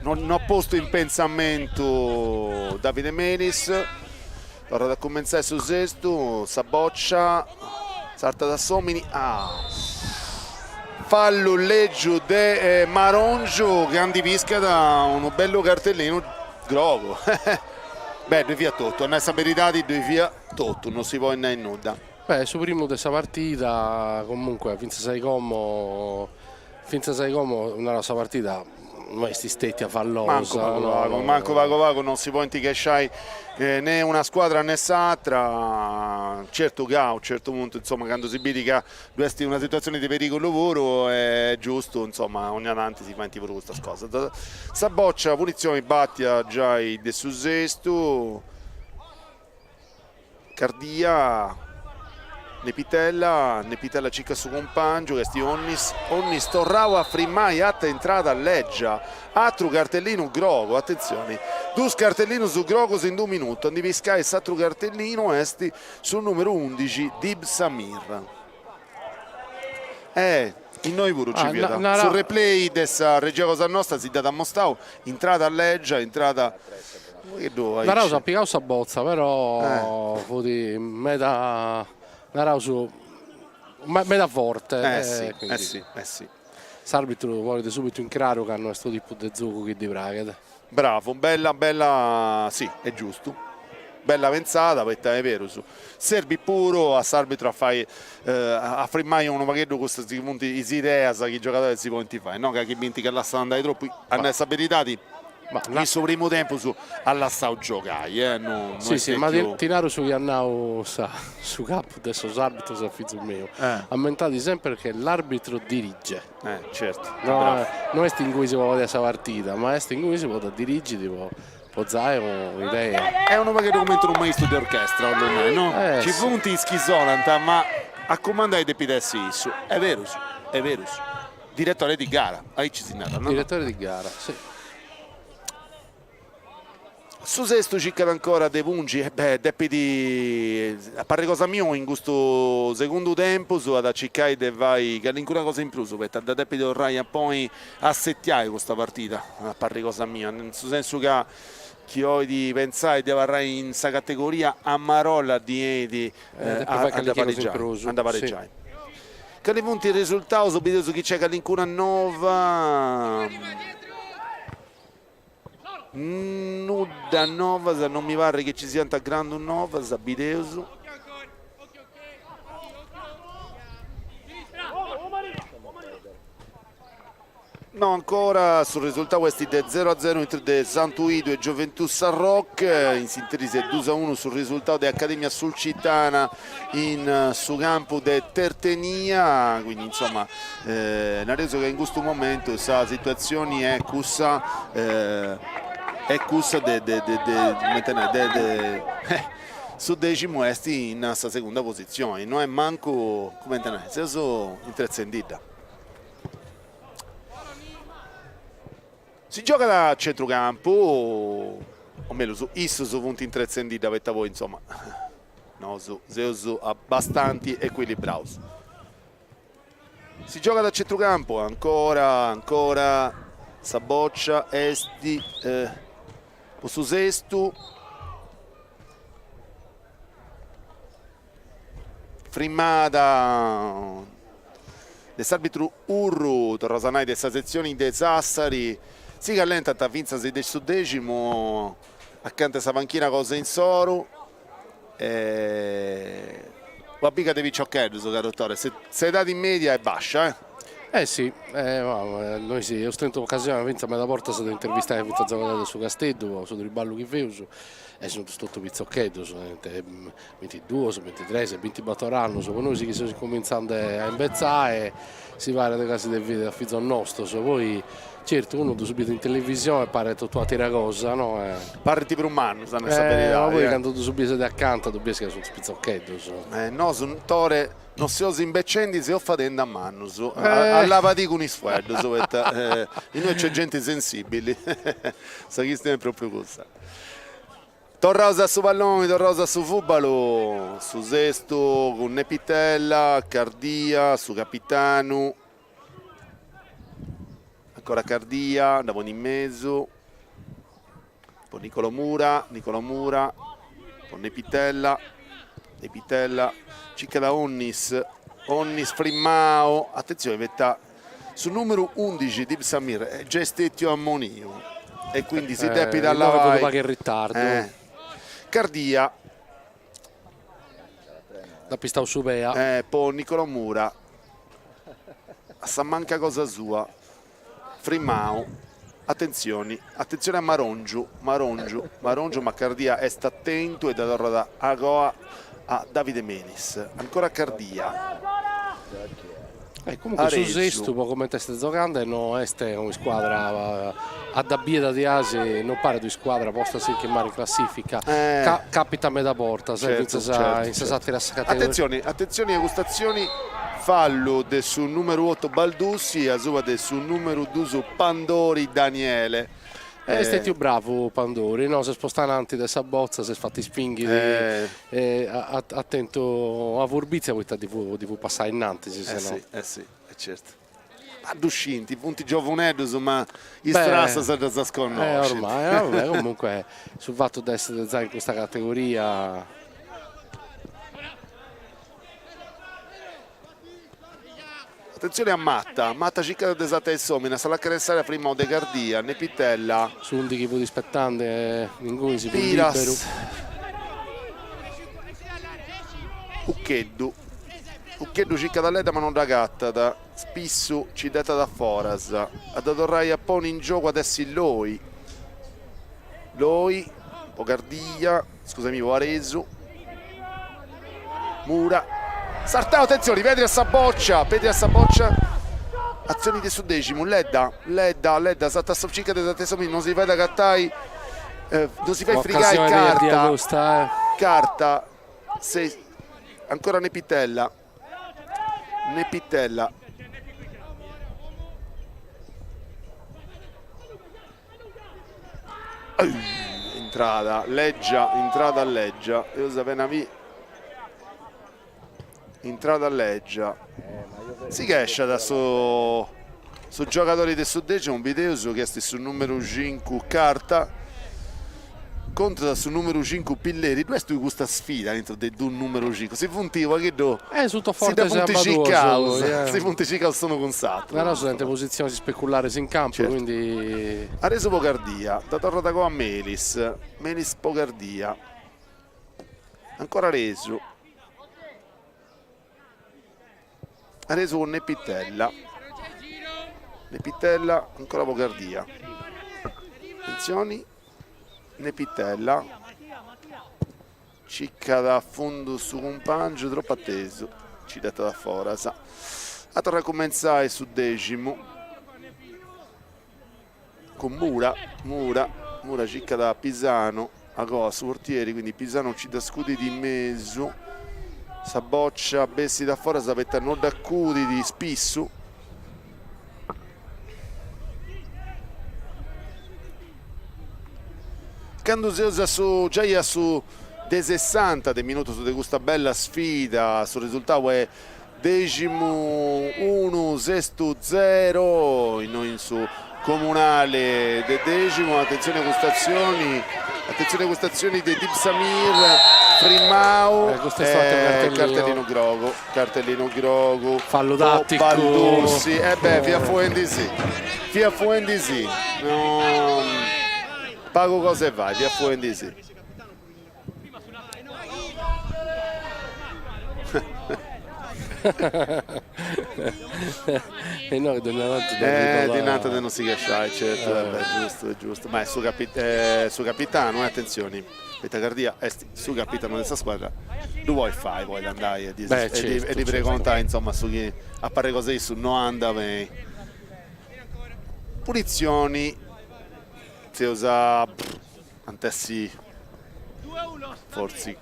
non at postu in pentzamentu Davide Melis, torrat a cumentzai su Sestu, sa bòcia sartat a s'omini, ah fallu lègiu de Marongiu chi ndi piscat unu bellu cartellinu grogu, beh ddoi fiat totu, a nai sa beridadi ddoi fiat totu, non si podit nai nudda. Beh, su primu de sa partida, comunque, fintzas a como, fintzas a como, naraus sa partida no est stetia fallosa. Mancu pagu pagu, mancu pagu pagu, non si podint chesciai ne una scuadra ne s'atra, certu ca a u' certu puntu, insoma, candu si bidi ca ddu est una situazioni de perigulu puru est giustu, insoma, ogna tanti si faint puru custas cosas. Sa boccia, punizioni batia giai de su Sestu Cardia, Nepitella, Nepitella circat su cumpangiu chi est Onnis, Onnis torrau a frimai atra intrada lègia, atru cartellinu grogu, atentzioni, dus cartellinus grogus in d'u minutu, a ndi piscai s'atru cartellinu est su numeru undixi Dib Samir. Eh, innoi puru ci fiat, su replay de sa regia cosa nosta si dd'at ammostau, intrada lègia, intrada Naraus at pigau sa botza però fut meda naraus meda forte eh si eh si eh si S'arbitru ponit subitu in craru ca no est su tipu de giogu chi ddi praghet. Bravu bella bella si est giustu bella pentzada poita est berus serbit puru a s'arbitru a fai a frimai unu pagheddu custas chi funt is ideas chi is giogadoris si podint fai no ca chi bint ca lassant andai tropu a nai sa beridadi In su primu tempus at lassau giogai, eh, no est stetiu. Si, si, ma ti naru su chi at nau sa su capu de sos arbitros a fizu meu, ammentadi semper che l'arbitro dirige. Eh, certu. No, no est ingui si po fai sa partida, ma est ingui si po dirigiri po po zai un'idea. Est unu pagheddu cumenti unu maistu de orchestra, 'ollu nai, no? Ci funt is chi sonant, ma a cumandai depit essi issu. Est berus, est berus. Direttore di gara, aici si narat, no? Direttore di gara, si. Su Sestu circat ancora de pungi, e beh, depit, a parri cosa mia, in custu segundu tempus at a circai de fai calincuna cosa in prus, poita dda depit torrai a ponni a assetiai custa partida, a parri cosa mia, in su sensu ca chi 'olit pentzai de abarrai in sa categoria a marolla ddi 'enit a dda paregiai, a dda paregiai. Cali funt is resultaus, bideus chi nc'est calincuna nova. Nudda novas, non mi parrit chi ci siant grandu novas, bideus. No ancora, su resultau est de zero a zero intre de Santu 'Idu e Gioventù Sarroch, in s'interis est dus a unu su resultau de Academia Sulcitana in su campu de Tertenia, quindi insoma nareus ca in custu momentu sa situatzioni est cussa est cussa de de de de cumenti nai de de su Deximu est in sa segunda positzioni, no est mancu cumenti nai, seus intretzendidda. Si giogat a centrucampu, o mellus, issus funt intretzendidda poita poi insoma nosu seus bastanti ecuilibraus. Si giogat a centrucampu, ancora ancora sa bòcia est po su Sestu. Frimada de s'arbitru Urru, torraus a nai de sa setzioni de Sassari, si callentant fintzas is de su Deximu acanta 'e sa panchina cosa insoru e una biga de piciocheddus, caru Tore, s'edadi media est bascia eh. Eh si, nois eus tentu ocasioni fintzas meda bortas de intervistai fintzas giogadoris de su Casteddu po su triballu chi feus e sunt totu pitzocheddos, tenint bintiduos, bintitres, bintibator annos, po nois chi seus incumintzende a imbetzai si paret casi de biri a fizos nostros, poi certu unu ddus biet in televisione e paret totu atera cosa no. Parint prus mannus a nai sa beridadi. Ma poi candu ddus bies de acanta ddu bies ca sunt pitzocheddos. Nosu Tore non seus imbecendi seus fadendi a mannus, allabadì cun is fueddus poita innoi nc'est genti sensibili, sa chistioni est propriu cussa. Torraus a su palloni, torraus a su fùbalu, su Sestu cun Nepitella, Cardia, su capitanu, ancora Cardia, dda ponit in mesu, po Nicolo Mura, Nicolo Mura, po Nepitella, Nepitella, circat a Onnis, Onnis frimmau, atentzioni poita Su numeru undixi Dib Samir est giai stetiu ammoniu e quindi si depit allavai. Unu pagu in ritardu. Cardia. Dd'at pistau su pea. Po Nicolò Mura. A sa manca cosa sua. Frimau. Atentzioni, atentzioni a Marongiu, Marongiu, Marongiu ma Cardia est atentu e dda torrat agoa a Davide Menis. Ancora Cardia. E comunque su Sestu po comente est giogande no est un'iscuadra a dda biri diasi no paret un'iscuadra posta a si chimare in classifica, ca capitat meda bortas fintzas in sas ateras categorias. Atentzioni, atentzioni a custa atzioni, fallu de su numeru oto Baldussi asuba de su numeru dus Pandori Daniele. Est stetiu bravu Pandori, no, s'est postu ananti de sa botza, s'est fatu ispinghiri e at tentu una furbizia poita ddi fut ddi fut passau innantis, se no. Eh si, eh si, e certu. Ma ddu scint, funt giovuneddus ma is trassas ddas connoscint. Eh ormai, va bè, comunque su fatu de essere giai in custa categoria Atentzione a Matta, Matta circat de sartai s'omini, a sa lacana 'e s'area frimau de Cardia, Nepitella. S'undixi fut ispettande inguni si fut liberu. Uccheddu, Uccheddu circat a Ledda ma non dd'agatat, Spissu nci dd'etat a foras, a dda torrai a ponni in giogu at essi Loi, Loi po Cardia, scusami, po Aresu. Mura, sartau, atentzioni, Pedri a sa bòcia, Pedri a sa bòcia, atzioni de su Deximu, Ledda, Ledda, Ledda, sartat sa circat de sartai s'omini, non si fait agatai, non si fait frigai Carta, Carta, ancora Nepitella, Nepitella. Intrada lègia, intrada lègia, eus apena biu, intrada lègia, si chesciat su su giogadori de su Deximu, bideus chi est su numeru cincu Carta. Contras a su numeru cincu Pilleri, ddu est custa sfida intro de dus numerus cincu, si funt u' pagheddu, Eh, sunt si dda fortes funt ambaduos, circaus, yeah. si funt circaus s'unu cun s'atru. Naraus tenint positzionis specularis in campu, Certu. quindi. Aresu po Cardia, dda torrat agoa Melis, Melis po Cardia, ancora Aresu. Aresu cun Nepitella. Nepitella ancora po Cardia. Atentzioni, Nepitella circat a fundu su cumpangiu tropu atesu, nci dd'etat a foras. A torrai a cumentzai su deximu cun Mura, Mura, Mura circat a Pisano, agoa su portieri, quindi Pisano nci dda scudit in mesu, sa bòcia bessit a foras poita no dd'acudit Spissu. Candu seus a su giai a su de sessanta de minutus de custa bella sfida, su resultau est Deximu unu, Sestu zero, innoi in su comunale de Deximu, atentzioni a custa atzioni, atentzioni a custa atzioni de Dib Samir, frimau, e cartellinu grogu, cartellinu grogu, Fallu tatticu, Baldussi, e beh, fiat fuendisì, fiat fuendisì, no, pagu cosa 'e fai, fiat fuendisì. E no, ddi nant de eh, ddi nant de non si chesciai, certu, eh. Beh, giustu, è giustu. Ma è su, capi eh, su capitanu, eh, attenzioni, poita Cardia est su capitanu de sa squadra, ddu podit fai, podit andai e ddi, Beh, certo, e ddi, e ddi pregontai, insomma, su chi a parri cosa issu no andat beni. Punizioni, seus a Ant essi fortzis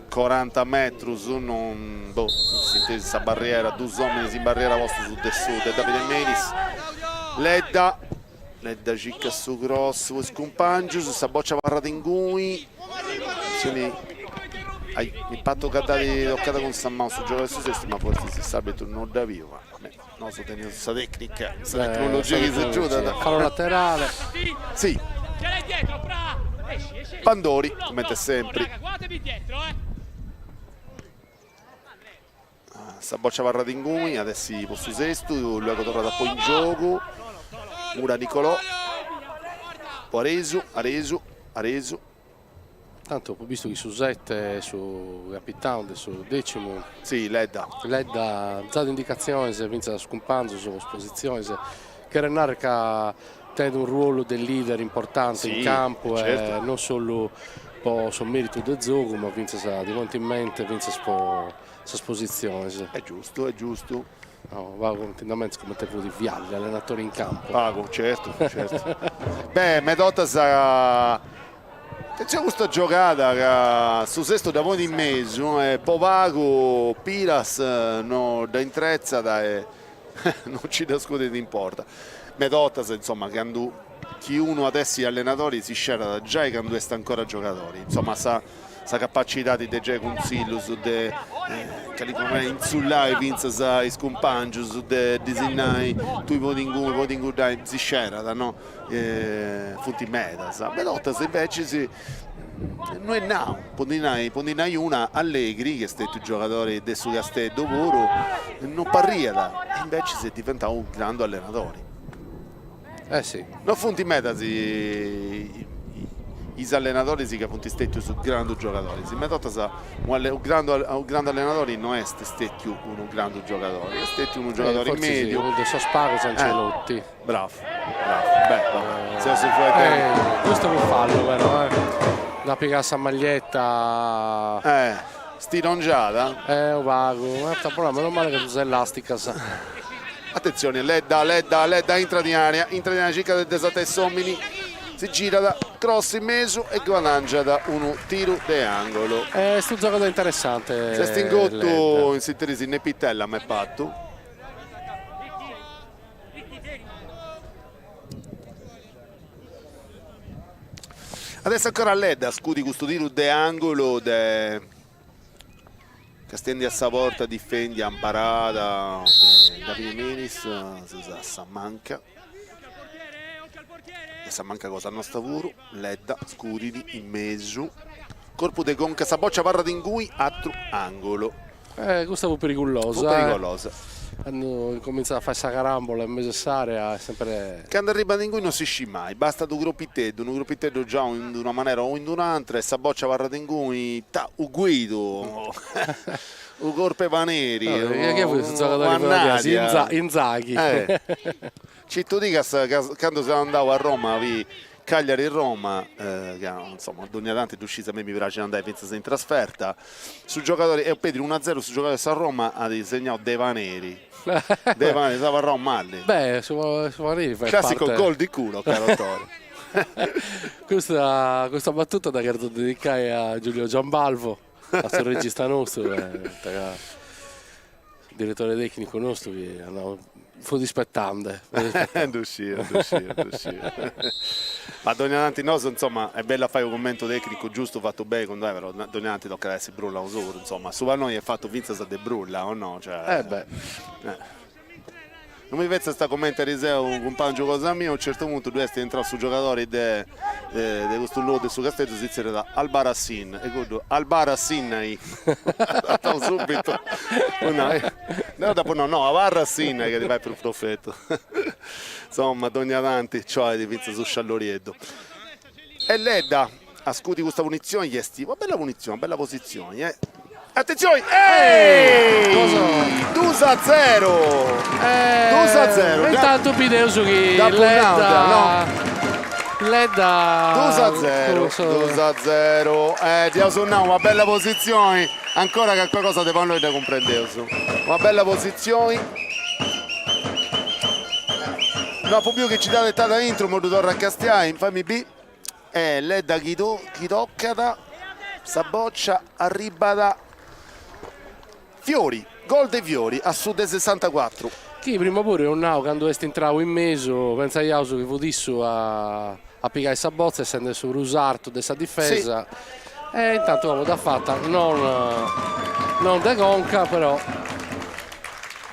coranta metrus, non, boh, s'intendi sa barriera, dus ominis in barriera postus de su de Davide Melis. Ledda, Ledda circat su cross po is cumpangius, sa boccia abarrat inguni, atentzioni, ai, mi parit ca dd'at tocada cun sa manu su giogadori de su Sestu, ma fortzis s'arbitru no dd'at biu, ma Nosu teneus sa tecnica, sa tecnologia chi s'agiudat. Fallo laterale. Si. Pandori, comente sempri. Sa boccia abarrat inguni, at essi po su Sestu, luego torrat a poi in giogu. Mura Nicolò. Po Aresu, Aresu, Aresu. Tantu apo bistu chi su sette, su capitanu de su Decimu. Si, Ledda. Ledda zat indicatziones fintzas a sos cumpanzos, po sas positziones, cheret narrer ca tenet unu ruolu de leader importante in campu e non solu po sos meritos de zogu, ma fintzas ti ponent in mente fintzas po sas positziones. Est giustu, est giustu. No, pagu ti nd'ammentas comente fut Vialli, allenatore in campu. Pagu, certu, certu. Beh, medotas Atentzioni a custa giogada ca su Sestu dda ponit in mesu e po pagu Piras no dda intretzat e no nci dda scudit in porta. Medotas, insoma, candu chi unu at essi allenadori si scerat giai candu est ancora giogadori, insoma sa sa capacidadi de giai cunsillus, de calincuna manera intzullai fintzas is cumpangius, de ddis nai tui poni inguni, poni inguddai, si scerat no Funt medas, medotas invecis no est nau, po ndi nai po ndi nai una, Allegri, chi est stetiu giogadori de su Casteddu puru, no parriat, e invecis est diventau unu grandu allenadori. Eh si. No funt medas is allenadoris chi funt stetius grandu giogadoris, medotas unu grandu unu grandu allenadori no est stetiu unu grandu giogadori, est stetiu unu giogadori mediu. Unu de sos pagos Ancelotti. Bravu, bravu, beh, vabbè, seus fueddendi. Eh, custu fut fallu però, eh. Nd'at pigau sa maglietta. Eh, stirongiada? Eh, u pagu, ma però meno male ca sunt elasticas. Attenzione, Ledda, Ledda, Ledda intrat in area, intrat in area, circat de sartai s'omini, si girat, cross in mesu e guadangiat unu tiru de angolo. Est unu giogadore interessante. S'est ingotu in s'interis Nepitella, m'est patu. Adesso ancora Ledda scudi custu tiru de angolo de castiendi a sa porta difendia amparada de Davide Melis, sa manca. De sa manca cosa nosta puru, Ledda scudit in mesu, corpu de conca, sa boccia abarrat ingui, atru angolo. Eh, custa fut perigulosa. Fut perigulosa. Candu incomintzat a fai sa carambola in mesu 'e s'area est sempre. Candu arribat ingui non si scit mai, bastat unu cropiteddu, unu cropiteddu giau in d'una manera o in d'un'antra e sa boccia abarrat ingui, ta, u Guidu, u corp'e paneri, Chi fut su giogadori Inzaghi. Cittu digas ca candu seu andau a Roma fi Cagliari Roma, ca insoma dogna tanti ddu scis a mei mi praxit andai fintzas in trasferta, su giogadori, eus perdiu unu a zeru su giogadori de sa Roma at segnau de paneri, de paneri, seu abarrau mali. Beh su paneri fait parte. Classico gol di culo caro Tore. Custa custa battuta dda cherzo dedicai a Giulio Giambalvo, a su regista nostru, ca Diretore tecnicu nostru chi at nau fut ispettande. Ddu sciu, ddu sciu, ddu sciu. Ma dogna tanti nosu, insoma, est bellu a fai unu cummentu tecnicu giustu fatu beni cun dai, però dogna tanti tocat a essi brullaus puru, insoma. Su palloni est fatu fintzas de brulla, o no? Cioè. Eh beh. Non mi fetzast cumenti ariseu unu cumpangiu cosa mia, a unu certu puntu ddu est intrau su giogadori de de custu nou de su Casteddu si zerriat Albarracin e cuddu Albarra Sinnai at nau subitu deu dd'apu nau no abarra a Sinnai ca ti fait prus profetu insoma dogna tanti nci 'olit fintzas su sciallorieddu e Ledda a scudi custa punitzioni chi est una bella punitzioni, una bella positzioni eh. Atentzioni! Ehi! Dus a zero! Dus a zero! Intantu bideus chi Ledda Ledda Dus a zero, dus a zero. Eh, dd'iaus nau, una bella positzioni. Ancora calincuna cosa de palloni dda cumprendeus. Una bella positzioni. No apu biu chi nci dd'at 'etada aintru, imoi ddu torru a castiai, fammi bì. E Ledda chi chi tocat sa boccia arribat Fiori, gol de Fiori a su de sessantacuatru. Chi prima puru eus nau candu est intrau in mesu pentzaiaus chi fut issu a a pigai sa botza essende su prus artu de sa difesa e intantu como dd'at fata non non de conca però.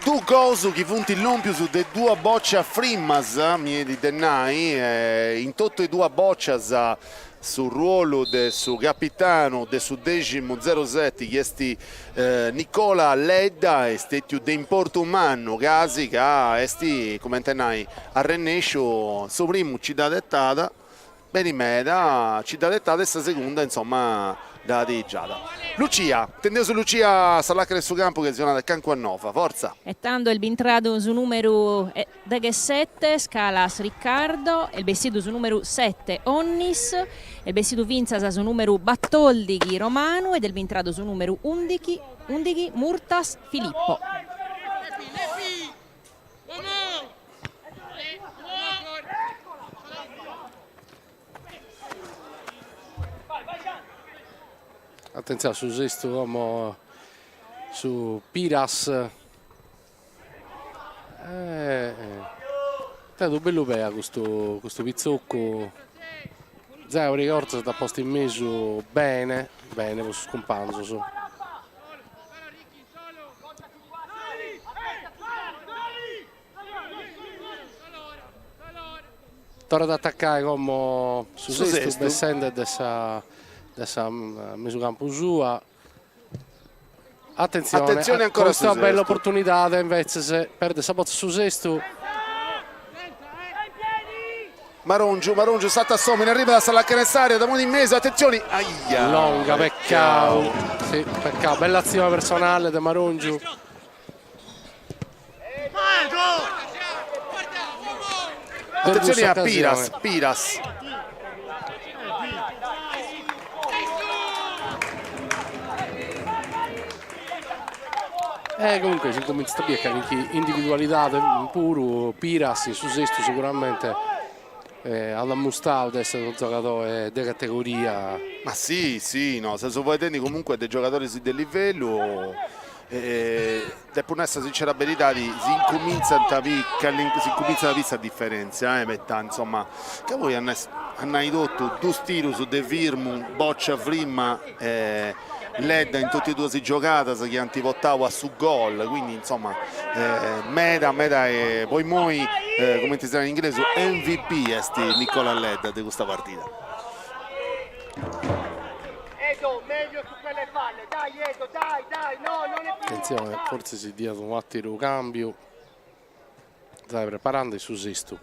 Dus gols chi funt lompius de duas bòcias frimas, mi 'enit de nai, in totu e duas bòcias su ruolu de su capitanu de su deximu zeroseti chi est Nicola Ledda est stetiu de importu mannu casi ca est, cumenti nai, arrennesciu su primu nci dd'at 'etada Beni meda, nci dd'at 'etada e sa segunda insoma dd'at giada. Lucia, intendeus Lucia a sa lacana 'e su campu chi si 'onat calincuna nova, fortza. E tando est bintradu su numeru deghessete, Scalas Riccardo, est bessidu su numeru sete, Onnis, est bessidu fintzas su numeru batoldighi, Romanu, ed est bintradu su numeru undighi, undighi, Murtas Filippo. Atentzione a su Sestu como su Piras. Eh, tenet unu bellu pee custu custu pitzoccu. Zai Origorza dd'at postu in mesu bene, bene po sos cumpanzos. Torrat a atacai como su Sestu bessende de sa de sa mesucampu sua. Atentzione, Atentzione ancora custa bella oportunidade invetzes perdet sa botza su Sestu. Marongiu, Marongiu sartat s'omine, arribat a sa lacana 'e s'area, dda ponit in mesu, atentzioni, aia! Longa, peccau, si, peccau, bella atzione personale de Marongiu. Atentzioni a Piras, Piras. E comunque si incomintzat a biri calincuna individualidade puru, Piras in su Sestu seguramente at ammustau de essere unu giogadore de categoria. Ma si, si, no, seus faeddendi comunque de giogadoris de livellu e depu nai sa sincera beridadi, si incumintzant a biri si incumintzat a biri sa diferentzia, poita insoma, ca poi a nai totu, dus tirus de firmu, boccia frima e. Ledda in totu e duas is giogadas chi ant portau a su gol, quindi insoma meda meda e po immoi cumenti si narat in inglesu MVP est Nicola Ledda de custa partida. Atentzione, fortzis diat unu atteru cambiu, zai preparande su Sestu.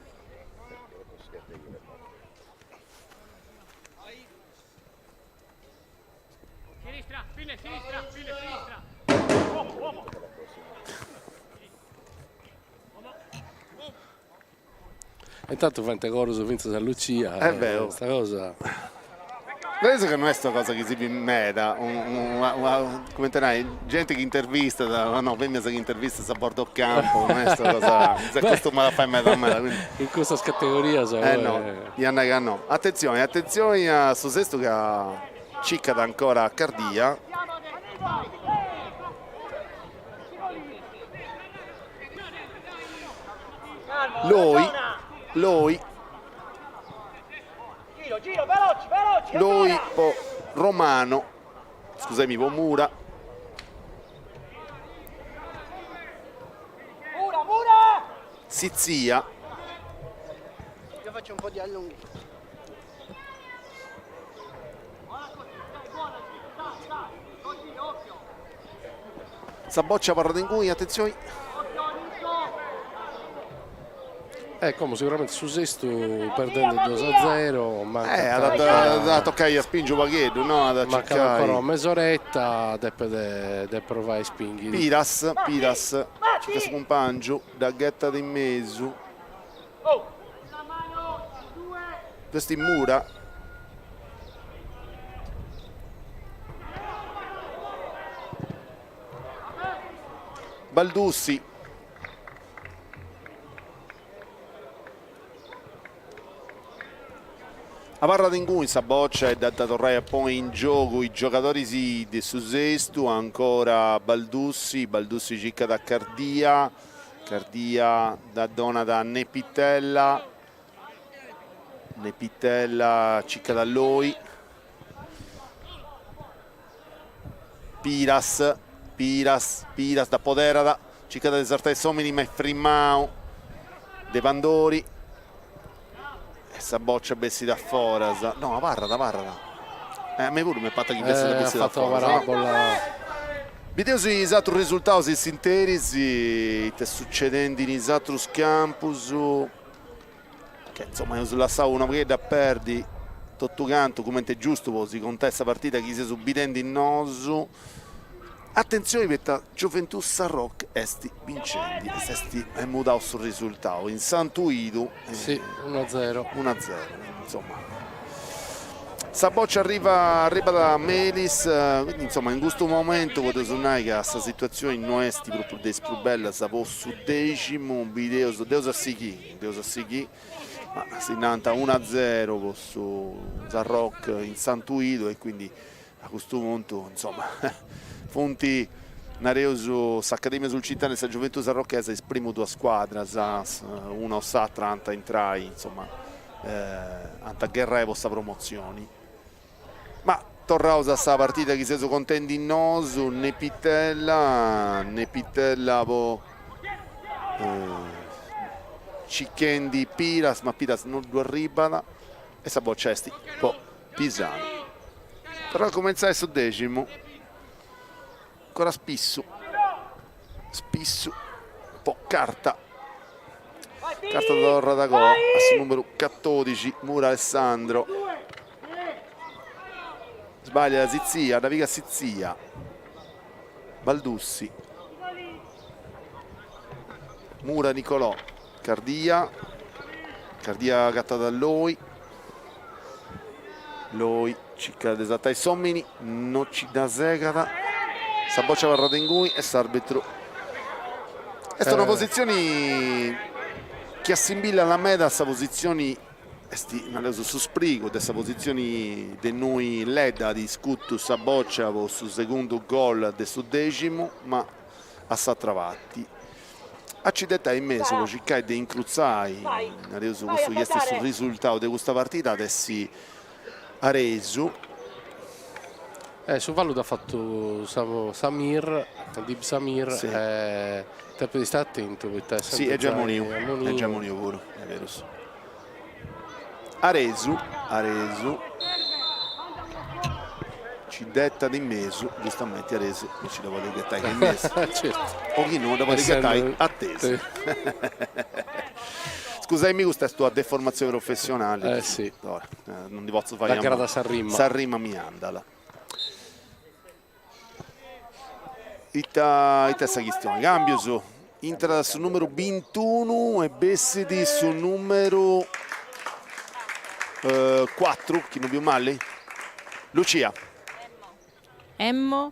E intantu faint corus fintzas a Lucia. Est beru. Custa cosa. Penso ca no est una cosa chi si bit meda, cumenti nai, genti chi intervistat, no, feminas chi intervistant a bordo campo, no est una cosa chi si acostumat a fai meda meda, quindi. In custas categorias. Eh no, ia nai ca no. Atentzioni, atentzioni a su Sestu ca circat ancora Cardia. Loi, Loi. Loi po Romano, scusami, po Mura. Sitzia. Sa boccia abarrat inguni, atentzioni. E como siguramente su Sestu perdende duos a zero mancat Eh, at a tocai a spingi u' pagheddu, no? At a mancat circai. ancora una mesoretta, depet de provai a ispinghiri. Piras, Piras, circat su cumpangiu, dda ghetat in mesu. Est Mura. Baldussi. Abarrat inguni sa bòcia e dd'ant a torrai a ponni in giogu is giogadoris de su Sestu, ancora Baldussi, Baldussi circat a Cardia, Cardia dda donat a Nepitella, Nepitella circat a Loi, Piras, Piras, Piras dd'apoderat, circat de sartai s'omini ma est frimau de Pandori e sa boccia bessit a foras, no abarrat, abarrat, eh a mei puru m'est partu chi fessat bessida a foras, no. Bideus is atrus risultaus in s'interis, ita est sucedendi in is atrus campus, Ca insoma eus lassau una paghedda a perdi totu cantu, cumenti est giustu po si contai sa partida chi seus bidendi nosu. Atentzioni poita Gioventù Sarroch est bincendi e s'est mudau su risultau in Santu 'Idu. Si, unu a zero. Unu a zero, insoma. Sa boccia arriva, arribat a Melis, quindi insoma in custu momentu podeus nai ca sa situatzioni no est propriu de is prus bellas po su Deximu, bideus, dd'eus a sighì, dd'eus a sighì, ma si nant unu a zero po su Sarroch in Santu 'Idu e quindi a custu puntu insoma funt, nareus, s'Academia Sulcitana e sa Gioventù Sarrochesa is primus duas scuadras, una o s'atra ant a intrai insoma ant a gherrai po sa promotzioni. Ma torraus a sa partida chi seus contendi nosu, Nepitella, Nepitella po circhendi Piras, ma Piras no ddu arribat e sa boccia est po Pisanu. Torraus a cumentzai su deximu, ancora Spissu, Spissu po Carta, Carta torrat agoa a su numeru catodixi, Mura Alessandro, sbagliat Sitzia, dda pigat Sitzia, Baldussi, Mura Nicolò, Cardia, Cardia agatat a Loi, Loi circat de sartai s'omini, no ci dda segat, sa boccia abarrat inguni e s'arbitru. Est una positzioni chi assimbillat meda a sa positzioni, est, nareus, su sprigu de sa positzioni de innui Ledda at iscutu sa boccia po su segundu gol de su Deximu, ma a s'atra parti. Acidetta in mesu po circai de incrutzai, nareus, cussu chi est su risultau de custa partida at essi Aresu. Eh, su fallu dd'at fatu Samir, Dib Samir, Sì. e depit istai atentu poita est Sì, sempri est giai giai ammoniu, est ammoniu. giai ammoniu puru, est berus. Aresu, Aresu, nci dd'etat in mesu, giustamenti Aresu non nci dda podit ghetai che in mesu. Certu. O chi no dda podit ghetai atesu. Scusaimi custa est una deformazione professionali. Eh sì. Non ndi potzu fai a Dd'agradat sa rima. Sa rima mi andat. Ita ita est sa chistioni? Cambius, intrat su numeru bintunu e bessit su numeru cuatru, chi non biu mali. Lucia. Emmo,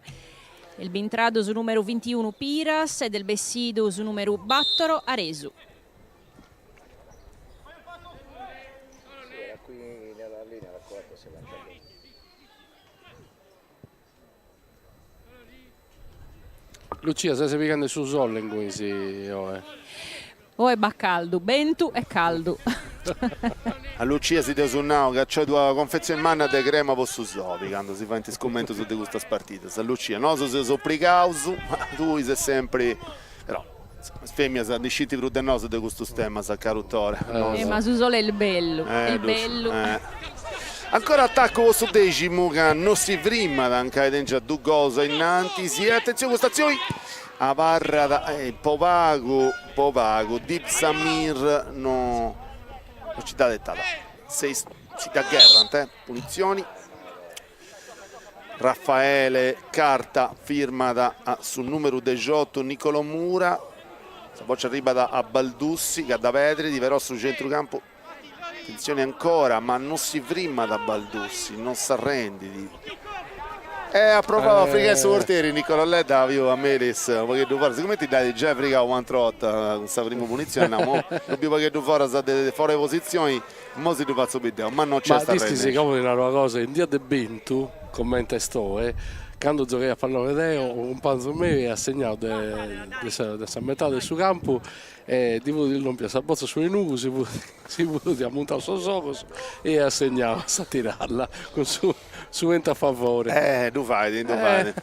est bintradu su numeru bintiunu Piras ed est bessidu su numeru battoro Aresu. Lucia, ses pighende su sole ingunis oe? Oe b'at caldu, bentu e caldu. A Lucia si dd'eus nau ca nc'est una confetzioni manna de crema po su soli candu si faint is cummentus de custas partidas. Lucia, nosu seus obrigaus, ma tui ses sempri, però is feminas ndi scint prus de nosu de custus temas, caru Tore. Eh ma su sole est bellu, est bellu. Ancora attaccu po su Deximu ca no si frimat, mancai tengiat dus gols ainnantis e atentzioni custa atzioni abarrat po pagu po pagu Dib Samir no nci dda ghetat, si dda gherrant, punitzioni. Raffaele Carta firmat a su numeru dexiotu Nicolò Mura, sa boccia arribat a Baldussi ca dda pedrit, però su centrucampu, atentzioni ancora, ma non si frimat Baldussi, non s'arrendit. E at provau a frigai su portieri Nicolò Ledda, biu a Melis unu pagheddu foras, sigumenti dd'at giai frigau un'atera 'orta cun sa primu punitzioni, nau, ddu biu pagheddu foras de fora de positzioni, Mo si ddu fatzu biri deu, ma no nc'est Ma ischis, como ti naro una cosa, in dia de bentu, comente est oe, cando giogaia a pallone deo, unu cumpanzu meu aiat segnadu de de sa de sa metade de su campu e ddi fut lòmpia sa botza a su 'enugu, si fut si fut ammuntadu sos ogos e aiat segnadu a sa tiralla cun su su 'entu a favore. Eh, ddu fait, ddu fait.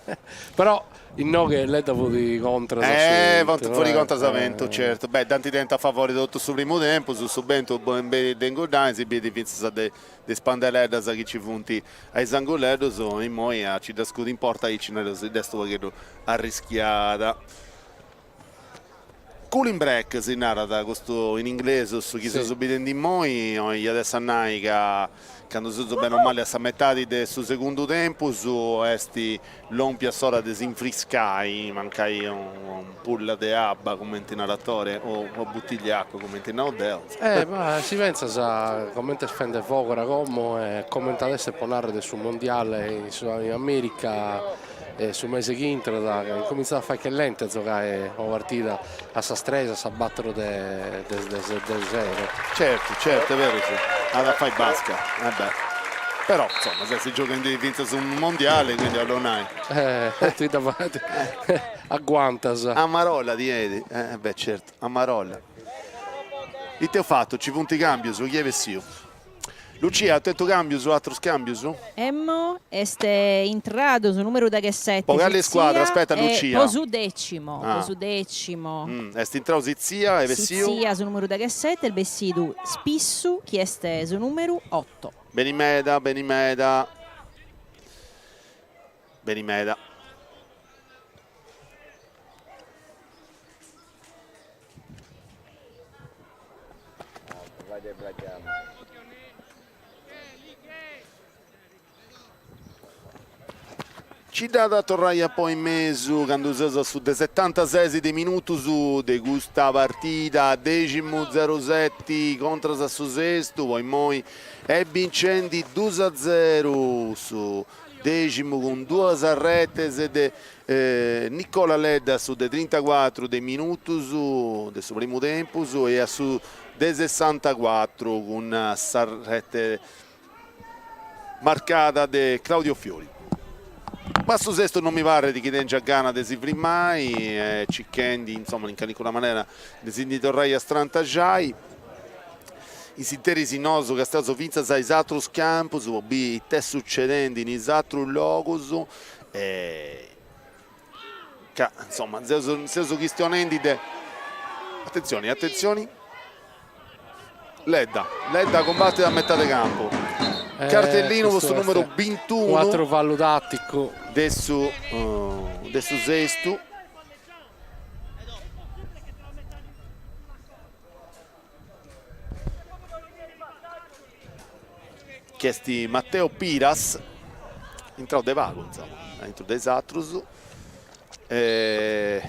Però Inoghe Ledda fut contras a su bentu. Eh, fut contras a bentu, certu. Beh, dd'ant tentu a favori totu su primu tempus, su bentu benit de ingudai, si bidit fintzas de is pandeleddas chi nci funt a is anguleddus, immoi a nci dda scudi in porta aici nareus dd'est u' pagheddu arrischiada. Cooling break si narat custu in inglesu, su chi seus bidendi immoi, iat essi a nai ca candu seus beni o mali a sa metadi de su segundu tempus est lòmpia s'ora de s'infriscai, mancai un'ampulla de abba cumenti narat Tore o una buttiglia 'e acua cumenti nau deu. Eh ma si pensas comente est fende fogora como e comente at esser po narrer de su mondiale in America E su mese chi intrat incumintzat a fai callente a giogai una partida a sas tres, a sas battoro de de sero. Certu, certu, est berus, at a fai basca, e beh. Però, insoma, s'est gioghendi fintzas unu mondiale, quindi 'ollu nai. Eh, ti dda fai, aguantas. Amarolla ti 'enit, eh beh, certu, amarolla. Ite eus fatu, nci funt cambius, chi est bessiu? Lucia, at tentu cambius, atrus cambius? Emmo, est intradu su numeru deghessete Po cali scuadra? Aspetta Lucia. Po su decimo, po su decimo. Est intrau Sitzia e bessiu? Sitzia su numeru deghessete est bessidu Spissu chi est su numeru otto. Beni meda, beni meda. Beni meda. Nci dd'at a torrai a ponni in mesu candu seus a su de setantases de minutus de custa partida, Deximu zeruseti contras a su Sestu, po immoi est bincendi dus a zeru su Deximu cun duas retes de Nicola Ledda a su de trintacuatru de minutus de su primu tempus e a su de sessantacuatru cun sa rete marcada de Claudio Fiori. Ma su Sestu non mi parrit chi tengiat gana de si frimai e circhendi, insoma, in calincuna manera de si ndi torrai a strantaxai. In s'interis nosu castiaus fintzas a is atrus campus po biri ita est sucedendi in is atrus logus e ca insoma seus seus chistionendi de atentzioni atentzioni Ledda Ledda cumbatit a metade campu cartellinu po su numeru bintunu U atru fallu taticu de su de su Sestu. Chi est Matteo Piras, intrau de pagu, insoma, aintru de is atrus. E...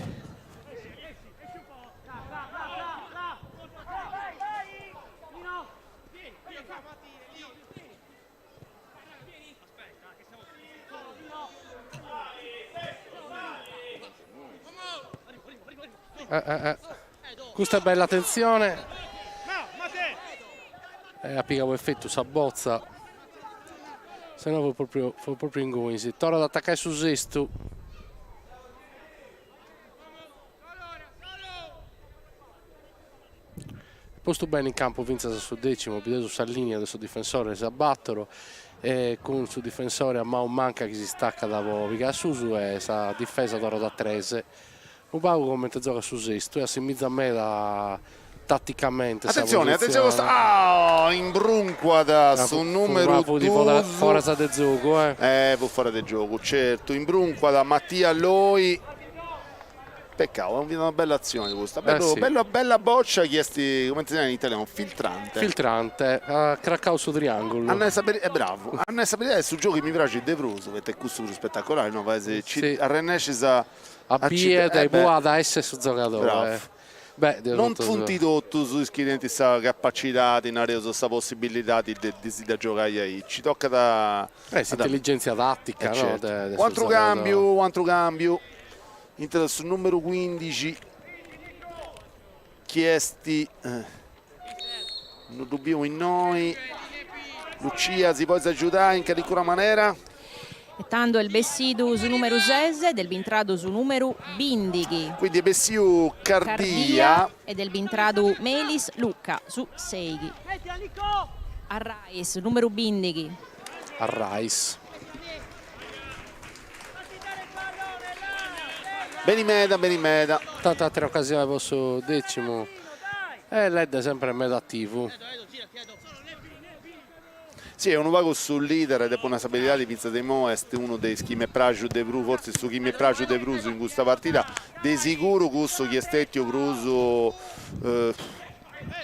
Eh, eh, eh. Custa è bella attenzione. E at pigau efetu sa botza. Se no fut propriu, fut propriu ingunis. Torrat a atacai su Sestu. Postu bene in campu fintzas a su decimu, bideus sa linea de sos difensores a batoro e cun su difensore a manu manca chi si staccat po pigai a susu e sa difesa torrat a tres. Unu pagu comente giogat su Sestu e assimizat meda taticamente sa Atentzione, atentzione custa, ah, imbruncuat su numeru dus. Foras de giogu, eh. Eh, fut fora de giogu, certu, imbruncuat Mattia Loi. Peccau, est una bella atzioni custa, bellu, bella bella boccia chi est, cumenti si narat in italianu, filtrante. Filtrante, at cracau su triangulu. A nai sa beridadi, est bravu, a nai sa beridadi est su giogu chi mi praxit de prus, poita est cussu prus spettacolari, no, fais, ci arrennescis a A bier de ue at a esser su giogadore. Bravu. Beh, Non funt totus is chi tenint sa capacidadi, nareus, sa possibilidadi de si dda giogai aici, tocat a. Eh, s'intelligèntzia tàtica, no, de U' atru càmbiu, u' atru càmbiu, intrat su numeru cuindixi chi est, no ddu biu innoi, Lucia si podis agiudai in calincuna manera? E tando est bessidu su numeru ses ed est bintradu su numeru bindighi. Quindi est bessiu Cardia. Cardia ed est bintradu Melis Luca, su seighi. Arrais, numeru bindighi. Arrais. Beni meda, beni meda. Tanta àtera ocasione po su decimu e Ledda sempre meda ativu. Si, est unu pagu su leader, depu nai sa beridadi, fintzas a imoi est unu de is chi m'est praxiu de prus, fortzis su chi m'est praxiu de prus in custa partida, de siguru cussu chi est stetiu prus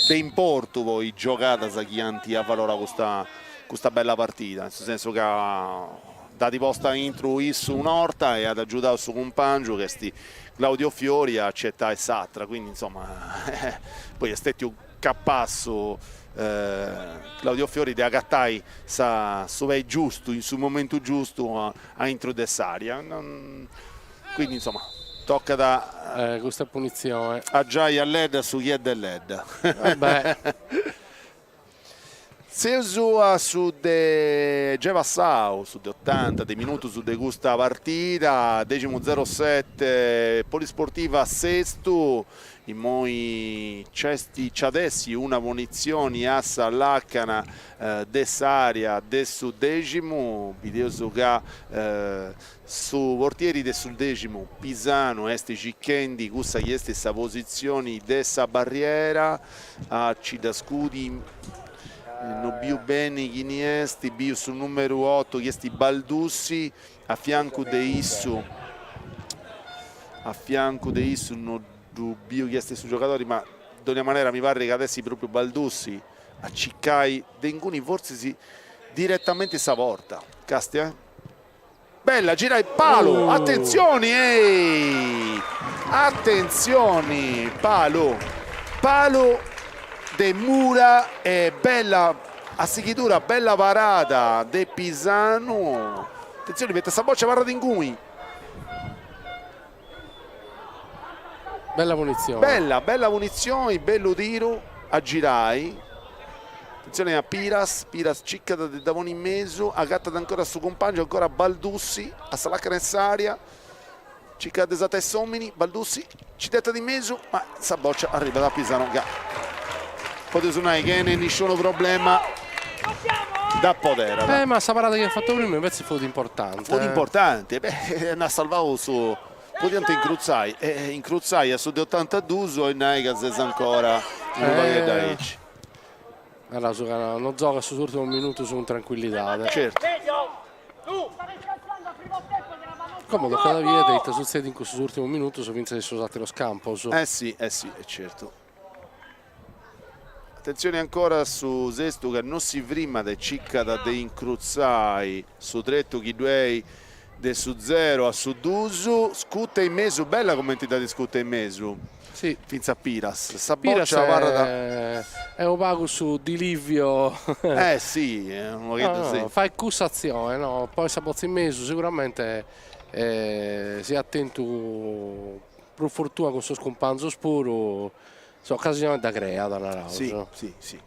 de importu po is giogadas chi ant avalorau custa custa bella partida, in su sensu ca dd'at posta aintru issu un'orta e at agiudau su cumpangiu chi est Claudio Fiori a nci 'etai s'atra, quindi insoma poi est stetiu capassu Claudio Fiori de agatai sa su pei giustu in su momentu giustu aintru de s'area, quindi insoma tocat a Custa punitzione. A giai a Ledda su chi est de Ledda. Seus a su de giai passau, su de otanta de minutus de custa partida, deximu zerosete Polisportiva Sestu, immoi nc'est nc'at essi una punitzioni a sa lacana de s'area de su Deximu, bideus ca su portieri de su Deximu Pisanu est circhendi cussa chi est sa positzioni de sa barriera, a ci dda scudi no biu beni chini est, biu su numeru otu chi est Baldussi, a fiancu de issu a fiancu de issu no ddu biu chi est su giogadori ma dogna manera mi parrit ca at essi propriu Baldussi a circai de inguni fortzis diretamenti sa porta, castia Bella girai palu, atentzioni ehi! Atentzioni, palu, palu de Mura e bella a sighidura, bella parada de Pisanu. Atentzioni poita sa boccia abarrat inguni. Bella punitzioni. Bella, bella punitzioni, bellu tiru a girai. Atentzione a Piras, Piras circat de dda ponni in mesu, agatat ancora su cumpangiu, ancora Baldussi a sa lacana 'e s'area, circat de sartai s'omini, Baldussi ci dd'etat in mesu, ma sa boccia arribat a Pisano ca. Podeus nai chene nisciunu problema dd'apoderat. Eh ma sa parada chi at fatu prima invece fut importante. Fut importante, beh, nd'at salvau su, podiant incrutzai, e incrutzai a su de otantadus 'olit nai ca ses ancora unu pagheddu aici. Naraus ca no giogat sos urtimos minutos cun trancuillidade. Certu. Como tocat a bider ite sutzedit in custos urtimos minutos fintzas in sos ateros campos. Eh si, eh si, est certu. Atentzioni ancora a su Sestu ca no si frimat e circat de incrutzai su tretu chi ddu est de su zero a su dus, scuta in mesu, bella cumenti dd'at iscuta in mesu, si. Fintzas Piras, sa bòcia abarrat. Est unu pagu su Di Livio. Eh si, unu pagheddu si. Fait cussa atzione, no, poi sa botza in mesu seguramente si at tentu prus fortuna cun sos cumpanzos puru, s'ocasione dda creat, naraus. Si, si, si.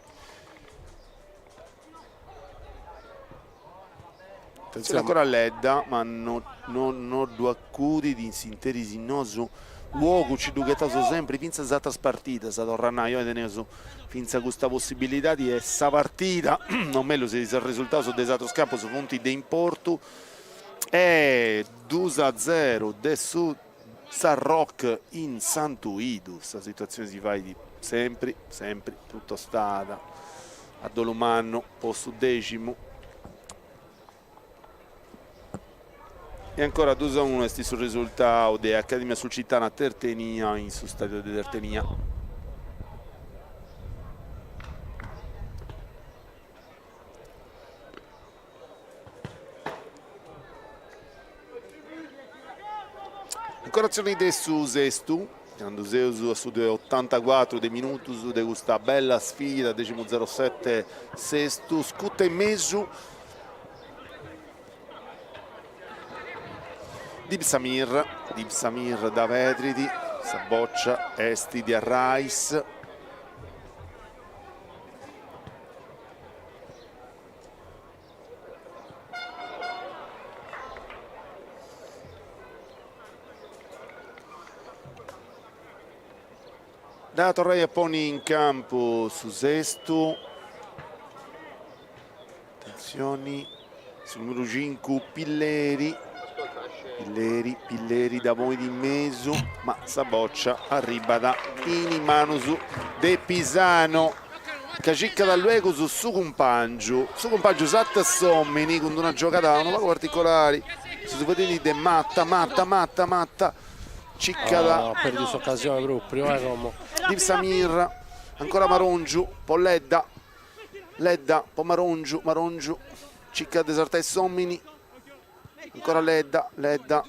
Atentzione ancora Ledda, ma no no no ddu acudit in s'interis nosu 'ogu ci ddu ghetaus sempri fintzas is atras partidas, torru a nai, oi teneus fintzas custa possibilidadi e sa partida, o mellus is resultaus de is atrus campus funt de importu, e dus a zeru de su Sarroch in Santu 'Idu, sa situatzioni si fait sempri sempri prus tostada, a dolu mannu po su Deximu. E ancora dus a unu est su resultau de Academia Sulcitana Tertenia in su stadiu de Tertenia. Ancora atzioni de su Sestu, candu seus a su de otantacuatru de minutus de custa bella sfida, Deximu zerosete Sestu, scuta in mesu, Dib Samir, Dib Samir dda perdit, sa bòcia est de Arrais. Dd'at a torrai a ponni in campu su Sestu. Atentzioni, su numeru cincu Pilleri, Pilleri, Pilleri dda ponit in mesu, ma sa bòcia arribat in is manus de Pisano, ca circat luegus su cumpàngiu, su cumpàngiu Satta s'omini cun d'una giogada unu pagu particolari, si fueddit de Matta, Matta, Matta, Matta, circat. At perdiu s'ocasione propriu, eh como. Dib Samir, ancora Marongiu, po Ledda. Ledda po Marongiu, Marongiu circat de sartai s'omini, ancora Ledda, Ledda,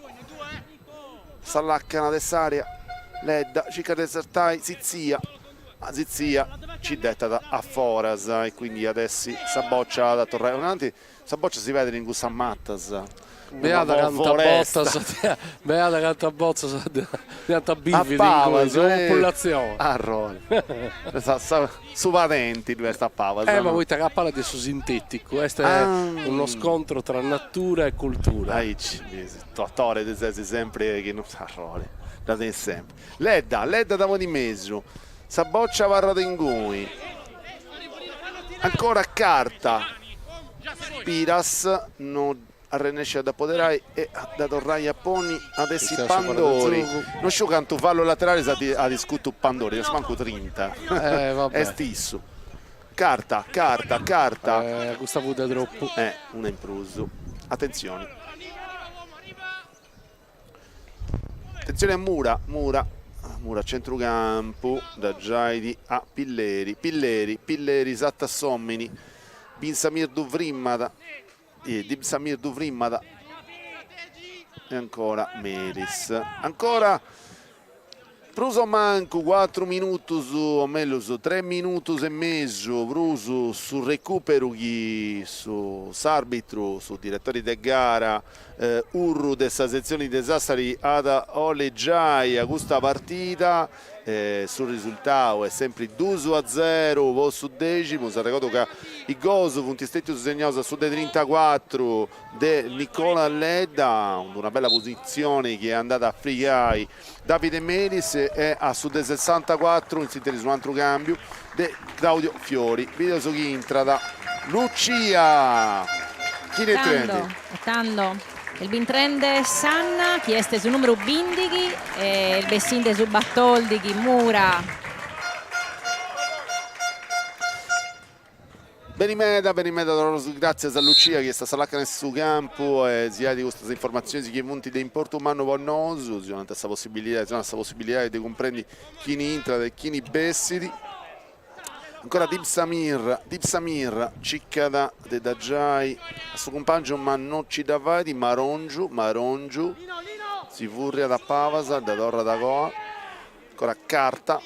sa lacana de s'area, Ledda circat de sartai Zizzia, ma Zizzia nci dd'etat a foras e quindi at essi sa boccia at a torrai ananti, sa boccia si perdit in cussas matas. Beada canta botas, beada canta botzas dd'iant bividu inguni, sa populatzioni. Arrori. Su padenti ddu est a pabas. Eh ma poita ca a palas de su sinteticu, est uno scontro tra natura e cultura. Aici, Tore ti ses sempri chi non, arrori, dda tenis sempri. Ledda, Ledda dda ponit in mesu, sa boccia abarrat inguni. Ancora Carta, Piras no arrennescit a dd'apoderai e a dda torrai a ponni at essi Pandori, no sciu cantu fallu lateralis at iscutu Pandori, est mancu trinta, est issu. Carta, Carta, Carta. Custa fut de tropu. Una in prus. Atentzioni. Atentzioni a Mura, Mura, Mura a centrucampu, dda giait a Pilleri, Pilleri, Pilleri sartat s'omini, Bin Samir ddu frimmat, Dib Samir ddu frimmat, e ancora Melis, ancora Prus o mancu cuatru minutus, o mellus tres minutus e mesu prus su recuperu chi su s'arbitru, su diretori de gara Urru de sa setzioni de Sassari at a 'olli giai a custa partida. Su risultau est sempri dus a zeru po su Deximu, s'arregodu ca is gols funt stetius segnaus a su de trintacuatru de Nicola Ledda, cun d'una bella positzioni chi est andada a frigai Davide Melis e a su de sessantacuatru in s'interis unu atru cambiu de Claudio Fiori. Bideus chi intrat Lucia! Chini est intrendi? E tando est bintrende Sanna chi est su numeru bindighi e est bessinde su batoldighi Mura. Beni meda, beni meda, torraus gràtzias a Lucia chi est a sa làcana 'e su campu e si 'ai custas informatzionis chi funt de importu mannu po nosu, si 'onant sa possibilidadi, si 'onat sa possibilidadi de cumprendi chini intrat e chini bessit. Ancora Dib Samir, Dib Samir circat de dda giai a su cumpàngiu ma no ci dda fait, Marongiu, Marongiu si furriat a pabas, dda torrat a coa, ancora Carta.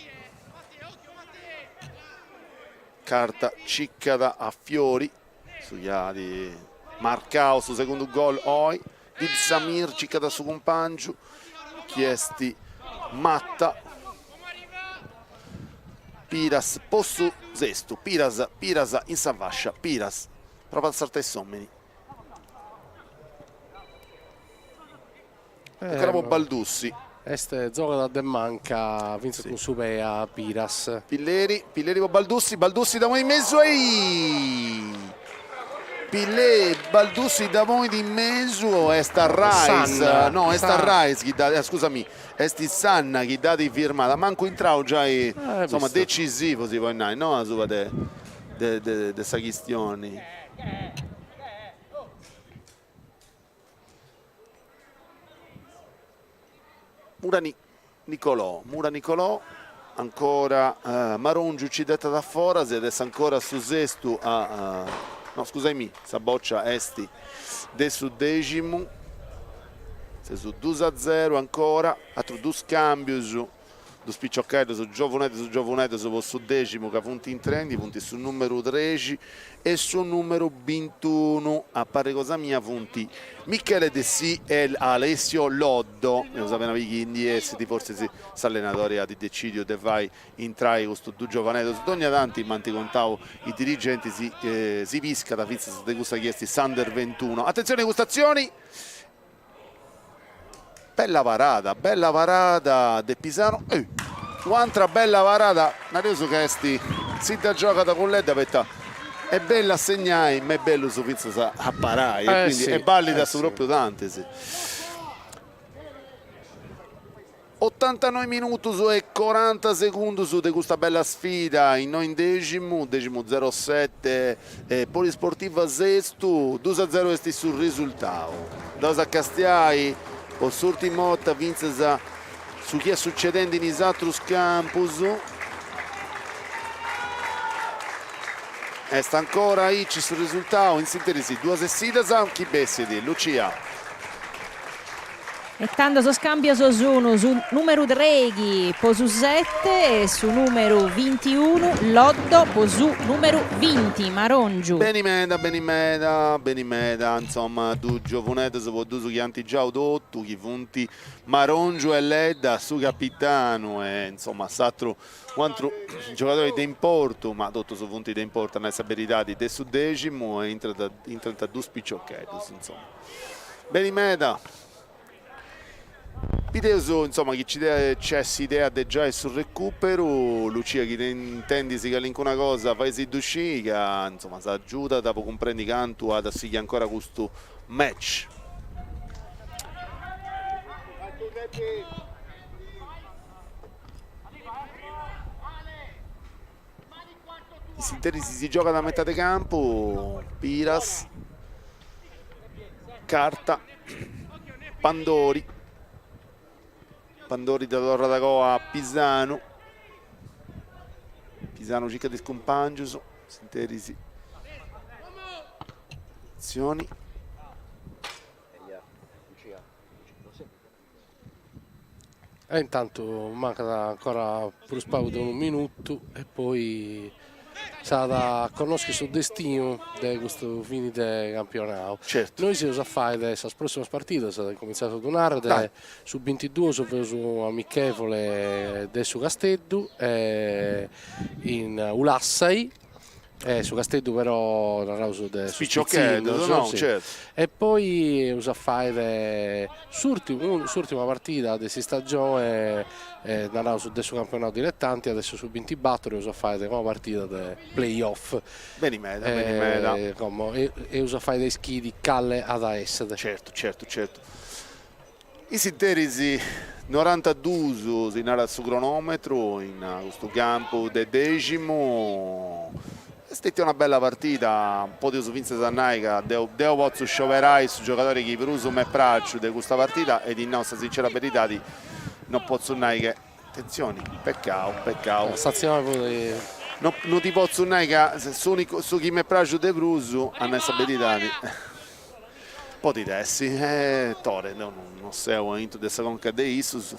Carta circat a Fiori, su chi at marcau su segundu gol oi, Dib Samir circat a su cumpàngiu chi est Matta, Piras po su Sestu, Piras, Piras in sa fascia, Piras provat a sartai s'omini. Ancora po Baldussi. Est giogat de manca fintzas cun su pei a Piras. Pilleri, Pilleri po Baldussi, Baldussi dda ponit in mesu ei! Pilleri, Baldussi dda ponit in mesu o est Arrais? No, est Arrais chi dda, scusami, est Sanna chi dd'at firmada, mancu intrau giai, insoma, decisivu si podit nai, no asuba de de sa chistioni. Mura Nicolò, Mura Nicolò, ancora Marongiu ci dd'etat a foras e adesso ancora su Sestu a, no scusaimì, sa boccia est de su Deximu, seus dus a zeru ancora, atrus dus cambius Dus piciocheddus giovuneddus giovuneddus po su Deximu ca funt intrendi funt su numeru trexi e su numeru bintunu, a parri cosa mia funt Michele Dessì e Alessio Loddo, eus apena biri chi ndi essit, fortzis s'allenadori at decidiu de fai intrai custus dus giovaneddus, dogna tanti m'ant contau is dirigentis si piscat fintzas de cussa chi est s'under ventuno. Atentzioni a custa atzioni Bella parada, bella parada de Pisano, eh, u'antra bella parada, nareus ca est, si dda giogat cun Ledda poita est bellu a segnai ma est bellu fintzas a parai e quindi est ballida a su propriu tantis. Otantanoi minutus e coranta segundus de custa bella sfida innoi in Deximu, Deximu zero sete Polisportiva Sestu, dus a zero est su resultau. Andaus a castiai po s'urtima 'orta fintzas su chi est succedendi in is atrus campus. Est ancora aici su resultau, in s'interis duas essidas chi bessit Lucia. E tando sos càmbios sun su nùmeru trèighi po su sete e su nùmeru bintiunu Loddo po su nùmeru binti Marongiu. Beni meda, beni meda, beni meda, insoma, dus giovuneddos po dus chi ant giau totu, chi funt Marongiu e Ledda, su capitanu e insoma s'atru u' atru giogadori de importu, ma totus funt de importu a nai sa beridadi, de su Deximu e intrant dus piciocheddus, insoma. Beni meda. Bideus insoma chi ci c'est s'idea de giai su recuperu, Lucia chi intendis calincuna cosa fai·si·ddu sciri ca insoma s'agiudat po cumprendi cantu at a sighi ancora custu match. In s'interis si giogat a metade campu, Piras, Carta, Pandori, Pandori dda torrat agoa a Pisanu, Pisanu circat is cumpangius, s'interis atzioni. E intantu mancat ancora prus pagu de unu minutu e poi. S'at a connoschi su destinu de custu fini de campionau. Certu. Nois eus a fai de sas prossimas partidas, incumentzaus a ddu narrer, de su bintiduus feus un'amichevole de su Casteddu in Ulassai E su Casteddu però naraus de sos Piciocheddos, no? Certu. E poi eus a fai s'urtimu s'urtima partida de s'istagione naraus de su campionau diletanti at essi su bintibator eus a fai una partida de play off. Beni meda, beni meda. Como eus a fai a ischiri cale at a essere. Certu, certu, certu. In s'interis norantaduus si narat su cronometru in custu campu de Deximu, est stetia una bella partida, podeus fintzas a nai ca deu deu potzu scioberai su giogadori chi prus m'est praxiu de custa partida e ti nau sa sincera beridadi no potzu nai che, atentzioni, pecau, pecau. S'atzioni fut. No no ti potzu nai ca s'unicu su chi m'est praxiu de prus, a nai sa beridadi Podit essi, eh Tore, deu no seu aintru de sa conca de issus,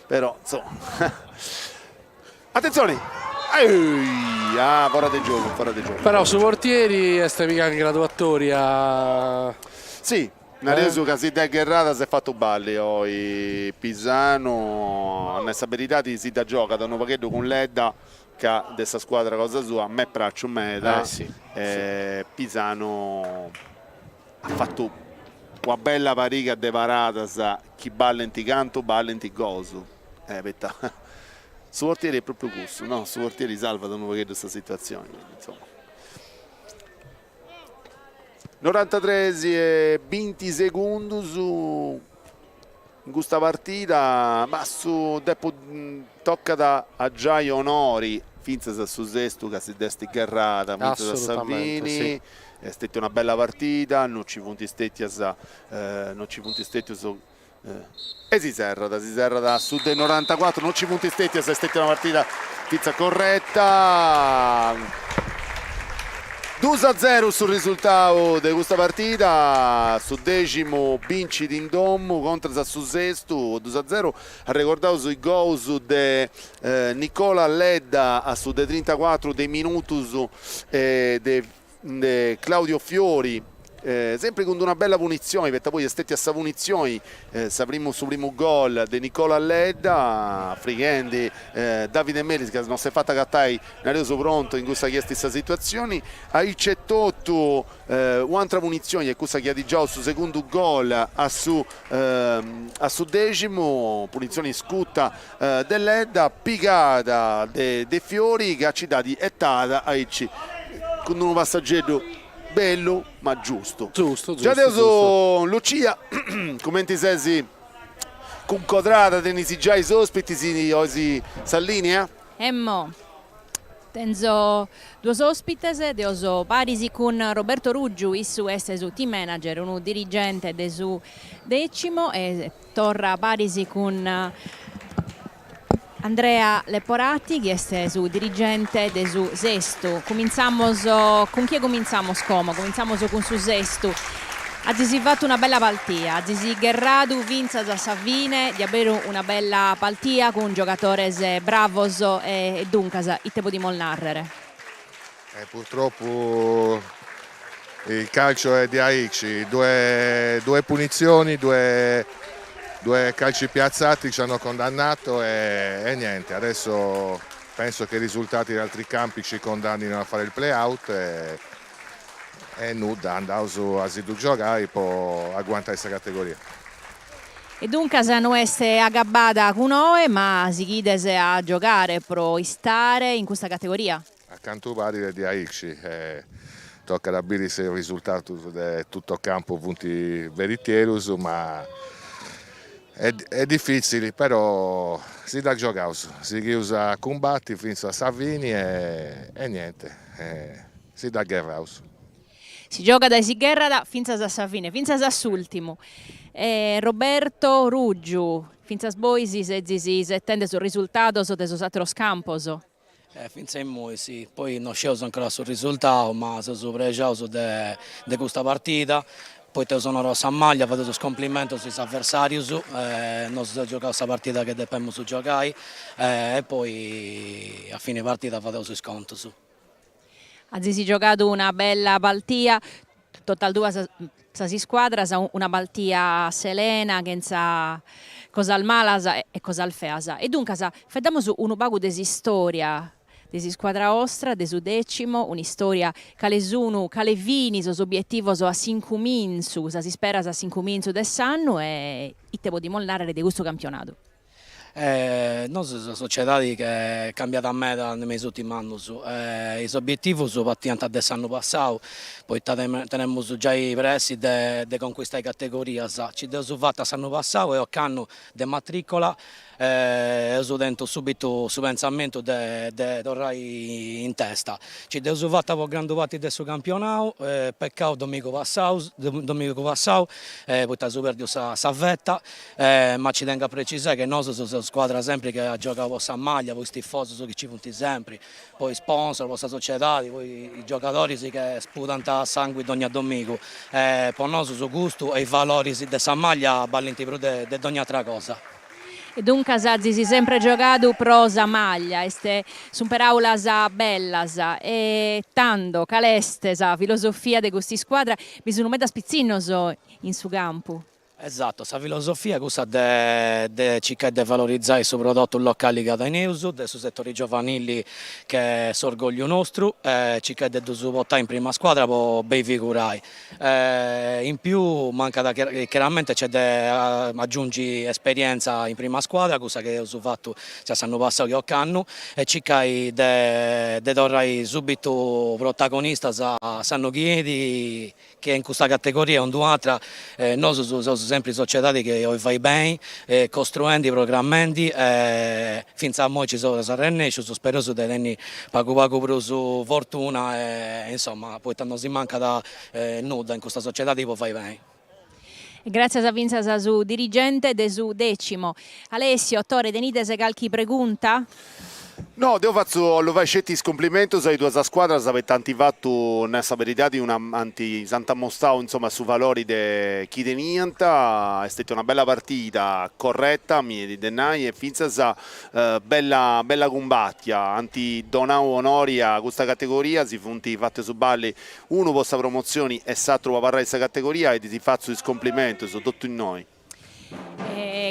però insoma. Atentzioni! Ah, fora de giogu, fora de giogu. Però su portieri est pigau in graduatoria. Si, nareus ca si dd'est gherrada s'est fatu balli oi Pisanu, a nai sa beridadi si dda giogat unu pagheddu cun Ledda ca de sa scuadra cosa sua m'est praxiu meda e Pisanu at fatu una bella pariga de paradas chi ballint cantu ballint gosu, poita su portieri est propriu cussu, no, su portieri salvat unu pagheddu sa situatzioni, quindi insoma. Norantatres e binti segundus in custa partida, ma su depu tocat a giai onori fintzas a su Sestu ca si dd'est gherrada fintzas a sa fini, est stetia una bella partida, no nci funt stetias no nci funt stetius e si serrat, si serrat a su de norantacuatru, no nci funt stetias, est stetia una partida fintzas corretta. Dus a zeru su risultau de custa partida, su Deximu bincit in domu contras a su Sestu, dus a zeru, arregordaus is gols de Nicola Ledda a su de trintacuatru de minutus e de Claudio Fiori Sempri cun d'una bella punitzioni, poita poi est stetia sa punitzioni sa primu su primu gol de Nicola Ledda, frighendi Davide Melis ca non s'est fatu agatai, nareus, prontu in cussa chi est sa situatzioni. Aici etotu u'antra punitzioni est cussa chi at giau su segundu gol a su a su deximu, punitzioni scuta de Ledda, pigada de Fiori ca ci dd'at 'etada aici cun d'unu passageddu Bellu ma giustu. Giustu, giustu. Già deus Lucia, cumenti ses cuncodrada, tenis giai is ospitis ois sa linea? Emmo, tenzo duos ospites, deo so paris cun Roberto Ruggiu, issu est su team manager, unu dirigente de su Decimo e torra paris cun Andrea Leporati chi est su dirigente de su Sestu. Cumintzamos, cun chie cumintzamos como? Cumintzamos cun su Sestu. Azis fatu una bella paltia, azis gherradu fintzas a sa fine, diaberu una bella paltia cun giogadores bravos e duncas ite podimus nàrrere? Purtroppo il calcio è diaici, due, due punizioni, due, due calci piazzati ci hanno condannato e, e niente, adesso penso che i risultati di altri campi ci condannino a fare il play out e, e nudda, andaus a si ddu giogai po aguantai sa categoria. E duncas no est agabbada cun oe, ma sighides a giogare pro istare in custa categoria? A cantu parit est diaici, tocat a biri si is risultatus de tutto campo funt veritierus, ma est difitzili, però si dda giogaus, sighius a cumbati fintzas a sa fini e niente, si dda gherraus. Si giogat e si gherrat fintzas a sa fine, fintzas a s'ùltimu. Roberto Ruggiu, fintzas bois sezis isetende sos risultados de sos àteros campos. Fintzas a immoi si, poi no scieus ancora su risultau, ma seus prexaus de de custa partida, poita eus onorau sa maglia, fadeus is complimentus a is aversarius, nosu eus giogau sa partida chi depemus giogai e poi a fini partida fadeus is contus. Azis giogadu una bella paltia, totas duas sas iscuadras, una paltia selena, chentza cosas malas e cosas feas. E duncas, faeddamus unu pagu de s'istoria de s'iscuadra 'ostra, de su Decimo, un'istoria cale sun, cale fin sos obietivos a s'incumintzu, sas isperas a s'incumintzu de s'annu e ite podimus nàrrere de custu campionadu. Nosu sa sociedadi che est cambiada meda me is ùrtimus annus, is obietivus partiant de s'annu passau, poita tenemus giai pressi de de concuistai categorias, ci dd'eus fata s'annu passau e ocannu de matricola eus tentu subitu su pentzamentu de de torrai in testa, ci dd'eus fata po grandu parti de su campionau, pecau domìnigu passau domìnigu passau poita eus pèrdiu sa sa veta Ma ci tengu a precisai che nosu seus scuadra sempri chi at giogau po sa maglia, po is tifosus chi ci funt sempri, po is sponsor, po sa sociedadi, po is giogadoris che spudant sangui dogna domigu. Po nosu su gustu e is valoris de sa maglia ballint prus de dogna atra cosa. E duncas azis sempre giogadu pro sa maglia, est sunt peraulas bellas. E tando cale est sa filosofia de custa iscuadra? Bi sun medas pitzinnos in su campu. Esatto, sa filosofia est cussa de de circai de valorizai su prodotu locali ca teneus, de su setori giovanili che est s'orgogliu nostru e circai de ddus portai in prima scuadra po bei figurai. In più mancat chiaramenti nc'est de agiungi esperienza in prima scuadra, cussa chi eus fatu sia s'annu passau chi ocannu e circai de de torrai subitu protagonistas s'annu chi 'enit Chi in custa categoria o in d'un'atra, nosu seus sempri sociedadi chi 'olit fai beni, costruendi, programmendi e fintzas a immoi ci seus arrennèscius, spereus de tenni pagu pagu prus fortuna e insoma, poita no si mancat nudda in custa sociedadi po fai beni. Gràtzias fintzas a su dirigente de su Decimo. Alessio, Tore, tenides calchi pregunta? No, deu fatzu, 'ollu fai sceti is cumplimentus a is duas scuadras poita ant fatu, nai sa beridadi, una ant s'ant ammostau insoma su valori de chi teniant, est stetia una bella partida corretta, mi 'enit de nai, e fintzas bella bella cumbatia, ant donau onori a custa categoria, si funt fatus balli unu po sa promotzioni e s'atru po abarrai in sa categoria e ddis fatzu is cumplimentus totu innoi.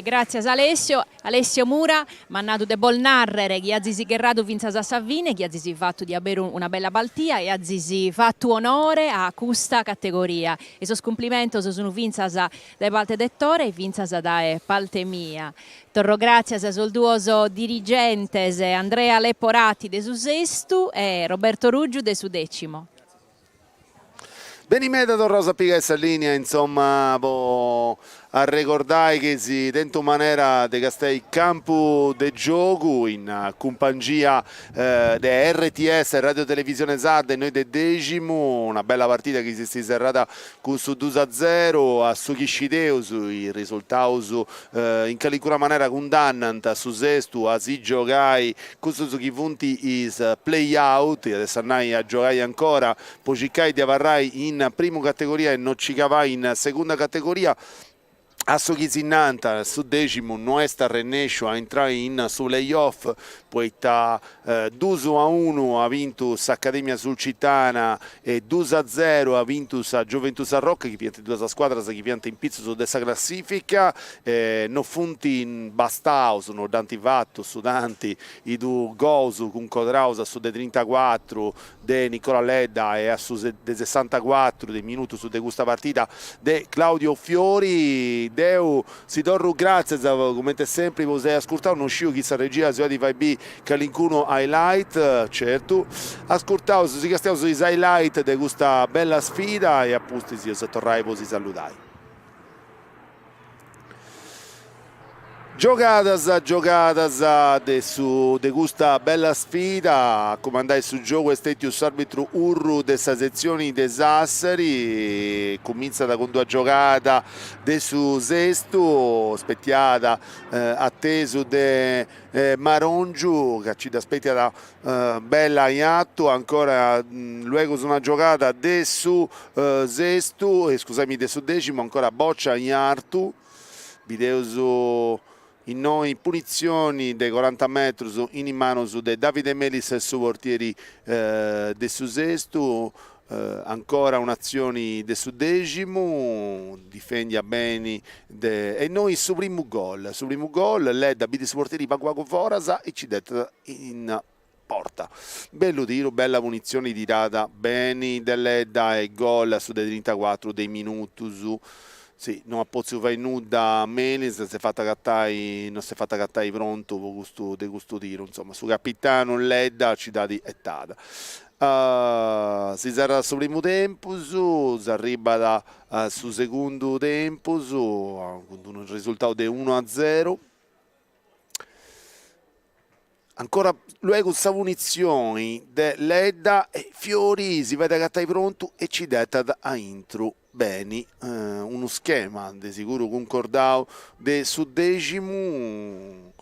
Gràtzias Alessio. Alessio Mura m'at nadu de bos nàrrere chi azis gherradu fintzas a sa fine, chi azis fatu diaberu una bella paltia e azis fatu onore a custa categoria. E sos cumplimentos sun fintzas dae parte de Tore e fintzas dae parte mia. Torro gràtzias a sos duos dirigentes, Andrea Leporati de su Sestu e Roberto Ruggiu de su Decimo. Beni meda torraus a pigai sa linea insomma po arregordai chi eis tentu manera de castiai Campu de Giogu in cumpangia de RTS Radio Televisione Sarda e innoi de Deximu, una bella partida chi s'est serrada cun su dus a zeru, a su chi scideus is risultaus in calincuna manera cundannant su Sestu a si giogai Cussus chi funt is play-out, iat essi a nai a giogai ancora po circai de abarrai in primu categoria e no nci cabai in segunda categoria, a su chi si nant, su Deximu no est arrennèsciu a intrai in su play-off poita dus a unu at bintu s'Academia Sulcitana e dus a zeru at bintu sa Gioventù Sarroch, chi fiant duas scuadras chi fiant in pitzus de sa classifica, no funt bastaus, no dd'ant fatu su tanti is dus gols cuncodraus a su de trintacuatru de Nicola Ledda e a su de sessantacuatru de minutus de custa partida de Claudio Fiori. Deu si torru gràtzias, cumenti sempri, po s'ai ascurtau, no sciu chi sa regia si 'olit fai biri Calincunu highlight, certu. Ascurtaus, si castiaus is highlight de custa bella sfida e a pustis eus a torrai po si saludai. Giogadas giogadas de su de custa bella sfida, a cumandai su giogu est stetiu s'arbitru Urru de sa setzioni de Sassari, cumintzat cun d'una giogada de su Sestu, spetiada atesu de Marongiu ca ci dda spetiat bella in atu, ancora luegus una giogada de su sestu, scusaimi de su deximu, ancora boccia in artu, bideus. Innoi punitzioni de coranta metrus in is manus de Davide Melis su portieri de su Sestu, ancora un'atzioni de su Deximu, difendia beni de e innoi su primu gol, su primu gol, Ledda bit su portieri pagu pagu foras e ci dd'etat in porta. Bellu tiru, bella punitzioni tirada beni de Ledda e gol a su de trintacuatru de is minutus. Si, no at potziu fai nudda Melis, s'est fatu agatai, no s'est fatu agatai prontu po custu de custu tiru, insoma, su capitanu Ledda ci dd'at 'etada. Si serrat su primu tempus, s'arribat a su segundu tempus cun unu resultau de unu a zeru. Ancora luegu sa punitzioni de Ledda e Fiori si fait agatai prontu e ci dd'etat a intru beni, unu schema de siguru cuncordau de su Deximu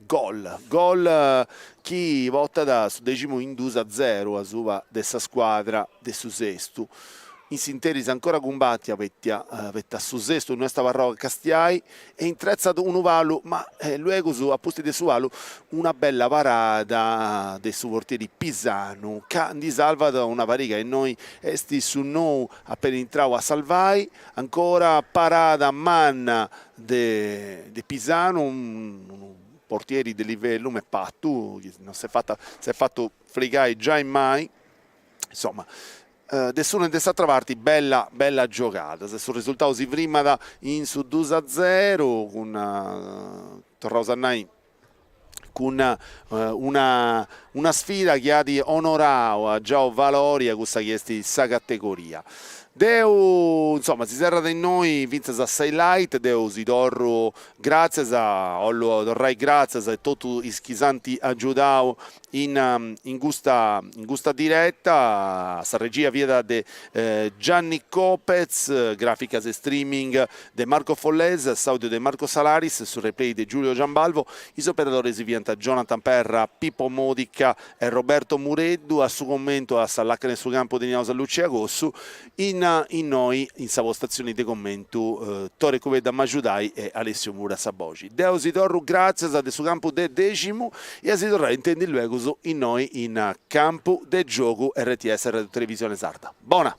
gol, gol chi portat su Deximu in dus a zeru asuba de sa scuadra de su Sestu. In s'interis ancora cumbatia poita su Sestu no est abarrau a castiai e intretzat unu palu, ma luegus a pustis de su palu una bella parada de su portieri Pisanu ca ndi salvat una pariga innoi est su nou apena intrau a salvai, ancora parada manna de Pisanu, unu portieri de livellu m'est partu chi non s'est fata s'est fatu frigai giai mai, insoma De s'una e de s'atra parti bella bella giogadas, su resultau si frimat in su dus a zeru cun, torraus a nai, cun una una sfida chi at onorau, at giau valori a cussa chi est sa categoria. Deu, insoma, si serrat innoi fintzas a s'highlight, deu si torru gràtzias, 'ollu torrai gràtzias a totu is chi s'ant agiudau in in custa in custa diretta, sa regia fiat de Gianni Copez, graficas e streaming de Marco Follesa, s'audio de Marco Salaris, su replay de Giulio Giambalvo, is operadores fiant Jonathan Perra, Pippo Modica e Roberto Mureddu, a su commentu a sa lacana 'e su campu teniaus a Lucia Cossu, in innoi in sa postazioni de commentu Tore Cubeddu a m'agiudai e Alessio Mura a sa boxi. Deu si torru gràtzias de su campu de Deximu e a si torrai a intendi luegus innoi in Campu de Giogu RTS Radiotelevisione Sarda. Bona!